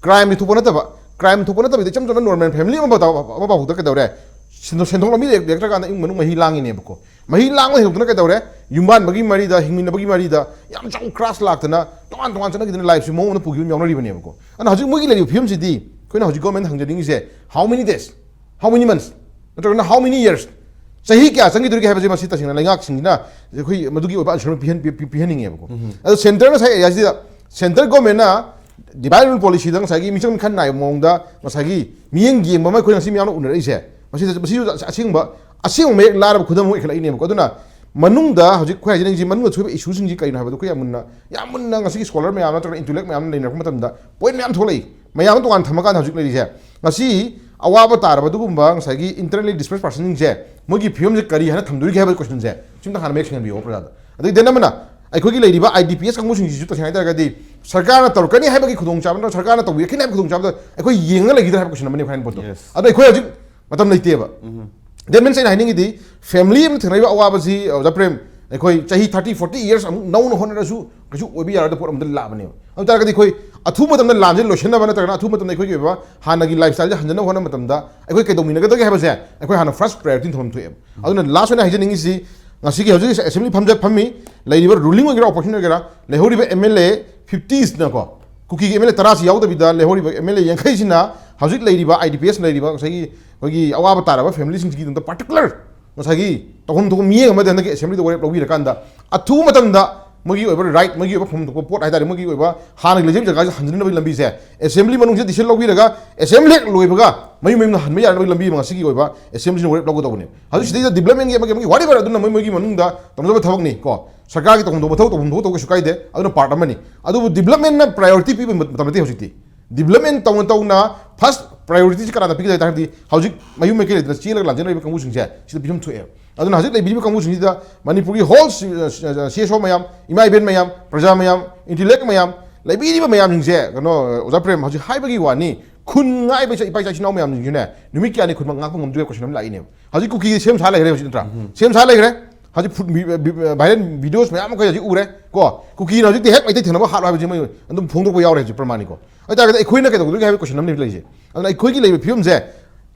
ꯀ꯭ꯔꯥꯏꯝꯗꯤ ꯊꯣꯛꯄ ꯅꯠꯇꯕ, ꯀ꯭ꯔꯥꯏꯝ ꯊꯣꯛꯄ ꯅꯠꯇꯕꯤꯗ ꯏꯆꯝ ꯆꯝꯕ ꯅꯣꯔꯃꯦꯜ ꯐꯦꯃꯤꯂꯤ ꯑꯃ ꯐꯥꯎꯗ ꯀꯩꯗꯧꯔꯦ? ꯁꯦꯟꯊꯣꯛ, ꯁꯦꯟꯊꯣꯛ ꯂꯝꯕꯤ ꯂꯩꯔꯛꯇ꯭ꯔꯀꯥꯟꯗ ꯏꯃꯨꯡ ꯃꯅꯨꯡ ꯃꯍꯤ ꯂꯥꯡꯉꯤꯅꯦꯕꯀꯣ꯫ ꯃꯍꯤ ꯂꯥꯡꯕ ꯍꯦꯟꯗꯣꯛꯇꯅ ꯀꯩꯗꯧꯔꯦ? ꯌꯨꯝꯕꯥꯟꯕꯒꯤ ꯃꯔꯤꯗ, ꯍꯤꯡꯃꯤꯟꯅꯕꯒꯤ ꯃꯔꯤꯗ ꯌꯥꯝ ꯆꯥꯎꯕ ꯀ꯭ꯔꯥꯁ ꯂꯥꯛꯇꯅ ꯇꯣꯉꯥꯟ ꯇꯣꯉꯥꯟ ꯆꯠꯅꯈꯤꯗꯅ ꯂꯥꯏꯐꯁꯤ ꯃꯑꯣꯡ ꯑꯃꯗ ꯄꯨꯈꯤꯕ ꯑꯃ ꯌꯥꯎꯅꯔꯤꯕꯅꯦꯕꯀꯣ꯫ ꯑꯗꯨꯅ ꯍꯧꯖꯤꯛ ꯃꯣꯏꯒꯤ ꯂꯩꯔꯤꯕ ꯐꯤꯕꯝꯁꯤꯗꯤ ꯑꯩꯈꯣꯏꯅ ꯍꯧꯖꯤꯛ government ꯍꯪꯖꯅꯤꯡꯉꯤꯁꯦ, how many days, how many months, ꯅꯠꯇ꯭ꯔꯒꯅ how many years, ꯆꯍꯤ ꯀꯌꯥ ꯆꯪꯈꯤꯗꯣꯔꯤꯒꯦ ꯍꯥꯏꯕꯁꯦ ꯃꯁꯤ ꯇꯁꯦꯡꯅ ꯂꯩꯉꯥꯛꯁꯤꯡꯁꯤꯅ ꯑꯩꯈꯣꯏ ꯃꯗꯨꯒꯤ ꯑꯣꯏꯕ ꯑꯟꯁꯔ ꯄꯤꯍꯟ- ꯄꯤ- ꯄꯤ- ꯄꯤꯍꯟꯅꯤꯡꯉꯦꯕꯀꯣ꯫ ꯑꯗꯣ ꯁꯦꯟꯇꯔꯅ ꯉꯁꯥꯏ ꯑꯦꯔꯤꯌꯥꯁꯤꯗ ꯁꯦꯟꯇ꯭ꯔ ꯒꯣꯔꯃꯦꯟꯅ ꯗꯤꯚꯥꯏꯠ ꯔꯨꯜ ꯄꯣꯂꯤꯁꯤꯗ ꯉꯁꯥꯏꯒꯤ ꯃꯤꯆꯪ ꯃꯤꯈꯥ ꯅꯥꯏꯕ ꯃꯑꯣꯡꯗ ꯉꯁꯥꯏꯒꯤ ꯃꯤꯠꯌꯦꯡ ꯌꯦꯡꯕ ꯑꯃ ꯑꯩꯈꯣꯏ ꯉꯁꯤ ꯃꯌꯥꯝꯅ ꯎꯅꯔꯛꯏꯁꯦ, ꯃꯁꯤꯗ ꯃꯁꯤꯁꯨ ꯑꯁꯦꯡꯕ, ꯑꯁꯦꯡꯕ ꯃꯌꯦꯛ ꯂꯥꯔꯕ ꯈꯨꯗꯝ ꯑꯃ ꯑꯣꯏꯈꯠꯂꯛꯏꯅꯦꯕꯀꯣ꯫ ꯑꯗꯨꯅ ꯃꯅꯨꯡꯗ ꯍꯧꯖꯤꯛ ꯑꯩꯈꯣꯏ ꯍꯥꯏꯖꯅꯤꯡꯉꯤꯁꯤ ꯃꯅꯨꯡꯗ ꯊꯣꯛꯏꯕ ꯏꯁꯨꯁꯤꯡꯁꯤ ꯀꯔꯤꯅꯣ ꯍꯥꯏꯕꯗꯣ ꯑꯩꯈꯣꯏ ꯌꯥꯝ ꯃꯨꯟꯅ, ꯌꯥꯝ ꯃꯨꯟꯅ ꯉꯁꯤꯒꯤ ꯁ꯭ꯀꯣꯂꯔ ꯃꯌꯥꯝ ꯅꯠꯇ꯭ꯔꯒ ꯏꯟꯇꯦꯂꯦꯛ ꯃꯌꯥꯝꯅ ꯅꯩꯅꯔꯛꯄ ꯃꯇꯝꯗ ꯄꯣꯏꯟ ꯃꯌꯥꯝ ꯊꯣꯛꯂꯛꯏ꯫ ꯃꯌꯥꯝ ꯇꯣꯉꯥꯟ ꯊꯝꯃꯀꯥꯟꯗ ꯍꯧꯖꯤꯛ ꯂꯩꯔꯤꯁꯦ, ꯉꯁꯤ ꯑꯋꯥꯕ ꯇꯥꯔꯕ ꯑꯗꯨꯒꯨꯝꯕ ꯉꯁꯥꯏꯒꯤ internally displaced personꯁꯤꯡꯁꯦ ꯃꯣꯏꯒꯤ ꯐꯤꯕꯝꯁꯦ ꯀꯔꯤ ꯍꯥꯏꯅ ꯊꯝꯗꯣꯔꯤꯒꯦ ꯍꯥꯏꯕꯒꯤ ꯀꯣꯏꯁꯟꯁꯦ ꯁꯤꯝꯇ ꯍꯥꯟꯅ ꯃꯌꯦꯛ ꯁꯦꯡꯍꯟꯕꯤꯌꯣ ꯄ꯭ꯔꯖꯥꯗ꯫ ꯑꯗꯒꯤ ꯗꯦꯟ ꯑꯃꯅ ꯑꯩꯈꯣꯏꯒꯤ ꯂꯩꯔꯤꯕ IDPs ꯀꯥꯡꯕꯨꯁꯤꯡꯁꯤꯁꯨ ꯇꯁꯦꯡꯅ ꯍꯥꯏꯇꯥꯔꯒꯗꯤ ꯁꯔꯀꯥꯔꯅ ꯇꯧꯔꯛꯀꯅꯤ ꯍꯥꯏꯕꯒꯤ ꯈꯨꯗꯣꯡꯆꯥꯕ ꯅꯠꯇ꯭ꯔꯒ ꯁꯔꯀꯥꯔꯅ ꯇꯧꯕꯤꯔꯛꯀꯅꯤ ꯍꯥꯏꯕꯒꯤ ꯈꯨꯗꯣꯡꯆꯥꯕꯗ ꯑꯩꯈꯣꯏ ꯌꯦꯡꯉ ꯂꯩꯈꯤꯗ꯭ꯔꯥ ꯍꯥꯏꯕ ꯀꯣꯏꯁꯟ ꯑꯃꯅꯤ ꯑꯩꯈꯣꯏ ꯍꯥꯏꯅ ꯄꯣꯠꯇꯣ꯫ Yes. ꯑꯗꯣ ꯑꯩꯈꯣꯏ ꯍꯧꯖꯤꯛ ꯃꯇꯝ ꯂꯩꯇꯦꯕ꯫ That means ꯑꯩꯅ ꯍꯥꯏꯅꯤꯡꯉꯤꯗꯤ ꯐꯦꯃꯤꯂꯤ ꯑꯃ ꯊꯦꯡꯅꯔꯤꯕ ꯑꯋꯥꯕꯁꯤ, ꯑꯣꯖꯥ ꯄ꯭ꯔꯦꯝ, ꯑꯩꯈꯣꯏ ꯆꯍꯤ thirty forty years ꯑꯃꯨꯛ ꯅꯧꯅ ꯍꯣꯠꯅꯔꯁꯨ ꯀꯩꯁꯨ ꯑꯣꯏꯕ ꯌꯥꯔꯣꯏꯗꯕ ꯄꯣꯠ ꯑꯃꯗ ꯂꯥꯛꯑꯕꯅꯦꯕ꯫ ꯑꯗꯨ ꯇꯥꯔꯒꯗꯤ ꯑꯩꯈꯣꯏ ꯑꯊꯨꯕ ꯃꯇꯝꯗ ꯂꯥꯟꯁꯦ ꯂꯣꯏꯁꯤꯟꯅꯕ ꯅꯠꯇ꯭ꯔꯒꯅ ꯑꯊꯨꯕ ꯃꯇꯝꯗ ꯑꯩꯈꯣꯏꯒꯤ ꯑꯣꯏꯕ ꯍꯥꯟꯅꯒꯤ ꯂꯥꯏꯐ ꯁ꯭ꯇꯥꯏꯜꯁꯦ ꯍꯟꯖꯅꯕ ꯍꯣꯠꯅꯕ ꯃꯇꯝꯗ ꯑꯩꯈꯣꯏ ꯀꯩꯗꯧꯃꯤꯟꯅꯒꯗꯒꯦ ꯍꯥꯏꯕꯁꯦ ꯑꯩꯈꯣꯏ ꯍꯥꯟꯅ ꯐꯥꯔꯁ ꯄ꯭ꯔꯥꯏꯌꯣꯔꯤꯇꯤ ꯊꯝꯐꯝ ꯊꯣꯛꯑꯦꯕ꯫ ꯑꯗꯨꯅ ꯂꯥꯁ ꯑꯣꯏꯅ ꯍꯥꯏꯖꯅꯤꯡꯉꯤꯁꯤ, ꯉꯁꯤꯒꯤ ꯍꯧꯖꯤꯛ ꯑꯦꯁꯦꯝꯕ꯭ꯂꯤ ꯐꯝꯖ ꯐꯝꯃꯤ ꯂꯩꯔꯤꯕ ꯔꯨꯂꯤꯡ ꯑꯣꯏꯒꯦꯔꯥ ꯑꯣꯄꯣꯖꯤꯁꯟ ꯑꯣꯏꯒꯦꯔꯥ ꯂꯩꯍꯧꯔꯤꯕ MLA fiftyꯁꯤꯅꯀꯣ, ꯀꯨꯀꯤꯒꯤ MLA ꯇꯔꯥꯁꯤ ꯌꯥꯎꯗꯕꯤꯗ ꯂꯩꯍꯧꯔꯤꯕ MLA ꯌꯥꯡꯈꯩꯁꯤꯅ ꯍꯧꯖꯤꯛ ꯂꯩꯔꯤꯕ IDPs ꯂꯩꯔꯤꯕ ꯉꯁꯥꯏꯒꯤ ꯑꯩꯈꯣꯏꯒꯤ ꯑꯋꯥꯕ ꯇꯥꯔꯕ ꯐꯦꯃꯤꯂꯤꯁꯤꯡꯁꯤꯒꯤꯗꯃꯛꯇ ꯄꯥꯔꯇꯤꯀꯨꯂꯔ ꯉꯁꯥꯏꯒꯤ ꯇꯧꯐꯝ ꯊꯣꯛꯄ ꯃꯤꯠꯌꯦꯡ ꯑꯃꯗꯤ ꯍꯟꯗꯛꯀꯤ ꯑꯦꯁꯦꯝꯕ꯭ꯂꯤꯗ ꯋꯥꯔꯦꯞ ꯂꯧꯕꯤꯔꯀꯥꯟꯗ ꯑꯊꯨꯕ ꯃꯇꯝꯗ ꯃꯣꯏꯒꯤ ꯑꯣꯏꯕ ꯔꯥꯏꯠ, ꯃꯣꯏꯒꯤ ꯑꯣꯏꯕ ꯐꯪꯐꯝ ꯊꯣꯛꯄ ꯄꯣꯠ ꯍꯥꯏꯇꯥꯔꯦ, ꯃꯣꯏꯒꯤ ꯑꯣꯏꯕ ꯍꯥꯟꯅꯒꯤ ꯂꯩꯖꯔꯤꯕ ꯖꯒꯥꯁꯤ ꯍꯟꯖꯤꯟꯅꯕꯒꯤ ꯂꯝꯕꯤꯁꯦ ꯑꯦꯁꯦꯝꯕ꯭ꯂꯤ ꯃꯅꯨꯡꯁꯤꯗ ꯗꯤꯁꯤꯖꯟ ꯂꯧꯕꯤꯔꯒ ꯑꯦꯁꯦꯝꯕ꯭ꯂꯤ ꯍꯦꯛ ꯂꯣꯏꯕꯒ ꯃꯌꯨꯝ ꯃꯌꯨꯝꯗ ꯍꯟꯕ ꯌꯥꯅꯕꯒꯤ ꯂꯝꯕꯤ ꯑꯃ ꯉꯁꯤꯒꯤ ꯑꯣꯏꯕ ꯑꯦꯁꯦꯝꯕ꯭ꯂꯤꯅ ꯋꯥꯔꯦꯞ ꯂꯧꯒꯗꯧꯕꯅꯦ꯫ ꯍꯧꯖꯤꯛ ꯁꯤꯗꯩꯗ ꯗꯤꯕ꯭ꯂꯞꯃꯦꯟꯒꯤ ꯑꯃꯒꯤ ꯑꯃꯒꯤ whatever ꯑꯗꯨꯅ ꯃꯣꯏ ꯃꯣꯏꯒꯤ ꯃꯅꯨꯡꯗ ꯇꯧꯅꯖꯕ ꯊꯕꯛꯅꯤ ꯀꯣ, ꯁꯔꯀꯥꯔꯒꯤ ꯇꯧꯐꯝ ꯊꯣꯛꯄ ꯊꯕꯛ ꯇꯧꯐꯝ ꯊꯣꯛꯄ ꯀꯩꯁꯨ ꯀꯥꯏꯗꯦ, ꯑꯗꯨꯅ ꯄꯥꯔꯠ ꯑꯃꯅꯤ꯫ ꯑꯗꯨꯕꯨ ꯗꯤꯕ꯭ꯂꯞꯃꯦꯟꯅ ꯄ꯭ꯔꯥꯏꯌꯣꯔꯤꯇꯤ ꯄꯤꯕ ꯃꯇꯝ ꯅꯠꯇꯦ ꯍꯧꯖꯤꯛꯇꯤ꯫ ꯗꯤꯕ꯭ꯂꯞꯃꯦꯟ ꯇꯧꯅ ꯇꯧꯅ ꯐꯥꯔꯁ ꯄ꯭ꯔꯥꯏꯌꯣꯔꯤꯇꯤꯁꯤ ꯀꯅꯥꯗ ꯄꯤꯒꯗ ꯍꯥꯏ ꯇꯥꯔꯗꯤ ꯍꯧꯖꯤꯛ ꯃꯌꯨꯝ ꯃꯩꯀꯩ ꯂꯩꯇꯅ ꯆꯦꯜꯂꯒ ꯂꯥꯟꯖꯦꯟꯅꯔꯤꯕ ꯀꯥꯡꯕꯨꯁꯤꯡꯁꯦ ꯁꯤꯗ ꯄꯤꯐꯝ ꯊꯣꯛꯑꯦꯕ꯫ ꯑꯗꯨꯅ ꯍꯧꯖꯤꯛ ꯂꯩꯕꯤꯔꯤꯕ ꯀꯥꯡꯕꯨꯁꯤꯡꯁꯤꯗ ꯃꯅꯤꯄꯨꯔꯒꯤ ꯍꯣꯜ CSO ꯃꯌꯥꯝ, ꯏꯃꯥ ꯏꯕꯦꯟ ꯃꯌꯥꯝ, ꯄ꯭ꯔꯖꯥ ꯃꯌꯥꯝ, ꯏꯟꯇꯤꯂꯦꯛ ꯃꯌꯥꯝ, ꯂꯩꯕꯤꯔꯤꯕ ꯃꯌꯥꯝꯁꯤꯡꯁꯦ ꯀꯩꯅꯣ ꯑꯣꯖꯥ ꯄ꯭ꯔꯦꯝ ꯍꯧꯖꯤꯛ ꯍꯥꯏꯕꯒꯤ ꯋꯥꯅꯤ, ꯈꯨꯟ ꯉꯥꯛꯏꯕ ꯏꯆꯥ- ꯏꯄꯥ ꯏꯆꯥ ꯏꯆꯤꯟ ꯏꯅꯥꯎ ꯃꯌꯥꯝꯁꯤꯡꯁꯤꯅꯦ ꯅꯨꯃꯤꯠ ꯀꯌꯥꯅꯤ ꯈꯨꯟ ꯉꯥꯛꯄ ꯉꯝꯗꯣꯏꯕ ꯀꯣꯏꯁꯟ ꯑꯃ ꯂꯥꯛꯏꯅꯦꯕ꯫ ꯍꯧꯖꯤꯛ ꯀꯨꯀꯤꯒꯤ ꯁꯦꯝ ꯁꯥ ꯂꯩꯈ꯭ꯔꯦ ꯍꯧꯖꯤꯛ ꯅꯠꯇ꯭ꯔꯥ? ꯁꯦꯝ ꯁꯥ ꯂꯩꯈ꯭ꯔꯦ꯫ ꯍꯧꯖꯤꯛ ꯐꯨꯠ ꯚꯥꯏꯔꯦꯜ ꯚꯤꯗꯤꯑꯣꯁ ꯃꯌꯥꯝ ꯑꯃ ꯑꯩꯈꯣꯏ ꯍꯧꯖꯤꯛ ꯎꯔꯦ ꯀꯣ꯫ ꯀꯨꯀꯤꯅ ꯍꯧꯖꯤꯛꯇꯤ ꯍꯦꯛ ꯃꯩꯇꯩ ꯊꯦꯡꯅꯕ ꯍꯥꯠꯂꯣ ꯍꯥꯏꯕꯁꯤ ꯃꯣꯏ ꯑꯗꯨꯝ ꯐꯣꯡꯗꯣꯛꯄ ꯌꯥꯎꯔꯦ ꯍꯧꯖꯤꯛ ꯄ꯭ꯔꯃꯥꯅꯤꯀꯣ꯫ ꯑꯗꯨ ꯇꯥꯔꯒꯗꯤ ꯑꯩꯈꯣꯏꯅ ꯀꯩꯗꯧꯒꯗꯒꯦ ꯍꯥꯏꯕ ꯀꯣꯏꯁꯟ ꯑꯃꯅꯤ ꯂꯩꯔꯤꯁꯦ꯫ ꯑꯗꯨꯅ ꯑꯩꯈꯣꯏꯒꯤ ꯂꯩꯔꯤꯕ ꯐꯤꯕꯝꯁꯦ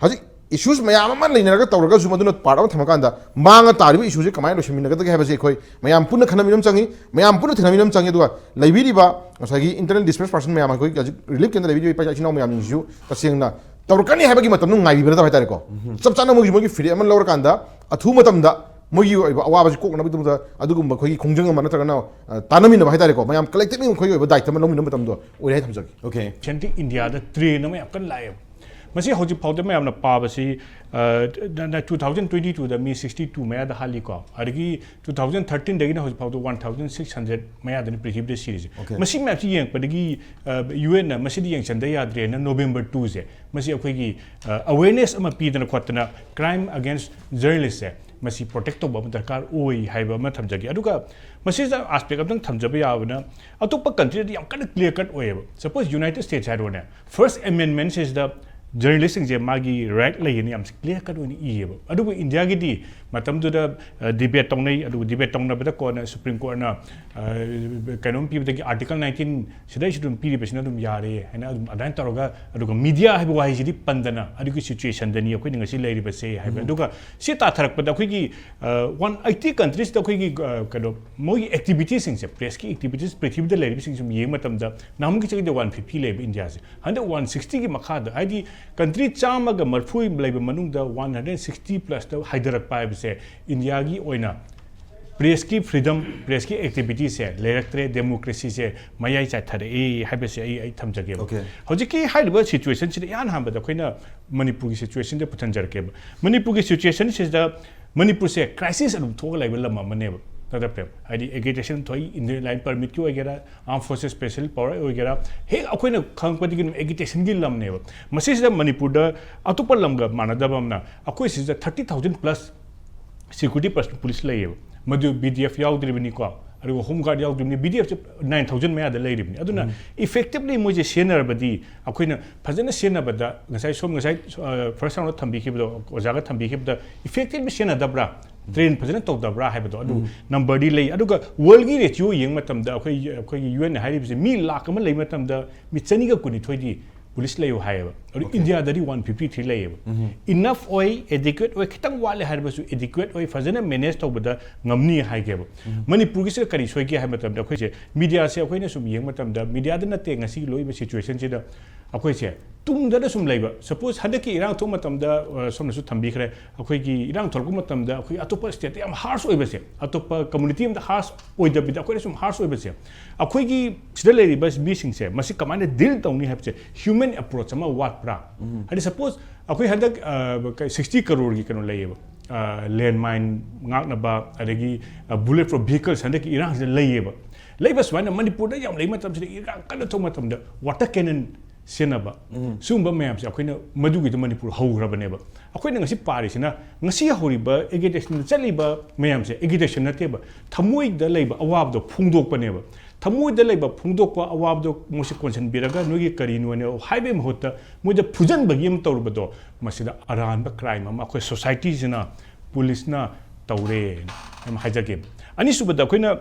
ꯍꯧꯖꯤꯛ Issues ꯃꯌꯥꯝ ꯑꯃ ꯂꯩꯅꯔꯒ ꯇꯧꯔꯒꯁꯨ ꯃꯗꯨꯅ part ꯑꯃ ꯊꯝꯃꯀꯥꯟꯗ ꯃꯥꯡꯉ ꯇꯥꯔꯤꯕ issueꯁꯦ ꯀꯃꯥꯏꯅ ꯂꯣꯏꯁꯤꯟꯃꯤꯟꯅꯒꯗꯒꯦ ꯍꯥꯏꯕꯁꯦ ꯑꯩꯈꯣꯏ ꯃꯌꯥꯝ ꯄꯨꯟꯅ ꯈꯟꯅꯃꯤꯟꯅꯕ ꯑꯃ ꯆꯪꯉꯤ꯫ ꯃꯌꯥꯝ ꯄꯨꯟꯅ ꯊꯦꯡꯅꯃꯤꯟꯅꯕ ꯑꯃ ꯆꯪꯉꯤ꯫ ꯑꯗꯨꯒ ꯂꯩꯕꯤꯔꯤꯕ ꯉꯁꯥꯏꯒꯤ internally displaced person ꯃꯌꯥꯝ, ꯑꯩꯈꯣꯏ ꯍꯧꯖꯤꯛ relief campꯇ ꯂꯩꯕꯤꯔꯤꯕ ꯏꯄꯥ ꯏꯆꯤꯟ ꯏꯅꯥꯎ ꯃꯌꯥꯝꯁꯤꯡꯁꯤꯁꯨ ꯇꯁꯦꯡꯅ ꯇꯧꯔꯛꯀꯅꯤ ꯍꯥꯏꯕꯒꯤ ꯃꯇꯝꯗꯨ ꯉꯥꯏꯕꯤꯕ ꯅꯠꯇꯕ ꯍꯥꯏꯇꯥꯔꯦꯀꯣ꯫ ꯆꯞ ꯆꯥꯅ ꯃꯣꯏꯒꯤ, ꯃꯣꯏꯒꯤ ꯐꯤꯔꯦꯞ ꯑꯃ ꯂꯧꯔꯀꯥꯟꯗ ꯑꯊꯨꯕ ꯃꯇꯝꯗ ꯃꯣꯏꯒꯤ ꯑꯣꯏꯕ ꯑꯋꯥꯕꯁꯤ ꯀꯣꯛꯅꯕꯒꯤꯗꯃꯛꯇ ꯑꯗꯨꯒꯨꯝꯕ ꯑꯩꯈꯣꯏꯒꯤ ꯈꯣꯡꯖꯪ ꯑꯃ ꯅꯠꯇ꯭ꯔꯒꯅ, ꯑ, ꯇꯥꯟꯅꯃꯤꯟꯅꯕ ꯍꯥꯏꯇꯥꯔꯦꯀꯣ, ꯃꯌꯥꯝ collectively ꯑꯩꯈꯣꯏꯒꯤ ꯑꯣꯏꯕ ꯗꯥꯏꯇ ꯑꯃ ꯂꯧꯃꯤꯟꯅꯕ ꯃꯇꯝꯗꯣ ꯑꯣꯏꯔꯦ ꯍꯥꯏꯅ ꯊꯝꯖꯒꯦ꯫ Okay. Recently Indiaꯗ train ꯑꯃ ꯌꯥꯝ ꯀꯟꯅ ꯂꯥꯛꯑꯦꯕ꯫ ꯃꯁꯤ ꯍꯧꯖꯤꯛ ꯐꯥꯎꯗ ꯃꯌꯥꯝꯅ ꯄꯥꯕꯁꯤ, ꯑ, two thousand twenty twoꯗ ꯃꯤ sixty two ꯃꯌꯥꯗ ꯍꯥꯠꯂꯤꯀꯣ, ꯑꯗꯒꯤ two thousand thirteen ꯗꯒꯤꯅ ꯍꯧꯖꯤꯛ ꯐꯥꯎꯗ one thousand six hundred ꯃꯌꯥꯗꯅꯤ ꯄ꯭ꯔꯤꯊꯤꯕꯤꯗ ꯁꯤꯔꯤꯁꯦ꯫ Okay. ꯃꯁꯤ ꯃꯌꯥꯝꯁꯤ ꯌꯦꯡꯉꯛꯄꯗꯒꯤ, ꯑ, UNꯅ ꯃꯁꯤꯗꯤ ꯌꯦꯡꯁꯤꯟꯗ ꯌꯥꯗ꯭ꯔꯦꯅ November twoꯁꯦ ꯃꯁꯤ ꯑꯩꯈꯣꯏꯒꯤ, ꯑ, awareness ꯑꯃ ꯄꯤꯗꯅ ꯈꯣꯠꯇꯅ crime against journalistꯁꯦ ꯃꯁꯤ protect ꯇꯧꯕ ꯑꯃ ꯗꯔꯀꯥꯔ ꯑꯣꯏ ꯍꯥꯏꯕ ꯑꯃ ꯊꯝꯖꯒꯦ꯫ ꯑꯗꯨꯒ ꯃꯁꯤꯗ aspect ꯑꯝꯇꯪ ꯊꯝꯖꯕ ꯌꯥꯕꯅ, ꯑꯇꯣꯞꯄ countryꯗꯗꯤ ꯌꯥꯝ ꯀꯟꯅ clear cut ꯑꯣꯏꯌꯦꯕ꯫ Suppose United States ꯍꯥꯏꯔꯣꯅꯦ, First Amendment ꯁꯤꯗ journalistꯁꯤꯡꯁꯦ ꯃꯥꯒꯤ right ꯂꯩꯌꯦꯅ ꯌꯥꯝ clear cut ꯑꯣꯏꯅ ꯏꯌꯦꯕ꯫ ꯑꯗꯨꯕꯨ ꯏꯟꯗꯤꯌꯥꯒꯤꯗꯤ ꯃꯇꯝꯗꯨꯗ, ꯑ, debate ꯇꯧꯅꯩ, ꯑꯗꯨꯒ debate ꯇꯧꯅꯕꯗ ꯀꯣꯟꯅ Supreme Courtꯅ, ꯑ, ꯀꯩꯅꯣꯝ ꯄꯤꯕꯗꯒꯤ Article nineteen ꯁꯤꯗꯩꯁꯤꯗ ꯑꯗꯨꯝ ꯄꯤꯔꯤꯕꯁꯤꯅ ꯑꯗꯨꯝ ꯌꯥꯔꯦ ꯍꯥꯏꯅ ꯑꯗꯨꯝ ꯑꯗꯨꯃꯥꯏꯅ ꯇꯧꯔꯒ, ꯑꯗꯨꯒ media ꯍꯥꯏꯕ ꯋꯥꯍꯩꯁꯤꯗꯤ ꯄꯟꯗꯅ ꯑꯗꯨꯒꯤ situationꯗꯅꯤ ꯑꯩꯈꯣꯏꯅ ꯉꯁꯤ ꯂꯩꯔꯤꯕꯁꯦ ꯍꯥꯏꯕ꯫ ꯑꯗꯨꯒ ꯁꯤ ꯇꯥꯊꯔꯛꯄꯗ ꯑꯩꯈꯣꯏꯒꯤ, ꯑ, one eighty countriesꯇ ꯑꯩꯈꯣꯏꯒꯤ, ꯑ, ꯀꯩꯅꯣ, ꯃꯣꯏꯒꯤ activitiesꯁꯤꯡꯁꯦ, pressꯀꯤ activities ꯄ꯭ꯔꯤꯊꯤꯕꯤꯗ ꯂꯩꯔꯤꯕꯁꯤꯡꯁꯦ ꯁꯨꯝ ꯌꯦꯡꯕ ꯃꯇꯝꯗ ꯅꯍꯥꯟꯃꯨꯛꯀꯤ ꯆꯍꯤꯗ one fifty ꯂꯩꯕ ꯏꯟꯗꯤꯌꯥꯁꯦ, ꯍꯟꯗꯛ one sixtyꯒꯤ ꯃꯈꯥꯗ, ꯍꯥꯏꯗꯤ country ꯆꯥꯝꯃꯒ ꯃꯔꯤꯐꯨ ꯂꯩꯕ ꯃꯅꯨꯡꯗ one hundred sixty plusꯇ ꯍꯥꯏꯊꯔꯛꯄ ꯍꯥꯏꯕꯁꯦ ꯏꯟꯗꯤꯌꯥꯒꯤ ꯑꯣꯏꯅ pressꯀꯤ freedom, pressꯀꯤ activityꯁꯦ ꯂꯩꯔꯛꯇ꯭ꯔꯦ, democracyꯁꯦ ꯃꯌꯥꯏ ꯆꯥꯏꯊꯔꯛꯏ ꯍꯥꯏꯕꯁꯦ ꯑꯩ, ꯑꯩ ꯊꯝꯖꯒꯦꯕ꯫ Okay. ꯍꯧꯖꯤꯛꯀꯤ ꯍꯥꯏꯔꯤꯕ situationꯁꯤꯗ ꯏꯍꯥꯟ ꯍꯥꯟꯕꯗ ꯑꯩꯈꯣꯏꯅ ꯃꯅꯤꯄꯨꯔꯒꯤ situationꯗ ꯄꯨꯊꯟꯖꯔꯛꯀꯦꯕ꯫ ꯃꯅꯤꯄꯨꯔꯒꯤ situationꯁꯤꯗ ꯃꯅꯤꯄꯨꯔꯁꯦ crisis ꯑꯗꯨꯝ ꯊꯣꯛꯑ ꯂꯩꯕ ꯂꯝ ꯑꯃꯅꯦꯕ, ꯅꯠꯇ꯭ꯔ ꯄ꯭ꯔꯦꯝ? ꯍꯥꯏꯗꯤ agitation ꯊꯣꯛꯏ, Inner Line Permitꯀꯤ ꯑꯣꯏꯒꯦꯔꯥ, Armed Forces Special Power ꯑꯣꯏꯒꯦꯔꯥ, ꯍꯦꯛ ꯑꯩꯈꯣꯏꯅ ꯈꯪꯉꯛꯄꯗꯒꯤ ꯑꯗꯨꯝ agitationꯒꯤ ꯂꯝꯅꯦꯕ꯫ ꯃꯁꯤꯁꯤꯗ ꯃꯅꯤꯄꯨꯔꯗ ꯑꯇꯣꯞꯄ ꯂꯝꯒ ꯃꯥꯟꯅꯗꯕ ꯑꯃꯅ, ꯑꯩꯈꯣꯏ ꯁꯤꯗ thirty thousand plus security personnel, police ꯂꯩꯌꯦꯕ꯫ ꯃꯗꯨ BDF ꯌꯥꯎꯗ꯭ꯔꯤꯕꯅꯤꯀꯣ, ꯑꯗꯨꯒ Home Guard ꯌꯥꯎꯗ꯭ꯔꯤꯕꯅꯤ, BDFꯁꯦ nine thousand ꯃꯌꯥꯗ ꯂꯩꯔꯤꯕꯅꯤ꯫ ꯑꯗꯨꯅ effectively ꯃꯣꯏꯁꯦ ꯁꯤꯖꯤꯟꯅꯔꯕꯗꯤ, ꯑꯩꯈꯣꯏꯅ ꯐꯖꯅ ꯁꯤꯖꯤꯟꯅꯕꯗ, ꯉꯁꯥꯏ ꯁꯣꯝ ꯉꯁꯥꯏ, ꯑ, first roundꯗ ꯊꯝꯕꯤꯈꯤꯕꯗꯣ, ꯑꯣꯖꯥꯒ ꯊꯝꯕꯤꯈꯤꯕꯗꯣ, effectively ꯁꯤꯖꯤꯟꯅꯗꯕ꯭ꯔꯥ, train ꯐꯖꯅ ꯇꯧꯗꯕ꯭ꯔꯥ ꯍꯥꯏꯕꯗꯣ, ꯑꯗꯨ numberꯗꯤ ꯂꯩ꯫ ꯑꯗꯨꯒ worldꯒꯤ ratio ꯌꯦꯡꯕ ꯃꯇꯝꯗ ꯑꯩꯈꯣꯏ, ꯑꯩꯈꯣꯏꯒꯤ UNꯅ ꯍꯥꯏꯔꯤꯕꯁꯦ ꯃꯤ ꯂꯥꯛ ꯑꯃ ꯂꯩꯕ ꯃꯇꯝꯗ ꯃꯤ ꯆꯅꯤꯒ ꯀꯨꯟꯅꯤꯊꯣꯏꯗꯤ ꯄꯨꯂꯤꯁ ꯂꯩꯌꯨ ꯍꯥꯏꯌꯦꯕ꯫ ꯑꯗꯨ ꯏꯟꯗꯤꯌꯥꯗꯗꯤ ꯋꯥꯟ ꯐꯤꯐꯇꯤ ꯊ꯭ꯔꯤ ꯂꯩꯌꯦꯕ꯫ ꯏꯅꯐ ꯑꯣꯏ, ꯑꯦꯗꯤꯀ꯭ꯋꯦꯠ ꯑꯣꯏ, ꯈꯤꯇꯪ ꯋꯥꯠꯂꯦ ꯍꯥꯏꯔꯕꯁꯨ ꯑꯦꯗꯤꯀ꯭ꯋꯦꯠ ꯑꯣꯏ, ꯐꯖꯅ ꯃꯦꯅꯦꯖ ꯇꯧꯕꯗ ꯉꯝꯅꯤ ꯍꯥꯏꯒꯦꯕ꯫ ꯃꯅꯤꯄꯨꯔꯒꯤꯁꯤꯗ ꯀꯔꯤ ꯁꯣꯏꯒꯦ ꯍꯥꯏꯕ ꯃꯇꯝꯗ, ꯑꯩꯈꯣꯏꯁꯦ ꯃꯤꯗꯤꯌꯥꯁꯦ ꯑꯩꯈꯣꯏꯅ ꯁꯨꯝ ꯌꯦꯡꯕ ꯃꯇꯝꯗ, ꯃꯤꯗꯤꯌꯥꯗ ꯅꯠꯇꯦ, ꯉꯁꯤꯒꯤ ꯂꯣꯏꯔꯤꯕ ꯁꯤꯆꯨꯋꯦꯁꯟꯁꯤꯗ ꯑꯩꯈꯣꯏꯁꯦ ꯇꯨꯡꯗꯅ ꯁꯨꯝ ꯂꯩꯕ꯫ ꯁꯄꯣꯁ ꯍꯟꯗꯛꯀꯤ ꯏꯔꯥꯡ ꯊꯣꯛꯄ ꯃꯇꯝꯗ, ꯑ, ꯁꯣꯝꯅꯁꯨ ꯊꯝꯕꯤꯈ꯭ꯔꯦ, ꯑꯩꯈꯣꯏꯒꯤ ꯏꯔꯥꯡ ꯊꯣꯛꯂꯛꯄ ꯃꯇꯝꯗ ꯑꯩꯈꯣꯏ ꯑꯇꯣꯞꯄ ꯁ꯭ꯇꯦꯠꯇ ꯌꯥꯝ ꯍꯥꯔꯁ ꯑꯣꯏꯕꯁꯦ, ꯑꯇꯣꯞꯄ ꯀꯝꯃꯨꯅꯤꯇꯤ ꯑꯃꯗ ꯍꯥꯔꯁ ꯑꯣꯏꯗꯕꯤꯗ ꯑꯩꯈꯣꯏꯅ ꯁꯨꯝ ꯍꯥꯔꯁ ꯑꯣꯏꯕꯁꯦ, ꯑꯩꯈꯣꯏꯒꯤ ꯁꯤꯗ ꯂꯩꯔꯤꯕ ꯃꯤꯁꯤꯡꯁꯦ ꯃꯁꯤ ꯀꯃꯥꯏꯅ ꯗꯤꯜ ꯇꯧꯅꯤ ꯍꯥꯏꯕꯁꯦ ꯍ꯭ꯌꯨꯃꯦꯟ ꯑꯦꯄ꯭ꯔꯣꯆ ꯑꯃ ꯋꯥꯠꯄ꯭ꯔꯥ? ꯍꯥꯏꯗꯤ ꯁꯄꯣꯁ ꯑꯩꯈꯣꯏ ꯍꯟꯗꯛ, ꯑ, ꯀꯩ, ꯁꯤꯛꯁꯇꯤ ꯀꯔꯣꯔꯒꯤ ꯀꯩꯅꯣ ꯂꯩꯌꯦꯕ, ꯂꯦꯟ ꯃꯥꯏꯟ ꯉꯥꯛꯅꯕ, ꯑꯗꯒꯤ ꯕꯨꯂꯦꯠ ꯄ꯭ꯔꯨꯐ ꯚꯤꯍꯤꯀꯜꯁ ꯍꯟꯗꯛꯀꯤ ꯏꯔꯥꯡꯁꯤꯗ ꯂꯩꯌꯦꯕ꯫ ꯂꯩꯕ ꯁꯨꯃꯥꯏꯅ ꯃꯅꯤꯄꯨꯔꯗ ꯌꯥꯝ ꯂꯩ ꯃꯇꯝꯁꯤꯗ, ꯏꯔꯥꯡ ꯀꯟꯅ ꯊꯣꯛꯄ ꯃꯇꯝꯗ ꯋꯥꯇꯔ ꯀꯦꯅꯟ ꯁꯤꯖꯤꯟꯅꯕ, ꯁꯤꯒꯨꯝꯕ ꯃꯌꯥꯝꯁꯦ ꯑꯩꯈꯣꯏꯅ ꯃꯗꯨꯒꯤꯗ ꯃꯅꯤꯄꯨꯔ ꯍꯧꯈ꯭ꯔꯕꯅꯦꯕ꯫ ꯑꯩꯈꯣꯏꯅ ꯉꯁꯤ ꯄꯥꯔꯤꯁꯤꯅ, ꯉꯁꯤ ꯍꯧꯔꯤꯕ ꯑꯦꯒꯤꯇꯦꯁꯟꯗ ꯆꯠꯂꯤꯕ ꯃꯌꯥꯝꯁꯦ ꯑꯦꯒꯤꯇꯦꯁꯟ ꯅꯠꯇꯦꯕ, ꯊꯃꯣꯏꯗ ꯂꯩꯕ ꯑꯋꯥꯕꯗꯣ ꯐꯣꯡꯗꯣꯛꯄꯅꯦꯕ꯫ ꯊꯃꯣꯏꯗ ꯂꯩꯕ ꯐꯣꯡꯗꯣꯛꯄ ꯑꯋꯥꯕꯗꯣ ꯃꯣꯏꯁꯦ ꯀꯣꯟꯁꯤꯟꯕꯤꯔꯒ ꯅꯣꯏꯒꯤ ꯀꯔꯤꯅꯣꯅꯦ ꯍꯥꯏꯕꯒꯤ ꯃꯍꯨꯠꯇ ꯃꯣꯏꯗ ꯐꯨꯖꯟꯕꯒꯤ ꯑꯃ ꯇꯧꯔꯨꯕꯗꯣ, ꯃꯁꯤꯗ ꯑꯔꯥꯟꯕ ꯀ꯭ꯔꯥꯏꯝ ꯑꯃ ꯑꯩꯈꯣꯏ ꯁꯣꯁꯥꯏꯇꯤꯁꯤꯅ, ꯄꯨꯂꯤꯁꯅ ꯇꯧꯔꯦ ꯍꯥꯏꯅ ꯍꯥꯏꯖꯒꯦ꯫ ꯑꯅꯤꯁꯨꯕꯗ ꯑꯩꯈꯣꯏꯅ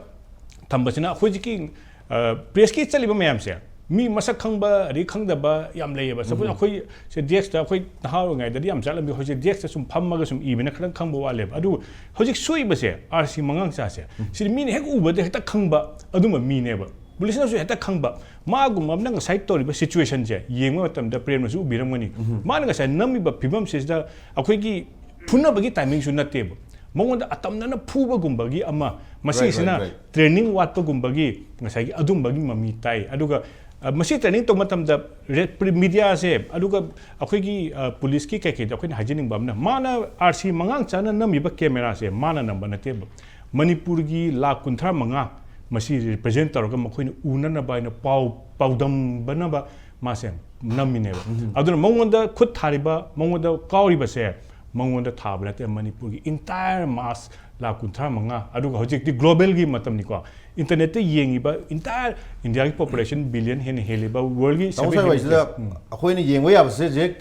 ꯊꯝꯕꯁꯤꯅ ꯑꯩꯈꯣꯏ ꯍꯧꯖꯤꯛꯀꯤ, ꯑ, ꯄ꯭ꯔꯦꯁꯀꯤ ꯆꯠꯂꯤꯕ ꯃꯌꯥꯝꯁꯦ, ꯃꯤ ꯃꯁꯛ ꯈꯪꯕ ꯑꯗꯩ ꯈꯪꯗꯕ ꯌꯥꯝ ꯂꯩꯌꯦꯕ꯫ ꯁꯄꯣꯁ ꯑꯩꯈꯣꯏ ꯁꯦ ꯗꯦꯁꯛꯇ, ꯑꯩꯈꯣꯏ ꯅꯍꯥ ꯑꯣꯏꯔꯤꯉꯩꯗꯗꯤ ꯌꯥꯝ ꯆꯠꯂꯝꯃꯤ, ꯍꯧꯖꯤꯛ ꯗꯦꯁꯛꯇ ꯁꯨꯝ ꯐꯝꯃꯒ ꯁꯨꯝ ꯏꯕꯅ ꯈꯤꯇꯪ ꯈꯪꯕ ꯋꯥꯠꯂꯦꯕ꯫ ꯑꯗꯨ ꯍꯧꯖꯤꯛ ꯁꯣꯛꯏꯕꯁꯦ, ꯑꯥꯔ ꯁꯤ ꯃꯉꯥꯡꯆꯥꯁꯦ, ꯁꯤꯗꯤ ꯃꯤꯅ ꯍꯦꯛ ꯎꯕꯗ ꯍꯦꯛꯇ ꯈꯪꯕ ꯑꯗꯨꯝꯕ ꯃꯤꯅꯦꯕ꯫ ꯄꯨꯂꯤꯁꯅꯁꯨ ꯍꯦꯛꯇ ꯈꯪꯕ꯫ ꯃꯥꯒꯨꯝꯕ ꯑꯃꯅ ꯉꯁꯥꯏ ꯇꯧꯔꯤꯕ ꯁꯤꯆꯨꯋꯦꯁꯟꯁꯦ ꯌꯦꯡꯕ ꯃꯇꯝꯗ ꯄ꯭ꯔꯦꯝꯅꯁꯨ ꯎꯕꯤꯔꯝꯒꯅꯤ꯫ ꯃꯥꯅ ꯉꯁꯥꯏ ꯅꯝꯃꯤꯕ ꯐꯤꯕꯝꯁꯤꯗ ꯑꯩꯈꯣꯏꯒꯤ ꯐꯨꯅꯕꯒꯤ ꯇꯥꯏꯃꯤꯡꯁꯨ ꯅꯠꯇꯦꯕ꯫ ꯃꯉꯣꯟꯗ ꯑꯇꯝꯅꯅ ꯐꯨꯕꯒꯨꯝꯕꯒꯤ ꯑꯃ, ꯃꯁꯤꯁꯤꯅ right, right, right. ꯇ꯭ꯔꯦꯅꯤꯡ ꯋꯥꯠꯄꯒꯨꯝꯕꯒꯤ ꯉꯁꯥꯏꯒꯤ ꯑꯗꯨꯝꯕꯒꯤ ꯃꯃꯤ ꯇꯥꯏ꯫ ꯑꯗꯨꯒ, ꯑ, ꯃꯁꯤ ꯇ꯭ꯔꯦꯅꯤꯡ ꯇꯧꯕ ꯃꯇꯝꯗ ꯔꯦ-, ꯄ꯭ꯔꯤ-, ꯃꯤꯗꯤꯌꯥꯁꯦ, ꯑꯗꯨꯒ ꯑꯩꯈꯣꯏꯒꯤ, ꯑ, ꯄꯨꯂꯤꯁꯀꯤ ꯀꯩꯀꯩꯗ ꯑꯩꯈꯣꯏꯅ ꯍꯥꯏꯖꯅꯤꯡꯕ ꯑꯃꯅ, ꯃꯥꯅ ꯑꯥꯔ ꯁꯤ ꯃꯉꯥꯡꯆꯥꯅ ꯅꯝꯃꯤꯕ ꯀꯦꯃꯦꯔꯥꯁꯦ ꯃꯥꯅ ꯅꯝꯕ ꯅꯠꯇꯦꯕ꯫ ꯃꯅꯤꯄꯨꯔꯒꯤ ꯂꯥꯈ ꯀꯨꯟꯊ꯭ꯔꯥ ꯃꯉꯥ ꯃꯁꯤ ꯔꯤꯄ꯭ꯔꯖꯦꯟ ꯇꯧꯔꯒ ꯃꯈꯣꯏꯅ ꯎꯅꯅꯕ ꯍꯥꯏꯅ ꯄꯥꯎ ꯄꯥꯎꯗꯝꯕꯅꯕ ꯃꯥꯁꯦ ꯅꯝꯃꯤꯅꯦꯕ꯫ ꯑꯗꯨꯅ ꯃꯉꯣꯟꯗ ꯈꯨꯠ ꯊꯥꯔꯤꯕ, ꯃꯉꯣꯟꯗ ꯀꯥꯎꯔꯤꯕꯁꯦ ꯃꯉꯣꯟꯗ ꯊꯥꯕ ꯅꯠꯇꯦ, ꯃꯅꯤꯄꯨꯔꯒꯤ ꯏꯟꯇꯥꯌꯔ ꯃꯥꯁ ꯂꯥꯈ ꯀꯨꯟꯊ꯭ꯔꯥ ꯃꯉꯥ, ꯑꯗꯨꯒ ꯍꯧꯖꯤꯛꯇꯤ ꯒ꯭ꯂꯣꯕꯦꯜꯒꯤ ꯃꯇꯝꯅꯤꯀꯣ, ꯏꯟꯇꯔꯅꯦꯠꯇ ꯌꯦꯡꯉꯤꯕ ꯏꯟꯇꯥꯌꯔ ꯏꯟꯗꯤꯌꯥꯒꯤ ꯄꯣꯄꯨꯂꯦꯁꯟ ꯕꯤꯂꯤꯌꯟ ꯍꯦꯟꯅ ꯍꯦꯜꯂꯤꯕ, ꯋꯥꯔꯜꯒꯤ ꯇꯥꯃꯣ ꯁ꯭ꯋꯥꯏ ꯋꯥꯏꯁꯤꯗ ꯎꯝ꯫ ꯑꯩꯈꯣꯏꯅ ꯌꯦꯡꯕ ꯌꯥꯕꯁꯦ ꯍꯧꯖꯤꯛ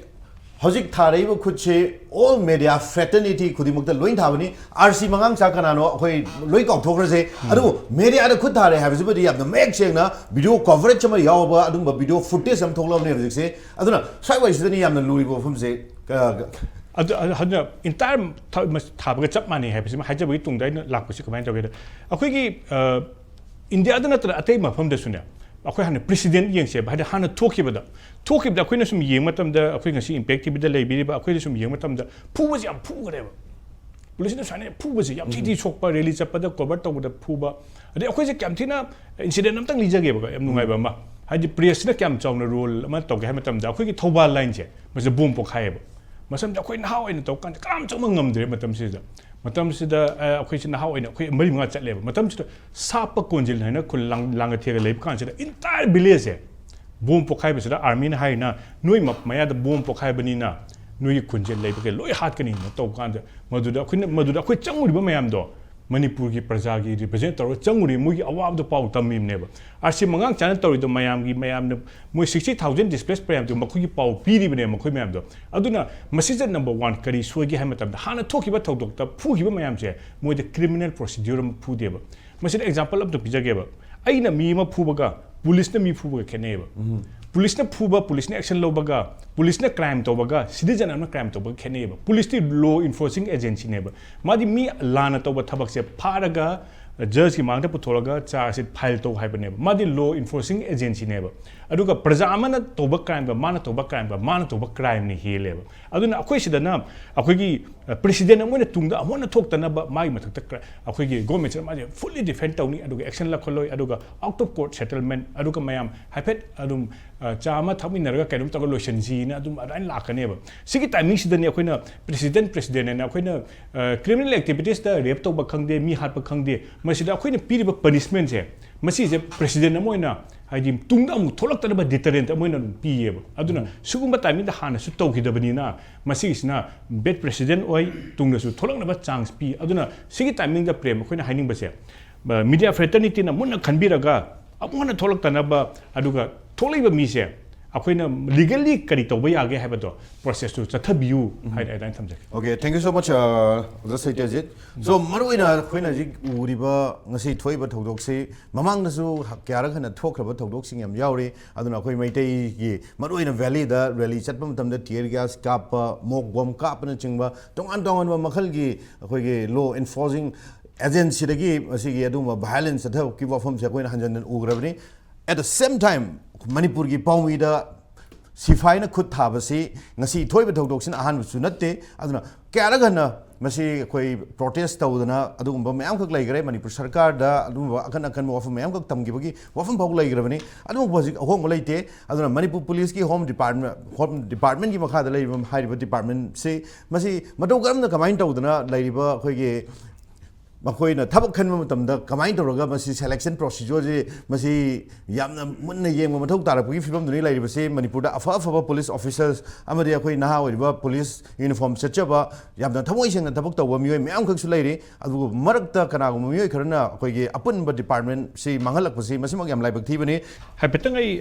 ꯍꯧꯖꯤꯛ ꯊꯥꯔꯛꯏꯕ ꯈꯨꯠꯁꯦ all media fraternity ꯈꯨꯗꯤꯡꯃꯛꯇ ꯂꯣꯏ ꯊꯥꯕꯅꯤ꯫ ꯑꯥꯔ ꯁꯤ ꯃꯉꯥꯡꯆꯥ ꯀꯅꯥꯅꯣ ꯑꯩꯈꯣꯏ ꯂꯣꯏ ꯀꯥꯎꯊꯣꯛꯈ꯭ꯔꯁꯦ꯫ ꯑꯗꯨꯕꯨ ꯃꯦꯗꯤꯌꯥꯗ ꯈꯨꯠ ꯊꯥꯔꯦ ꯍꯥꯏꯕꯁꯤꯃꯗꯤ ꯌꯥꯝꯅ ꯃꯌꯦꯛ ꯁꯦꯡꯅ ꯚꯤꯗꯤꯑꯣ ꯀꯣꯚꯔꯦꯖ ꯑꯃ ꯌꯥꯎꯕ ꯑꯗꯨꯒꯨꯝꯕ ꯚꯤꯗꯤꯑꯣ ꯐꯨꯇꯦꯖ ꯑꯃ ꯊꯣꯛꯂꯕꯅꯦ ꯍꯧꯖꯤꯛꯁꯦ꯫ ꯑꯗꯨꯅ ꯁ꯭ꯋꯥꯏꯋꯥꯏꯁꯤꯗꯅꯤ ꯌꯥꯝꯅ ꯂꯨꯔꯤꯕ ꯋꯥꯐꯝꯁꯦ꯫ ꯑ, ꯑꯗꯨ ꯑꯗꯨ ꯍꯟꯗꯛ ꯏꯟꯇꯥꯌꯔ ꯊꯥꯕꯒ ꯆꯞ ꯃꯥꯟꯅꯩ ꯍꯥꯏꯕꯁꯤꯃ ꯍꯥꯏꯖꯕꯒꯤ ꯇꯨꯡꯗ ꯑꯩꯅ ꯂꯥꯛꯄꯁꯤ ꯀꯃꯥꯏꯅ ꯇꯧꯒꯦꯗ, ꯑꯩꯈꯣꯏꯒꯤ ꯑ, ꯏꯟꯗꯤꯌꯥꯗ ꯅꯠꯇꯅ ꯑꯇꯩ ꯃꯐꯝꯗꯁꯨꯅꯦ, ꯑꯩꯈꯣꯏ ꯍꯥꯟꯅ ꯄ꯭ꯔꯤꯁꯤꯗꯦꯟ ꯌꯦꯡꯁꯦꯕ꯫ ꯍꯥꯏꯗꯤ ꯍꯥꯟꯅ ꯊꯣꯛꯈꯤꯕꯗ, ꯊꯣꯛꯈꯤꯕꯗ ꯑꯩꯈꯣꯏꯅ ꯁꯨꯝ ꯌꯦꯡꯕ ꯃꯇꯝꯗ, ꯑꯩꯈꯣꯏ ꯉꯁꯤ ꯏꯝꯄꯦꯛ ꯇꯤꯚꯤꯗ ꯂꯩꯕꯤꯔꯤꯕ ꯑꯩꯈꯣꯏꯅ ꯁꯨꯝ ꯌꯦꯡꯕ ꯃꯇꯝꯗ ꯐꯨꯕꯁꯤ ꯌꯥꯝ ꯐꯨꯈ꯭ꯔꯦꯕ꯫ ꯄꯨꯂꯤꯁꯅ ꯁꯨꯃꯥꯏꯅ ꯐꯨꯕꯁꯦ ꯌꯥꯝ ꯊꯤ ꯊꯤ ꯁꯣꯛꯄ, ꯔꯦꯂꯤ ꯆꯠꯄꯗ ꯀꯣꯚꯔ ꯇꯧꯕꯗ ꯐꯨꯕ꯫ ꯑꯗꯩ ꯑꯩꯈꯣꯏꯁꯦ ꯌꯥꯝ ꯊꯤꯅ, ꯏꯟꯁꯤꯗꯦꯟ ꯑꯝꯇꯪ ꯂꯤꯖꯒꯦꯕꯀꯣ, ꯌꯥꯝ ꯅꯨꯡꯉꯥꯏꯕ ꯑꯃ꯫ ꯍꯥꯏꯗꯤ ꯄ꯭ꯔꯦꯁꯁꯤꯅ ꯀꯌꯥꯝ ꯆꯥꯎꯅ ꯔꯣꯜ ꯑꯃ ꯇꯧꯒꯦ ꯍꯥꯏꯕ ꯃꯇꯝꯗ, ꯑꯩꯈꯣꯏꯒꯤ ꯊꯧꯕꯥꯜ ꯂꯥꯏꯟꯁꯦ, ꯃꯁꯤꯗ ꯕꯣꯝ ꯄꯣꯈꯥꯏꯌꯦꯕ꯫ ꯃꯁꯝꯗ ꯑꯩꯈꯣꯏ ꯅꯍꯥ ꯑꯣꯏꯅ ꯇꯧꯔꯀꯥꯟꯗ ꯀꯅꯥꯝ ꯆꯪꯕ ꯉꯝꯗ꯭ꯔꯦ ꯃꯇꯝꯁꯤꯗ꯫ ꯃꯇꯝꯁꯤꯗ ꯑ, ꯑꯩꯈꯣꯏꯁꯤ ꯅꯍꯥ ꯑꯣꯏꯅ ꯑꯩꯈꯣꯏ ꯃꯔꯤ ꯃꯉꯥ ꯆꯠꯂꯦꯕ꯫ ꯃꯇꯝꯁꯤꯗ ꯁꯥꯞꯄ ꯀꯣꯟꯖꯤꯜ ꯍꯥꯏꯅ ꯈꯨꯜ ꯂꯥꯡ-, ꯂꯥꯡꯒꯊꯦꯒ ꯂꯩꯕ ꯀꯥꯟꯁꯤꯗ entire village ꯁꯦ ꯕꯣꯝ ꯄꯣꯈꯥꯏꯕꯁꯤꯗ ꯑꯥꯔꯃꯤꯅ ꯍꯥꯏꯔꯤꯅ, "ꯅꯣꯏ ꯃ-, ꯃꯌꯥꯗ ꯕꯣꯝ ꯄꯣꯈꯥꯏꯕꯅꯤꯅ ꯅꯣꯏꯒꯤ ꯈꯨꯟꯁꯦ ꯂꯩꯕꯒꯩ ꯂꯣꯏ ꯍꯥꯠꯀꯅꯤꯅ" ꯇꯧꯕ ꯀꯥꯟꯗ, ꯃꯗꯨꯗ ꯑꯩꯈꯣꯏꯅ, ꯃꯗꯨꯗ ꯑꯩꯈꯣꯏ ꯆꯪꯉꯨꯔꯤꯕ ꯃꯌꯥꯝꯗꯣ, ꯃꯅꯤꯄꯨꯔꯒꯤ ꯄ꯭ꯔꯖꯥꯒꯤ ꯔꯤꯄ꯭ꯔꯖꯦꯟ ꯇꯧꯔꯒ ꯆꯪꯉꯨꯔꯤ, ꯃꯣꯏꯒꯤ ꯑꯋꯥꯕꯗꯣ ꯄꯥꯎ ꯇꯝꯃꯤꯕꯅꯦꯕ꯫ ꯑꯥꯔ ꯁꯤ ꯃꯉꯥꯡꯆꯥꯅ ꯇꯧꯔꯤꯗꯣ ꯃꯌꯥꯝꯒꯤ, ꯃꯌꯥꯝꯅ ꯃꯣꯏ sixty thousand displace ꯃꯌꯥꯝꯗꯣ ꯃꯈꯣꯏꯒꯤ ꯄꯥꯎ ꯄꯤꯔꯤꯕꯅꯦ ꯃꯈꯣꯏ ꯃꯌꯥꯝꯗꯣ꯫ ꯑꯗꯨꯅ ꯃꯁꯤꯗ number one ꯀꯔꯤ ꯁꯣꯏꯒꯦ ꯍꯥꯏꯕ ꯃꯇꯝꯗ, ꯍꯥꯟꯅ ꯊꯣꯛꯈꯤꯕ ꯊꯧꯗꯣꯛꯇ ꯐꯨꯈꯤꯕ ꯃꯌꯥꯝꯁꯦ ꯃꯣꯏꯗ criminal procedure ꯑꯃ ꯐꯨꯗꯦꯕ꯫ ꯃꯁꯤꯗ example ꯑꯝꯇ ꯄꯤꯖꯒꯦꯕ꯫ ꯑꯩꯅ ꯃꯤ ꯑꯃ ꯐꯨꯕꯒ ꯄꯨꯂꯤꯁꯅ ꯃꯤ ꯐꯨꯕꯒ ꯈꯦꯠꯅꯩꯌꯦꯕ꯫ ꯄꯨꯂꯤꯁꯅ ꯐꯨꯕ, ꯄꯨꯂꯤꯁꯅ action ꯂꯧꯕꯒ, ꯄꯨꯂꯤꯁꯅ crime ꯇꯧꯕꯒ, citizen ꯑꯃꯅ crime ꯇꯧꯕꯒ ꯈꯦꯠꯅꯩꯌꯦꯕ꯫ ꯄꯨꯂꯤꯁꯇꯤ law enforcing agency ꯅꯦꯕ꯫ ꯃꯥꯗꯤ ꯃꯤ ꯂꯥꯟꯅ ꯇꯧꯕ ꯊꯕꯛꯁꯦ ꯐꯥꯔꯒ ꯖꯖꯀꯤ ꯃꯥꯡꯗ ꯄꯨꯊꯣꯛꯂꯒ charge ꯁꯦ file ꯇꯧ ꯍꯥꯏꯕꯅꯦꯕ꯫ ꯃꯥꯗꯤ law enforcing agency ꯅꯦꯕ꯫ ꯑꯗꯨꯒ ꯄ꯭ꯔꯖꯥ ꯑꯃꯅ ꯇꯧꯕ crimeꯒ ꯃꯥꯅ ꯇꯧꯕ crimeꯒ ꯃꯥꯅ ꯇꯧꯕ crimeꯅ ꯍꯦꯜꯂꯦꯕ꯫ ꯑꯗꯨꯅ ꯑꯩꯈꯣꯏ ꯁꯤꯗꯅ ꯑꯩꯈꯣꯏꯒꯤ, ꯑ, ꯄ꯭ꯔꯦꯁꯤꯗꯦꯟ ꯑꯃ ꯑꯣꯏꯅ ꯇꯨꯡꯗ ꯑꯃꯨꯛ ꯍꯟꯅ ꯊꯣꯛꯇꯅꯕ ꯃꯥꯒꯤ ꯃꯊꯛꯇ ꯀ-, ꯑꯩꯈꯣꯏꯒꯤ ꯒꯣꯔꯃꯦꯟꯁꯤꯅ ꯃꯥꯁꯦ fully defend ꯇꯧꯅꯤ, ꯑꯗꯨꯒ action ꯂꯧꯈꯠꯂꯣꯏ, ꯑꯗꯨꯒ out of court settlement, ꯑꯗꯨꯒ ꯃꯌꯥꯝ ꯍꯥꯏꯐꯦꯠ ꯑꯗꯨꯝ, ꯑ, ꯆꯥ ꯑꯃ ꯊꯛꯃꯤꯟꯅꯔꯒ ꯀꯩꯅꯣꯝ ꯇꯧꯔꯒ ꯂꯣꯏꯁꯤꯟꯁꯤꯅ ꯑꯗꯨꯝ ꯑꯗꯨꯃꯥꯏꯅ ꯂꯥꯛꯀꯅꯦꯕ꯫ ꯁꯤꯒꯤ timing ꯁꯤꯗꯅꯤ ꯑꯩꯈꯣꯏꯅ ꯄ꯭ꯔꯦꯁꯤꯗꯦꯟ, ꯄ꯭ꯔꯦꯁꯤꯗꯦꯟ ꯍꯥꯏꯅ ꯑꯩꯈꯣꯏꯅ, ꯑ, criminal activities ꯇ rape ꯇꯧꯕ ꯈꯪꯗꯦ, ꯃꯤ ꯍꯥꯠꯄ ꯈꯪꯗꯦ, ꯃꯁꯤꯗ ꯑꯩꯈꯣꯏꯅ ꯄꯤꯔꯤꯕ punishment ꯁꯦ, ꯃꯁꯤꯁꯦ ꯄ꯭ꯔꯦꯁꯤꯗꯦꯟ ꯑꯃ ꯑꯣꯏꯅ ꯍꯥꯏꯗꯤ ꯇꯨꯡꯗ ꯑꯃꯨꯛ ꯊꯣꯛꯂꯛꯇꯅꯕ deterrent ꯑꯃ ꯑꯣꯏꯅ ꯑꯗꯨꯝ ꯄꯤꯌꯦꯕ꯫ ꯑꯗꯨꯅ ꯁꯤꯒꯨꯝꯕ timing ꯗ ꯍꯥꯟꯅꯁꯨ ꯇꯧꯈꯤꯗꯕꯅꯤꯅ ꯃꯁꯤꯒꯤꯁꯤꯅ bad precedent ꯑꯣꯏ, ꯇꯨꯡꯗꯁꯨ ꯊꯣꯛꯂꯛꯅꯕ chance ꯄꯤ꯫ ꯑꯗꯨꯅ ꯁꯤꯒꯤ timing ꯗ ꯄ꯭ꯔꯦꯝ ꯑꯩꯈꯣꯏꯅ ꯍꯥꯏꯅꯤꯡꯕꯁꯦ, ꯑ, media fraternity ꯅ ꯃꯨꯟꯅ ꯈꯟꯕꯤꯔꯒ ꯑꯃꯨꯛ ꯍꯟꯅ ꯊꯣꯛꯂꯛꯇꯅꯕ, ꯑꯗꯨꯒ ꯊꯣꯛꯂꯛꯏꯕ ꯃꯤꯁꯦ ꯑꯩꯈꯣꯏꯅ ꯂꯤꯒꯦꯜꯂꯤ ꯀꯔꯤ ꯇꯧꯕ ꯌꯥꯒꯦ ꯍꯥꯏꯕꯗꯣ ꯄ꯭ꯔꯣꯁꯦꯁꯇꯨ ꯆꯠꯊꯕꯤꯌꯨ ꯍꯥꯏꯅ ꯑꯗꯨꯃꯥꯏꯅ ꯊꯝꯖꯒꯦ꯫ Okay, thank you so much, uh, ꯑꯣꯖꯥ ꯁꯩꯇ꯭ꯌꯖꯤꯠ꯫ So, ꯃꯔꯨꯑꯣꯏꯅ ꯑꯩꯈꯣꯏꯅ ꯍꯧꯖꯤꯛ ꯎꯔꯤꯕ ꯉꯁꯤ ꯊꯣꯛꯏꯕ ꯊꯧꯗꯣꯛꯁꯤ ꯃꯃꯥꯡꯗꯁꯨ ꯀꯌꯥꯔꯛ ꯍꯟꯅ ꯊꯣꯛꯈ꯭ꯔꯕ ꯊꯧꯗꯣꯛꯁꯤꯡ ꯌꯥꯝ ꯌꯥꯎꯔꯤ꯫ ꯑꯗꯨꯅ ꯑꯩꯈꯣꯏ ꯃꯩꯇꯩꯒꯤ ꯃꯔꯨꯑꯣꯏꯅ ꯚꯦꯂꯤꯗ ꯔꯦꯂꯤ ꯆꯠꯄ ꯃꯇꯝꯗ tear gas ꯀꯥꯞꯄ, ꯃꯣꯛ ꯕꯣꯝ ꯀꯥꯞꯄꯅꯆꯤꯡꯕ ꯇꯣꯉꯥꯟ ꯇꯣꯉꯥꯟꯕ ꯃꯈꯜꯒꯤ ꯑꯩꯈꯣꯏꯒꯤ law enforcing agencyꯗꯒꯤ ꯃꯁꯤꯒꯤ ꯑꯗꯨꯒꯨꯝꯕ violence ꯆꯠꯊꯕꯒꯤ ꯋꯥꯐꯝꯁꯦ ꯑꯩꯈꯣꯏꯅ ꯍꯟꯖꯟ ꯍꯟꯖꯟ ꯎꯈ꯭ꯔꯕꯅꯤ꯫ At the same time, ꯃꯅꯤꯄꯨꯔꯒꯤ ꯄꯥꯎꯃꯤꯗ ꯁꯤꯐꯥꯏꯅ ꯈꯨꯠ ꯊꯥꯕꯁꯤ ꯉꯁꯤ ꯊꯣꯛꯏꯕ ꯊꯧꯗꯣꯛꯁꯤꯅ ꯑꯍꯥꯟꯕꯁꯨ ꯅꯠꯇꯦ꯫ ꯑꯗꯨꯅ ꯀꯌꯥꯔꯛ ꯍꯟꯅ ꯃꯁꯤ ꯑꯩꯈꯣꯏ protest ꯇꯧꯗꯅ ꯑꯗꯨꯒꯨꯝꯕ ꯃꯌꯥꯝꯈꯛ ꯂꯩꯈ꯭ꯔꯦ꯫ ꯃꯅꯤꯄꯨꯔ ꯁꯔꯀꯥꯔꯗ ꯑꯗꯨꯒꯨꯝꯕ ꯑꯈꯟ ꯑꯈꯟꯕ ꯋꯥꯐꯝ ꯃꯌꯥꯝꯈꯛ ꯊꯝꯈꯤꯕꯒꯤ ꯋꯥꯐꯝ ꯐꯥꯎ ꯂꯩꯈ꯭ꯔꯕꯅꯤ꯫ ꯑꯗꯨꯒꯨꯝꯕ ꯍꯧꯖꯤꯛ ꯑꯍꯣꯡꯕ ꯂꯩꯇꯦ꯫ ꯑꯗꯨꯅ ꯃꯅꯤꯄꯨꯔ ꯄꯨꯂꯤꯁꯀꯤ home department, home departmentꯀꯤ ꯃꯈꯥꯗ ꯂꯩꯔꯤꯕ ꯍꯥꯏꯔꯤꯕ departmentꯁꯤ ꯃꯁꯤ ꯃꯇꯧ ꯀꯔꯝꯅ ꯀꯃꯥꯏꯅ ꯇꯧꯗꯅ ꯂꯩꯔꯤꯕ ꯑꯩꯈꯣꯏꯒꯤ ꯃꯈꯣꯏꯅ ꯊꯕꯛ ꯈꯟꯕ ꯃꯇꯝꯗ ꯀꯃꯥꯏꯅ ꯇꯧꯔꯒ ꯃꯁꯤ selection procedureꯁꯤ ꯃꯁꯤ ꯌꯥꯝꯅ ꯃꯨꯟꯅ ꯌꯦꯡꯕ ꯃꯊꯧ ꯇꯥꯔꯛꯄꯒꯤ ꯐꯤꯕꯝꯗꯨꯅꯤ ꯂꯩꯔꯤꯕꯁꯤ꯫ ꯃꯅꯤꯄꯨꯔꯗ ꯑꯐ ꯑꯐꯕ police officers ꯑꯃꯗꯤ ꯑꯩꯈꯣꯏ ꯅꯍꯥ ꯑꯣꯏꯔꯤꯕ police uniform ꯁꯦꯠꯆꯕ ꯌꯥꯝꯅ ꯊꯃꯣꯏ ꯁꯦꯡꯅ ꯊꯕꯛ ꯇꯧꯕ ꯃꯤꯑꯣꯏ ꯃꯌꯥꯝꯈꯛꯁꯨ ꯂꯩꯔꯤ꯫ ꯑꯗꯨꯕꯨ ꯃꯔꯛꯇ ꯀꯅꯥꯒꯨꯝꯕ ꯃꯤꯑꯣꯏ ꯈꯔꯅ ꯑꯩꯈꯣꯏꯒꯤ ꯑꯄꯨꯟꯕ departmentꯁꯤ ꯃꯥꯡꯍꯜꯂꯛꯄꯁꯤ ꯃꯁꯤꯃꯛ ꯌꯥꯝ ꯂꯥꯏꯕꯛ ꯊꯤꯕꯅꯤ꯫ ꯍꯥꯏꯐꯦꯠꯇꯪ ꯑꯩ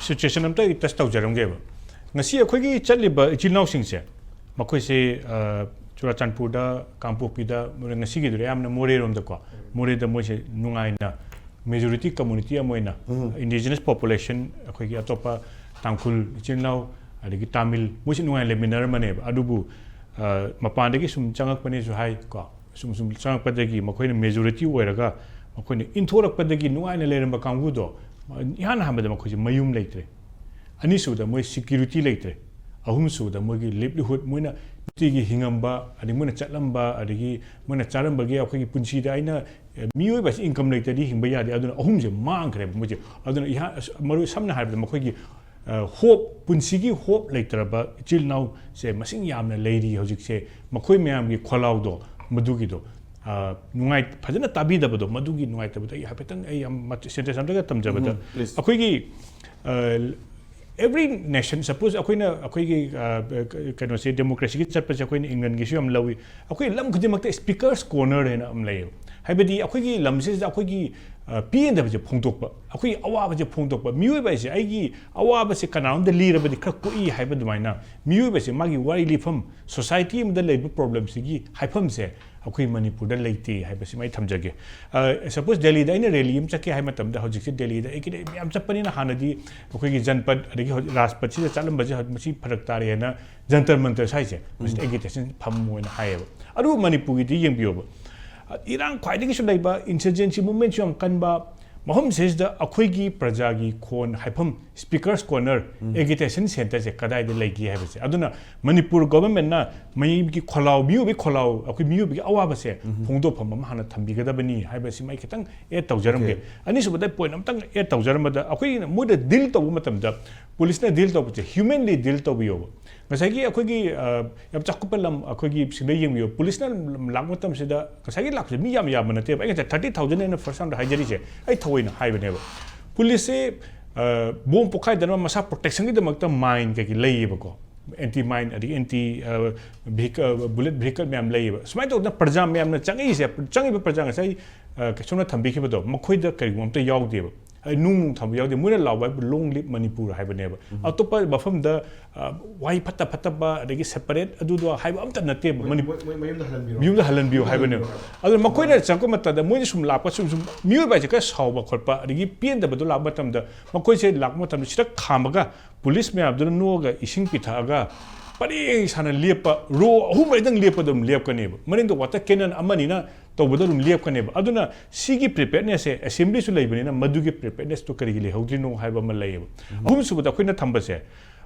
situation ꯑꯝꯇ ꯑꯩ touch ꯇꯧꯖꯔꯝꯒꯦꯕ꯫ ꯉꯁꯤ ꯑꯩꯈꯣꯏꯒꯤ ꯆꯠꯂꯤꯕ ꯏꯆꯤꯜ ꯏꯅꯥꯎꯁꯤꯡꯁꯦ, ꯃꯈꯣꯏꯁꯦ ꯆꯨꯔꯥꯆꯥꯟꯄꯨꯔꯗ, ꯀꯥꯡꯄꯣꯛꯄꯤꯗ, ꯉꯁꯤꯒꯤꯗꯨꯗ ꯑꯌꯥꯝꯕꯅ ꯃꯣꯔꯦꯔꯣꯝꯗꯀꯣ, ꯃꯣꯔꯦꯗ ꯃꯣꯏꯁꯦ ꯅꯨꯡꯉꯥꯏꯅ majority community ꯑꯃ ꯑꯣꯏꯅ indigenous population, ꯑꯩꯈꯣꯏꯒꯤ ꯑꯇꯣꯞꯄ ꯇꯥꯡꯈꯨꯜ ꯏꯆꯤꯜ ꯏꯅꯥꯎ, ꯑꯗꯒꯤ ꯇꯥꯃꯤꯜ, ꯃꯣꯏꯁꯦ ꯅꯨꯡꯉꯥꯏꯅ ꯂꯩꯃꯤꯟꯅꯔꯝꯕꯅꯦꯕ꯫ ꯑꯗꯨꯕꯨ ꯃꯄꯥꯟꯗꯒꯤ ꯁꯨꯝ ꯆꯪꯉꯛꯄꯅꯦꯁꯨ ꯍꯥꯏ ꯀꯣ, ꯁꯨꯝ ꯁꯨꯝ ꯆꯪꯉꯛꯄꯗꯒꯤ ꯃꯈꯣꯏꯅ majority ꯑꯣꯏꯔꯒ ꯃꯈꯣꯏꯅ ꯏꯟꯊꯣꯔꯛꯄꯗꯒꯤ ꯅꯨꯡꯉꯥꯏꯅ ꯂꯩꯔꯝꯕ ꯀꯥꯡꯕꯨꯗꯣ, ꯏꯍꯥꯟ ꯍꯥꯟꯕꯗ ꯃꯈꯣꯏꯁꯦ ꯃꯌꯨꯝ ꯂꯩꯇ꯭ꯔꯦ꯫ ꯑꯅꯤꯁꯨꯕꯗ ꯃꯣꯏ security ꯂꯩꯇ꯭ꯔꯦ꯫ ꯑꯍꯨꯝꯁꯨꯕꯗ ꯃꯣꯏꯒꯤ livelihood, ꯃꯣꯏꯅ ꯅꯨꯡꯇꯤꯒꯤ ꯍꯤꯡꯉꯝꯕ, ꯑꯗꯒꯤ ꯃꯣꯏꯅ ꯆꯠꯂꯝꯕ, ꯑꯗꯒꯤ ꯃꯣꯏꯅ ꯆꯥꯔꯝꯕꯒꯤ ꯑꯩꯈꯣꯏꯒꯤ ꯄꯨꯟꯁꯤꯗ ꯑꯩꯅ, ꯑꯦ, ꯃꯤꯑꯣꯏꯕꯁꯤ income ꯂꯩꯇ꯭ꯔꯗꯤ ꯍꯤꯡꯕ ꯌꯥꯗꯦ꯫ ꯑꯗꯨꯅ ꯑꯍꯨꯝꯁꯦ ꯃꯥꯡꯈ꯭ꯔꯦꯕ ꯃꯣꯏꯁꯦ꯫ ꯑꯗꯨꯅ ꯏꯍꯥꯟ-, ꯑꯁ, ꯃꯔꯨ ꯁꯝꯅ ꯍꯥꯏꯔꯕꯗ ꯃꯈꯣꯏꯒꯤ, ꯑ, hope, ꯄꯨꯟꯁꯤꯒꯤ hope ꯂꯩꯇ꯭ꯔꯕ ꯏꯆꯤꯜ ꯏꯅꯥꯎꯁꯦ ꯃꯁꯤꯡ ꯌꯥꯝꯅ ꯂꯩꯔꯤ ꯍꯧꯖꯤꯛꯁꯦ꯫ ꯃꯈꯣꯏ ꯃꯌꯥꯝꯒꯤ ꯈꯣꯜꯂꯥꯎꯗꯣ ꯃꯗꯨꯒꯤꯗꯣ, ꯑ, ꯅꯨꯡꯉꯥꯏ-, ꯐꯖꯅ ꯇꯥꯕꯤꯗꯕꯗꯣ, ꯃꯗꯨꯒꯤ ꯅꯨꯡꯉꯥꯏꯇꯕꯗ ꯑꯩ ꯍꯥꯏꯐꯦꯠꯇꯪ ꯑꯩ ꯌꯥꯝ ꯃꯠ-, sentence ꯑꯝꯇꯒ ꯇꯝꯖꯕꯗ, ꯎꯝ, please. ꯑꯩꯈꯣꯏꯒꯤ, ꯑ, every nation, suppose ꯑꯩꯈꯣꯏꯅ, ꯑꯩꯈꯣꯏꯒꯤ, ꯑ, ꯀꯩꯅꯣꯁꯦ, democracyꯒꯤ ꯆꯠꯄꯁꯦ ꯑꯩꯈꯣꯏꯅ Englandꯒꯤꯁꯨ ꯌꯥꯝ ꯂꯧꯏ꯫ ꯑꯩꯈꯣꯏ ꯂꯝ ꯈꯨꯗꯤꯡꯃꯛꯇ speaker's corner ꯍꯥꯏꯅ ꯑꯃ ꯂꯩꯌꯦꯕ꯫ ꯍꯥꯏꯕꯗꯤ ꯑꯩꯈꯣꯏꯒꯤ ꯂꯝꯁꯤꯗ ꯑꯩꯈꯣꯏꯒꯤ, ꯑ, ꯄꯦꯟꯗꯕꯁꯦ ꯐꯣꯡꯗꯣꯛꯄ, ꯑꯩꯈꯣꯏꯒꯤ ꯑꯋꯥꯕꯁꯦ ꯐꯣꯡꯗꯣꯛꯄ꯫ ꯃꯤꯑꯣꯏꯕ ꯍꯥꯏꯁꯦ ꯑꯩꯒꯤ ꯑꯋꯥꯕꯁꯦ ꯀꯅꯥꯔꯣꯝꯗ ꯂꯤꯔꯕꯗꯤ ꯈꯔ ꯀꯣꯛꯏ ꯍꯥꯏꯕ ꯑꯗꯨꯃꯥꯏꯅ ꯃꯤꯑꯣꯏꯕꯁꯦ ꯃꯥꯒꯤ ꯋꯥꯔꯤ ꯂꯤꯐꯝ, ꯁꯣꯁꯥꯏꯇꯤ ꯑꯃꯗ ꯂꯩꯕ ꯄ꯭ꯔꯣꯕ꯭ꯂꯦꯝꯁꯤꯒꯤ ꯍꯥꯏꯐꯝꯁꯦ ꯑꯩꯈꯣꯏ ꯃꯅꯤꯄꯨꯔꯗ ꯂꯩꯇꯦ ꯍꯥꯏꯕꯁꯤꯃ ꯑꯩ ꯊꯝꯖꯒꯦ꯫ ꯁꯄꯣꯁ ꯗꯦꯜꯂꯤꯗ ꯑꯩꯅ ꯔꯦꯂꯤ ꯑꯃ ꯆꯠꯀꯦ ꯍꯥꯏꯕ ꯃꯇꯝꯗ ꯍꯧꯖꯤꯛꯁꯦ ꯗꯦꯜꯂꯤꯗ ꯑꯩ ꯀꯤꯗꯩ ꯃꯌꯥꯝ ꯆꯠꯄꯅꯤꯅ ꯍꯥꯟꯅꯗꯤ ꯑꯩꯈꯣꯏꯒꯤ ꯖꯟꯄꯠ ꯑꯗꯒꯤ ꯍꯧꯖꯤꯛ ꯔꯥꯖꯄꯠꯁꯤꯗ ꯆꯠꯂꯝꯕꯁꯦ ꯍꯧꯖꯤꯛ ꯃꯁꯤ ꯐꯔꯛ ꯇꯥꯔꯦꯅ ꯖꯟꯇꯔ ꯃꯟꯇꯔ ꯁ꯭ꯋꯥꯏꯁꯦ ꯃꯁꯤꯗ ꯑꯦꯒꯤꯇꯦꯁꯟ ꯐꯝ ꯑꯣꯏꯅ ꯍꯥꯏꯌꯦꯕ꯫ ꯑꯗꯨꯕꯨ ꯃꯅꯤꯄꯨꯔꯒꯤꯗꯤ ꯌꯦꯡꯕꯤꯌꯣꯕ, ꯏꯔꯥꯡ ꯈ꯭ꯋꯥꯏꯗꯒꯤꯁꯨ ꯂꯩꯕ, ꯏꯟꯁꯔꯖꯦꯟꯁꯤ ꯃꯨꯚꯃꯦꯟꯠꯁꯨ ꯌꯥꯝ ꯀꯟꯕ, ꯃꯐꯝꯁꯤꯗꯩꯁꯤꯗ ꯑꯩꯈꯣꯏꯒꯤ ꯄ꯭ꯔꯖꯥꯒꯤ ꯈꯣꯟ ꯍꯥꯏꯐꯝ, ꯁ꯭ꯄꯤꯀꯔꯁ ꯀꯣꯔꯅꯔ, ꯑꯦꯒꯤꯇꯦꯁꯟ ꯁꯦꯟꯇꯔꯁꯦ ꯀꯗꯥꯏꯗ ꯂꯩꯒꯦ ꯍꯥꯏꯕꯁꯦ꯫ ꯑꯗꯨꯅ ꯃꯅꯤꯄꯨꯔ ꯒꯣꯕꯔꯃꯦꯟꯠꯅ ꯃꯤꯒꯤ ꯈꯣꯜꯂꯥꯎ, ꯃꯤꯑꯣꯏꯕꯒꯤ ꯈꯣꯜꯂꯥꯎ, ꯑꯩꯈꯣꯏ ꯃꯤꯑꯣꯏꯕꯒꯤ ꯑꯋꯥꯕꯁꯦ ꯐꯣꯡꯗꯣꯛꯐꯝ ꯑꯃ ꯍꯥꯟꯅ ꯊꯝꯕꯤꯒꯗꯕꯅꯤ ꯍꯥꯏꯕꯁꯤꯃ ꯑꯩ ꯈꯤꯇꯪ ꯑꯦꯗ ꯇꯧꯖꯔꯝꯒꯦ꯫ ꯑꯅꯤꯁꯨꯕꯗ ꯄꯣꯏꯟꯠ ꯑꯝꯇꯪ ꯑꯦꯗ ꯇꯧꯖꯔꯝꯕꯗ, ꯑꯩꯈꯣꯏꯅ ꯃꯣꯏꯗ ꯗꯤꯜ ꯇꯧꯕ ꯃꯇꯝꯗ, ꯄꯨꯂꯤꯁꯅ ꯗꯤꯜ ꯇꯧꯕꯁꯦ ꯍ꯭ꯌꯨꯃꯦꯟꯂꯤ ꯗꯤꯜ ꯇꯧꯕꯤꯌꯣꯕ꯫ ꯉꯁꯥꯏꯒꯤ ꯑꯩꯈꯣꯏꯒꯤ, ꯑ, ꯌꯥꯝ ꯆꯥꯎꯈꯠꯄ ꯂꯝ, ꯑꯩꯈꯣꯏꯒꯤ ꯁꯤꯗ ꯌꯦꯡꯕꯤꯌꯨ, ꯄꯨꯂꯤꯁꯅ ꯂꯥꯛꯄ ꯃꯇꯝꯁꯤꯗ ꯉꯁꯥꯏꯒꯤ ꯂꯥꯛꯄꯁꯦ ꯃꯤ ꯌꯥꯝ ꯌꯥꯝꯕ ꯅꯠꯇꯦꯕ꯫ ꯑꯩ ꯉꯁꯥꯏ ꯊꯥꯔꯇꯤ ꯊꯥꯎꯖꯟ ꯑꯩꯅ ꯐꯥꯔꯁ ꯔꯥꯎꯟꯗ ꯍꯥꯏꯖꯔꯤꯁꯦ ꯑꯩ ꯊꯑꯣꯏꯅ ꯍꯥꯏꯕꯅꯦꯕ꯫ ꯄꯨꯂꯤꯁꯁꯦ, ꯑ, ꯕꯣꯝ ꯄꯣꯈꯥꯏꯗꯅꯕ ꯃꯁꯥ ꯄ꯭ꯔꯣꯇꯦꯛꯁꯟꯒꯤꯗꯃꯛꯇ ꯃꯥꯏꯟ ꯀꯩꯀꯩ ꯂꯩꯌꯦꯕꯀꯣ, ꯑꯦꯟꯇꯤ ꯃꯥꯏꯟ ꯑꯗꯒꯤ ꯑꯦꯟꯇꯤ, ꯑ, ꯚꯤꯍꯤꯀꯜ, ꯕꯨꯂꯦꯠ ꯚꯤꯍꯤꯀꯜ ꯃꯌꯥꯝ ꯂꯩꯌꯦꯕ꯫ ꯁꯨꯃꯥꯏꯅ ꯇꯧꯗꯅ ꯄ꯭ꯔꯖꯥ ꯃꯌꯥꯝꯅ ꯆꯪꯉꯛꯏꯁꯦ, ꯆꯪꯉꯤꯕ ꯄ꯭ꯔꯖꯥ ꯉꯁꯥꯏ, ꯑ, ꯁꯣꯝꯅ ꯊꯝꯕꯤꯈꯤꯕꯗꯣ, ꯃꯈꯣꯏꯗ ꯀꯔꯤꯒꯨꯝꯕ ꯑꯝꯇ ꯌꯥꯎꯗꯦꯕ꯫ ꯍꯥꯏꯗꯤ ꯅꯨꯡ ꯅꯨꯡ ꯊꯝꯕ ꯌꯥꯎꯗꯦ꯫ ꯃꯣꯏꯅ ꯂꯥꯎꯕ ꯍꯥꯏꯕꯨ "Long live Manipur" ꯍꯥꯏꯕꯅꯦꯕ꯫ ꯑꯇꯣꯞꯄ ꯃꯐꯝꯗ, ꯑ, ꯋꯥꯍꯩ ꯐꯠꯇ ꯐꯠꯇꯕ ꯑꯗꯒꯤ ꯁꯦꯄꯔꯦꯠ ꯑꯗꯨꯗꯣ ꯍꯥꯏꯕ ꯑꯝꯇ ꯅꯠꯇꯦꯕ꯫ ꯃꯅꯤ-, ꯃꯣꯏ, ꯃꯣꯏ ꯃꯌꯨꯝꯗ ꯍꯜꯍꯟꯕꯤꯔꯣ꯫ ꯃꯌꯨꯝꯗ ꯍꯜꯍꯟꯕꯤꯌꯨ ꯍꯥꯏꯕꯅꯦꯕ꯫ ꯑꯗꯨꯅ ꯃꯈꯣꯏꯅ ꯆꯪꯉꯛꯄ ꯃꯇꯝꯗ ꯃꯣꯏꯅ ꯁꯨꯝ ꯂꯥꯛꯄ, ꯁꯨꯝ, ꯁꯨꯝ ꯃꯤꯑꯣꯏꯕ ꯍꯥꯏꯁꯦ ꯈꯔ ꯁꯥꯎꯕ ꯈꯣꯠꯄ ꯑꯗꯒꯤ ꯄꯦꯟꯗꯕꯗꯣ ꯂꯥꯛꯄ ꯃꯇꯝꯗ ꯃꯈꯣꯏꯁꯦ ꯂꯥꯛꯄ ꯃꯇꯝꯗ ꯁꯤꯗ ꯈꯥꯝꯃꯒ ꯄꯨꯂꯤꯁ ꯃꯌꯥꯝꯗꯨꯅ ꯅꯣꯛꯑꯒ ꯏꯁꯤꯡ ꯄꯤꯊꯛꯑꯒ ꯄꯔꯦꯡ ꯁꯥꯅ ꯂꯦꯞꯄ, ꯔꯣ ꯑꯍꯨꯝ ꯃꯔꯤꯗꯪ ꯂꯦꯞꯄꯗ ꯑꯗꯨꯝ ꯂꯦꯞꯀꯅꯦꯕ꯫ ꯃꯅꯤꯡꯗ ꯋꯥꯇꯔ ꯀꯦꯅꯟ ꯑꯃꯅꯤꯅ ꯇꯧꯕꯗ ꯑꯗꯨꯝ ꯂꯦꯞꯀꯅꯦꯕ꯫ ꯑꯗꯨꯅ ꯁꯤꯒꯤ ꯄ꯭ꯔꯤꯄꯦꯌꯔꯅꯦꯁꯁꯦ, ꯑꯦꯁꯦꯝꯕ꯭ꯂꯤꯁꯨ ꯂꯩꯕꯅꯤꯅ ꯃꯗꯨꯒꯤ ꯄ꯭ꯔꯤꯄꯦꯌꯔꯅꯦꯁꯇꯣ ꯀꯔꯤꯒꯤ ꯂꯩꯍꯧꯗ꯭ꯔꯤꯅꯣ ꯍꯥꯏꯕ ꯑꯃ ꯂꯩꯌꯦꯕ꯫ ꯑꯍꯨꯝꯁꯨꯕꯗ ꯑꯩꯈꯣꯏꯅ ꯊꯝꯕꯁꯦ,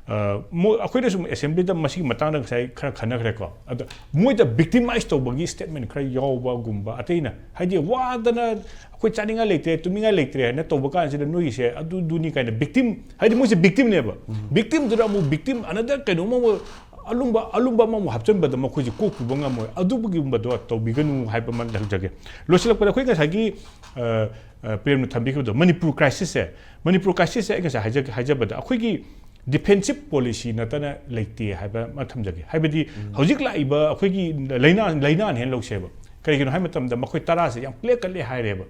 ꯑ, ꯃꯣꯏ, ꯑꯩꯈꯣꯏꯅ ꯁꯨꯝ ꯑꯦꯁꯦꯝꯕ꯭ꯂꯤꯗ ꯃꯁꯤꯒꯤ ꯃꯇꯥꯡꯗ ꯉꯁꯥꯏ ꯈꯔ ꯈꯟꯅꯈ꯭ꯔꯦꯀꯣ꯫ ꯑꯗꯣ ꯃꯣꯏꯗ ꯚꯤꯛꯇꯤꯃꯥꯏꯁ ꯇꯧꯕꯒꯤ ꯁ꯭ꯇꯦꯠꯃꯦꯟ ꯈꯔ ꯌꯥꯎꯕꯒꯨꯝꯕ, ꯑꯇꯩꯅ ꯍꯥꯏꯗꯤ ꯋꯥꯗꯅ "ꯑꯩꯈꯣꯏ ꯆꯥꯅꯤꯡꯉꯥꯏ ꯂꯩꯇ꯭ꯔꯦ, ꯇꯨꯝꯅꯤꯡꯉꯥꯏ ꯂꯩꯇ꯭ꯔꯦ" ꯍꯥꯏꯅ ꯇꯧꯕ ꯀꯥꯟꯁꯤꯗ ꯅꯣꯏꯒꯤꯁꯦ ꯑꯗꯨ, ꯑꯗꯨꯅꯤ ꯀꯥꯏꯅ ꯚꯤꯛꯇꯤꯝ, ꯍꯥꯏꯗꯤ ꯃꯣꯏꯁꯦ ꯚꯤꯛꯇꯤꯝꯅꯦꯕ꯫ ꯚꯤꯛꯇꯤꯝꯗꯨꯗ ꯑꯃꯨꯛ ꯚꯤꯛꯇꯤꯝ ꯑꯅꯗꯔ ꯀꯩꯅꯣꯝꯃ ꯑꯃꯨꯛ ꯑꯂꯨꯝꯕ, ꯑꯂꯨꯝꯕ ꯑꯃꯃꯨꯛ ꯍꯥꯞꯆꯤꯟꯕꯗ ꯃꯈꯣꯏꯁꯦ ꯀꯣꯛ ꯄꯨꯕ ꯉꯝꯃꯣꯏ꯫ ꯑꯗꯨꯒꯨꯝꯕꯗꯣ ꯇꯧꯕꯤꯒꯅꯨ ꯍꯥꯏꯕ ꯑꯃ ꯊꯝꯖꯒꯦ꯫ ꯂꯣꯏꯁꯤꯜꯂꯛꯄꯗ ꯑꯩꯈꯣꯏ ꯉꯁꯥꯏꯒꯤ, ꯑ, ꯑ, ꯄ꯭ꯔꯦꯝꯅ ꯊꯝꯕꯤꯈꯤꯕꯗꯣ, ꯃꯅꯤꯄꯨꯔ ꯀ꯭ꯔꯥꯏꯁꯤꯁꯁꯦ, ꯃꯅꯤꯄꯨꯔ ꯀ꯭ꯔꯥꯏꯁꯤꯁꯁꯦ ꯑꯩ ꯉꯁꯥꯏ ꯍꯥꯏꯖ-, ꯍꯥꯏꯖꯕꯗ ꯑꯩꯈꯣꯏꯒꯤ ꯗꯤꯐꯦꯟꯁꯤꯞ ꯄꯣꯂꯤꯁꯤ ꯅꯠꯇꯅ ꯂꯩꯇꯦ ꯍꯥꯏꯕ ꯑꯃ ꯊꯝꯖꯒꯦ꯫ ꯍꯥꯏꯕꯗꯤ ꯍꯧꯖꯤꯛ ꯂꯥꯛꯏꯕ ꯑꯩꯈꯣꯏꯒꯤ ꯂꯥꯏꯅꯥ, ꯂꯥꯏꯅꯥꯅ ꯍꯦꯟꯅ ꯂꯧꯁꯦꯕ꯫ ꯀꯔꯤꯒꯤꯅꯣ ꯍꯥꯏꯕ ꯃꯇꯝꯗ ꯃꯈꯣꯏ ꯇꯔꯥꯁꯦ ꯌꯥꯝ ꯀ꯭ꯂꯤꯌꯔ ꯀꯠꯂꯦ ꯍꯥꯏꯔꯦꯕ꯫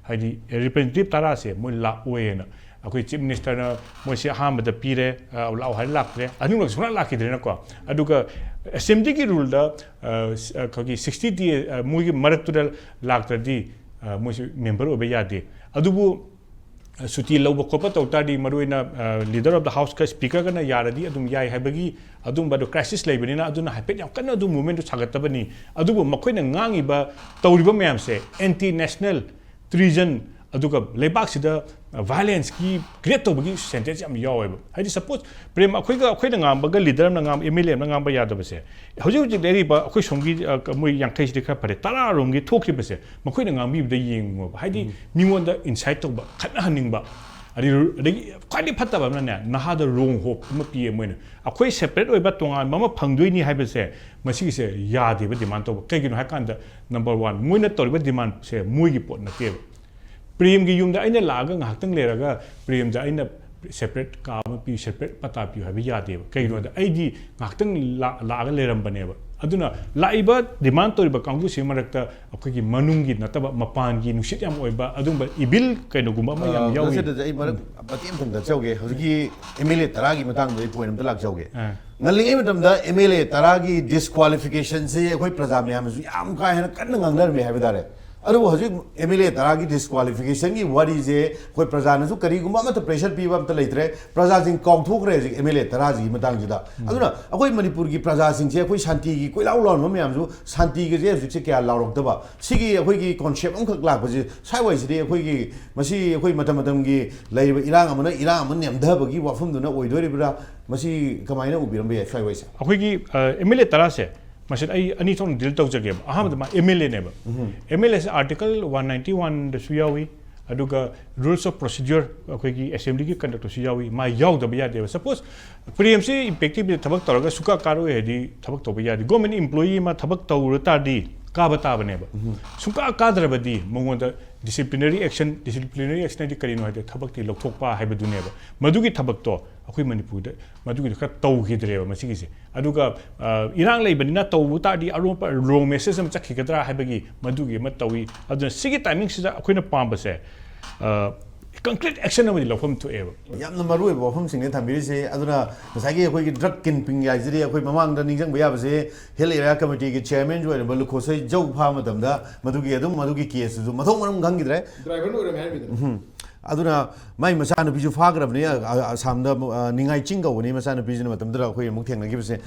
ꯍꯥꯏꯗꯤ ꯔꯤꯄ꯭ꯔꯖꯦꯟꯇꯦꯇꯤꯚ ꯇꯔꯥꯁꯦ ꯃꯣꯏ ꯂꯥꯛꯑꯣꯏꯅ ꯑꯩꯈꯣꯏ ꯆꯤꯐ ꯃꯤꯅꯤꯁꯇꯔꯅ ꯃꯣꯏꯁꯦ ꯑꯍꯥꯟꯕꯗ ꯄꯤꯔꯦ, ꯑ, ꯂꯥꯛꯑꯣ ꯍꯥꯏꯔ ꯂꯥꯛꯇ꯭ꯔꯦ, ꯑꯅꯤꯃꯛ ꯁꯨꯡꯂꯥꯛ ꯂꯥꯛꯈꯤꯗ꯭ꯔꯦꯅꯀꯣ꯫ ꯑꯗꯨꯒ ꯑꯦꯁꯦꯝꯕ꯭ꯂꯤꯒꯤ ꯔꯨꯜꯗ, ꯑ, ꯁ-, ꯑ, ꯑꯩꯈꯣꯏꯒꯤ ꯁꯤꯛꯁꯇꯤ ꯗꯦ, ꯑ, ꯃꯣꯏꯒꯤ ꯃꯔꯛꯇꯨꯗ ꯂꯥꯛꯇ꯭ꯔꯗꯤ, ꯑ, ꯃꯣꯏꯁꯨ ꯃꯦꯝꯕꯔ ꯑꯣꯏꯕ ꯌꯥꯗꯦ꯫ ꯑꯗꯨꯕꯨ, ꯑ, ꯁꯨꯇꯤ ꯂꯧꯕ ꯈꯣꯠꯄ ꯇꯧ ꯇꯥꯔꯗꯤ, ꯃꯔꯨꯑꯣꯏꯅ, ꯑ, ꯂꯤꯗꯔ ꯑꯣꯐ ꯗ ꯍꯥꯎꯁꯀ ꯁ꯭ꯄꯤꯀꯔꯒꯅ ꯌꯥꯔꯗꯤ ꯑꯗꯨꯝ ꯌꯥꯏ ꯍꯥꯏꯕꯒꯤ ꯑꯗꯨꯝꯕ ꯑꯗꯨ ꯀ꯭ꯔꯥꯏꯁꯤꯁ ꯂꯩꯕꯅꯤꯅ, ꯑꯗꯨꯅ ꯍꯥꯏꯐꯦꯠ ꯌꯥꯝ ꯀꯟꯅ ꯑꯗꯨ ꯃꯨꯚꯃꯦꯟꯠꯇꯨ ꯁꯥꯒꯠꯇꯕꯅꯤ꯫ ꯑꯗꯨꯕꯨ ꯃꯈꯣꯏꯅ ꯉꯥꯡꯉꯤꯕ, ꯇꯧꯔꯤꯕ ꯃꯌꯥꯝꯁꯦ ꯑꯦꯟꯇꯤ ꯅꯦꯁꯅꯦꯜ ꯇ꯭ꯔꯤꯖꯟ, ꯑꯗꯨꯒ ꯂꯩꯕꯥꯛꯁꯤꯗ ꯚꯥꯏꯂꯦꯟꯁꯀꯤ ꯀ꯭ꯔꯤꯌꯦꯠ ꯇꯧꯕꯒꯤ ꯁꯦꯟꯇꯦꯟꯁ ꯌꯥꯝ ꯌꯥꯎꯋꯦꯕ꯫ ꯍꯥꯏꯗꯤ, ꯁꯄꯣꯁ, ꯄ꯭ꯔꯦꯝ, ꯑꯩꯈꯣꯏꯒ, ꯑꯩꯈꯣꯏꯅ ꯉꯥꯡꯕꯒ ꯂꯤꯗꯔ ꯑꯃꯅ ꯉꯥꯡꯕ, ꯑꯦꯝ ꯑꯦꯜ ꯑꯦ ꯑꯃꯅ ꯉꯥꯡꯕ ꯌꯥꯗꯕꯁꯦ, ꯍꯧꯖꯤꯛ ꯍꯧꯖꯤꯛ ꯂꯩꯔꯤꯕ ꯑꯩꯈꯣꯏ ꯁꯣꯝꯒꯤ, ꯑ, ꯃꯣꯏ ꯌꯥꯡꯈꯩꯁꯤꯗꯤ ꯈꯔ ꯐꯔꯦ, ꯇꯔꯥꯔꯣꯝꯒꯤ ꯊꯣꯛꯈꯤꯕꯁꯦ, ꯃꯈꯣꯏꯅ ꯉꯥꯡꯕꯤꯕꯗ ꯌꯦꯡꯉꯣꯕ꯫ ꯍꯥꯏꯗꯤ, ꯃꯤꯉꯣꯟꯗ ꯏꯟꯁꯥꯏꯠ ꯇꯧꯕ, ꯈꯠꯅꯍꯟꯅꯤꯡꯕ, ꯑꯗꯒꯤ, ꯑꯗꯒꯤ ꯈ꯭ꯋꯥꯏꯗꯒꯤ ꯐꯠꯇꯕ ꯑꯃꯅꯅꯦ, ꯅꯍꯥꯗ ꯔꯣꯡ ꯍꯣꯞ ꯑꯃ ꯄꯤꯌꯦ ꯃꯣꯏꯅ꯫ ꯑꯩꯈꯣꯏ ꯁꯦꯄꯔꯦꯠ ꯑꯣꯏꯕ ꯇꯣꯉꯥꯟꯕ ꯑꯃ ꯐꯪꯗꯣꯏꯅꯤ ꯍꯥꯏꯕꯁꯦ, ꯃꯁꯤꯒꯤꯁꯦ ꯌꯥꯗꯦꯕ ꯗꯤꯃꯥꯟ ꯇꯧꯕ꯫ ꯀꯩꯒꯤꯅꯣ ꯍꯥꯏ ꯀꯥꯟꯗ, ꯅꯝꯕꯔ ꯋꯥꯟ, ꯃꯣꯏꯅ ꯇꯧꯔꯤꯕ ꯗꯤꯃꯥꯟꯁꯦ ꯃꯣꯏꯒꯤ ꯄꯣꯠ ꯅꯠꯇꯦꯕ꯫ ꯄ꯭ꯔꯦꯝꯒꯤ ꯌꯨꯝꯗ ꯑꯩꯅ ꯂꯥꯛꯑꯒ ꯉꯥꯏꯍꯥꯛꯇꯪ ꯂꯩꯔꯒ ꯄ꯭ꯔꯦꯝꯗ ꯑꯩꯅ ꯁꯦꯄꯔꯦꯠ ꯀꯥ ꯑꯃ ꯄꯤꯌꯨ, ꯁꯦꯄꯔꯦꯠ ꯄꯇꯥ ꯄꯤꯌꯨ ꯍꯥꯏꯕ ꯌꯥꯗꯦꯕ꯫ ꯀꯩꯒꯤꯅꯣꯗ, ꯑꯩꯗꯤ ꯉꯥꯏꯍꯥꯛꯇꯪ ꯂꯥ-, ꯂꯥꯛꯑꯒ ꯂꯩꯔꯝꯕꯅꯦꯕ꯫ ꯑꯗꯨꯅ ꯂꯥꯛꯏꯕ ꯗꯤꯃꯥꯟ ꯇꯧꯔꯤꯕ ꯀꯥꯡꯕꯨꯁꯤꯒꯤ ꯃꯔꯛꯇ ꯑꯩꯈꯣꯏꯒꯤ ꯃꯅꯨꯡꯒꯤ ꯅꯠꯇꯕ ꯃꯄꯥꯟꯒꯤ ꯅꯨꯡꯁꯤꯠ ꯌꯥꯝ ꯑꯣꯏꯕ ꯑꯗꯨꯒꯨꯝꯕ ꯏꯚꯤꯜ ꯀꯩꯅꯣꯒꯨꯝꯕ ꯑꯃ ꯌꯥꯝ ꯑ, ꯌꯥꯎꯏ꯫ ꯅꯠꯇꯦ, ꯅꯠꯇꯦ, ꯑꯩ ꯃꯔꯛ ꯃꯇꯦꯛ ꯑꯃꯇꯪ ꯆꯠꯆꯧꯒꯦ꯫ ꯍꯧꯖꯤꯛꯀꯤ ꯑꯦꯝ ꯑꯦꯜ ꯑꯦ ꯇꯔꯥꯒꯤ ꯃꯇꯥꯡꯗ ꯑꯩ ꯄꯣꯏꯟ ꯑꯝꯇ ꯂꯥꯛꯆꯧꯒꯦ꯫ ꯑ꯫ ꯉꯜꯂꯤꯉꯩ ꯃꯇꯝꯗ ꯑꯦꯝ ꯑꯦꯜ ꯑꯦ ꯇꯔꯥꯒꯤ ꯗꯤꯁꯀ꯭ꯋꯥꯂꯤꯐꯤꯀꯦꯁꯟꯁꯦ ꯑꯩꯈꯣꯏ ꯄ꯭ꯔꯖꯥ ꯃꯌꯥꯝꯅꯁꯨ ꯌꯥꯝ ꯀꯥ ꯍꯦꯟꯅ ꯀꯟꯅ ꯉꯥꯡꯅꯔꯝꯃꯤ ꯍꯥꯏꯕ ꯇꯥꯔꯦ꯫ ꯑꯗꯨꯕꯨ ꯍꯧꯖꯤꯛ ꯑꯦꯝ ꯑꯦꯜ ꯑꯦ ꯇꯔꯥꯒꯤ ꯗꯤꯁꯀ꯭ꯋꯥꯂꯤꯐꯤꯀꯦꯁꯟꯒꯤ ꯋꯥꯔꯤꯁꯦ ꯑꯩꯈꯣꯏ ꯄ꯭ꯔꯖꯥꯅꯁꯨ ꯀꯔꯤꯒꯨꯝꯕ ꯑꯃꯠꯇ ꯄ꯭ꯔꯦꯁꯔ ꯄꯤꯕ ꯑꯝꯇ ꯂꯩꯇ꯭ꯔꯦ꯫ ꯄ꯭ꯔꯖꯥꯁꯤꯡ ꯀꯥꯎꯊꯣꯛꯈ꯭ꯔꯦ ꯍꯧꯖꯤꯛ ꯑꯦꯝ ꯑꯦꯜ ꯑꯦ ꯇꯔꯥꯁꯤꯒꯤ ꯃꯇꯥꯡꯁꯤꯗ꯫ ꯑꯗꯨꯅ ꯑꯩꯈꯣꯏ ꯃꯅꯤꯄꯨꯔꯒꯤ ꯄ꯭ꯔꯖꯥꯁꯤꯡꯁꯦ ꯑꯩꯈꯣꯏ ꯁꯥꯟꯇꯤꯒꯤ ꯀꯣꯏꯂꯥꯎ ꯂꯥꯎꯅꯕ ꯃꯌꯥꯝꯁꯨ ꯁꯥꯟꯇꯤꯒꯁꯦ ꯍꯧꯖꯤꯛꯁꯦ ꯀꯌꯥ ꯂꯥꯎꯔꯛꯇꯕ꯫ ꯁꯤꯒꯤ ꯑꯩꯈꯣꯏꯒꯤ ꯀꯣꯟꯁꯦꯞ ꯑꯃꯈꯛ ꯂꯥꯛꯄꯁꯦ ꯁ꯭ꯋꯥꯏꯋꯥꯏꯁꯤꯗꯤ ꯑꯩꯈꯣꯏꯒꯤ ꯃꯁꯤ ꯑꯩꯈꯣꯏ ꯃꯇꯝ ꯃꯇꯝꯒꯤ ꯂꯩꯔꯤꯕ ꯏꯔꯥꯡ ꯑꯃꯅ ꯏꯔꯥꯡ ꯑꯃ ꯅꯦꯝꯊꯕꯒꯤ ꯋꯥꯐꯝꯗꯨꯅ ꯑꯣꯏꯗꯣꯔꯤꯕ꯭ꯔꯥ? ꯃꯁꯤ ꯀꯃꯥꯏꯅ ꯎꯕꯤꯔꯝꯕ ꯌꯥꯏ ꯁ꯭ꯋꯥꯏꯋꯥꯏꯁꯦ? ꯑꯩꯈꯣꯏꯒꯤ, ꯑ, ꯑꯦꯝ ꯑꯦꯜ ꯑꯦ ꯇꯔꯥꯁꯦ, ꯃꯁꯤꯗ ꯑꯩ ꯑꯅꯤ ꯊꯣꯛꯅ ꯗꯤꯜ ꯇꯧꯖꯒꯦꯕ꯫ ꯑꯍꯥꯟꯕꯗ ꯃꯥ ꯑꯦꯝ ꯑꯦꯜ ꯑꯦꯅꯦꯕ꯫ ꯑꯦꯝ ꯑꯦꯜ ꯑꯦꯁꯦ ꯑꯥꯔꯇꯤꯀꯜ ꯋꯥꯟ ꯅꯥꯏꯟꯇꯤ ꯋꯥꯟꯗꯁꯨ ꯌꯥꯎꯏ, ꯑꯗꯨꯒ ꯔꯨꯜꯁ ꯑꯣꯐ ꯄ꯭ꯔꯣꯁꯤꯗ꯭ꯌꯨꯔ, ꯑꯩꯈꯣꯏꯒꯤ ꯑꯦꯁꯦꯝꯕ꯭ꯂꯤꯒꯤ ꯀꯟꯗꯛꯇꯁꯨ ꯌꯥꯎꯏ, ꯃꯥ ꯌꯥꯎꯗꯕ ꯌꯥꯗꯦꯕ꯫ ꯁꯄꯣꯁ, ꯄ꯭ꯔꯦꯝꯁꯤ ꯏꯝꯄꯦꯛꯇꯤꯞ ꯊꯕꯛ ꯇꯧꯔꯒ ꯁꯨꯀꯥ ꯀꯥꯔꯣꯏ ꯍꯥꯏꯗꯤ ꯊꯕꯛ ꯇꯧꯕ ꯌꯥꯗꯦ꯫ ꯒꯣꯔꯃꯦꯟ ꯏꯝꯄ꯭ꯂꯣꯌꯤ ꯑꯃ ꯊꯕꯛ ꯇꯧꯔ ꯇꯥꯔꯗꯤ, ꯀꯥꯕ ꯇꯥꯕꯅꯦꯕ꯫ ꯁꯨꯡꯀꯥ ꯀꯥꯗ꯭ꯔꯕꯗꯤ ꯃꯉꯣꯟꯗ disciplinary action, disciplinary action ꯍꯥꯏꯗꯤ ꯀꯔꯤꯅꯣ ꯍꯥꯏꯗꯤ ꯊꯕꯛꯇꯤ ꯂꯧꯊꯣꯛꯄ ꯍꯥꯏꯕꯗꯨꯅꯦꯕ꯫ ꯃꯗꯨꯒꯤ ꯊꯕꯛꯇꯣ ꯑꯩꯈꯣꯏ ꯃꯅꯤꯄꯨꯔꯗ ꯃꯗꯨꯒꯤꯗꯣ ꯈꯔ ꯇꯧꯈꯤꯗ꯭ꯔꯦꯕ ꯃꯁꯤꯒꯤꯁꯦ꯫ ꯑꯗꯨꯒ ꯑ, ꯏꯔꯥꯡ ꯂꯩꯕꯅꯤꯅ ꯇꯧꯕ ꯇꯥꯔꯗꯤ ꯑꯔꯣꯞꯄ wrong message ꯑꯃ ꯆꯠꯈꯤꯒꯗ꯭ꯔꯥ ꯍꯥꯏꯕꯒꯤ ꯃꯗꯨꯒꯤ ꯑꯃ ꯇꯧꯏ꯫ ꯑꯗꯨꯅ ꯁꯤꯒꯤ timing ꯁꯤꯗ ꯑꯩꯈꯣꯏꯅ ꯄꯥꯝꯕꯁꯦ concrete action ꯑꯃꯗꯤ ꯂꯧꯐꯝ ꯊꯣꯛꯑꯦꯕ꯫ ꯌꯥꯝꯅ ꯃꯔꯨ ꯑꯣꯏꯕ ꯋꯥꯐꯝꯁꯤꯡꯅꯦ ꯊꯝꯕꯤꯔꯤꯁꯦ꯫ ꯑꯗꯨꯅ ꯉꯁꯥꯏꯒꯤ ꯑꯩꯈꯣꯏꯒꯤ drug kingpin ꯍꯥꯏꯁꯤꯗꯤ ꯑꯩꯈꯣꯏ ꯃꯃꯥꯡꯗ ꯅꯤꯡꯁꯤꯡꯕ ꯌꯥꯕꯁꯦ, Hill Area Committee ꯒꯤ chairman ꯁꯨ ꯑꯣꯏꯔꯝꯕ ꯂꯨꯈꯣꯁꯩ ꯖꯧ ꯐꯥꯕ ꯃꯇꯝꯗ ꯃꯗꯨꯒꯤ ꯑꯗꯨꯝ ꯃꯗꯨꯒꯤ case ꯇꯨꯁꯨ ꯃꯊꯣꯡ ꯃꯔꯝ ꯈꯪꯈꯤꯗ꯭ꯔꯦ꯫ ꯗ꯭ꯔꯥꯏꯚꯔꯅ ꯑꯣꯏꯔꯝꯃꯦ ꯍꯥꯏꯔꯝꯃꯤꯗꯅ꯫ ꯑꯗꯨꯅ ꯃꯥꯏ ꯃꯆꯥꯅꯨꯄꯤꯁꯨ ꯐꯥꯈ꯭ꯔꯕꯅꯤ꯫ ꯑ-, ꯑ-, ꯑꯁꯥꯝꯗ ꯑ, ꯅꯤꯡꯉꯥꯏ ꯆꯤꯡ ꯀꯧꯕꯅꯤ ꯃꯆꯥꯅꯨꯄꯤꯁꯤꯅ ꯃꯇꯝꯗꯨꯗ ꯑꯩꯈꯣꯏ ꯑꯃꯨꯛ ꯊꯦꯡꯅꯈꯤꯕꯁꯦ꯫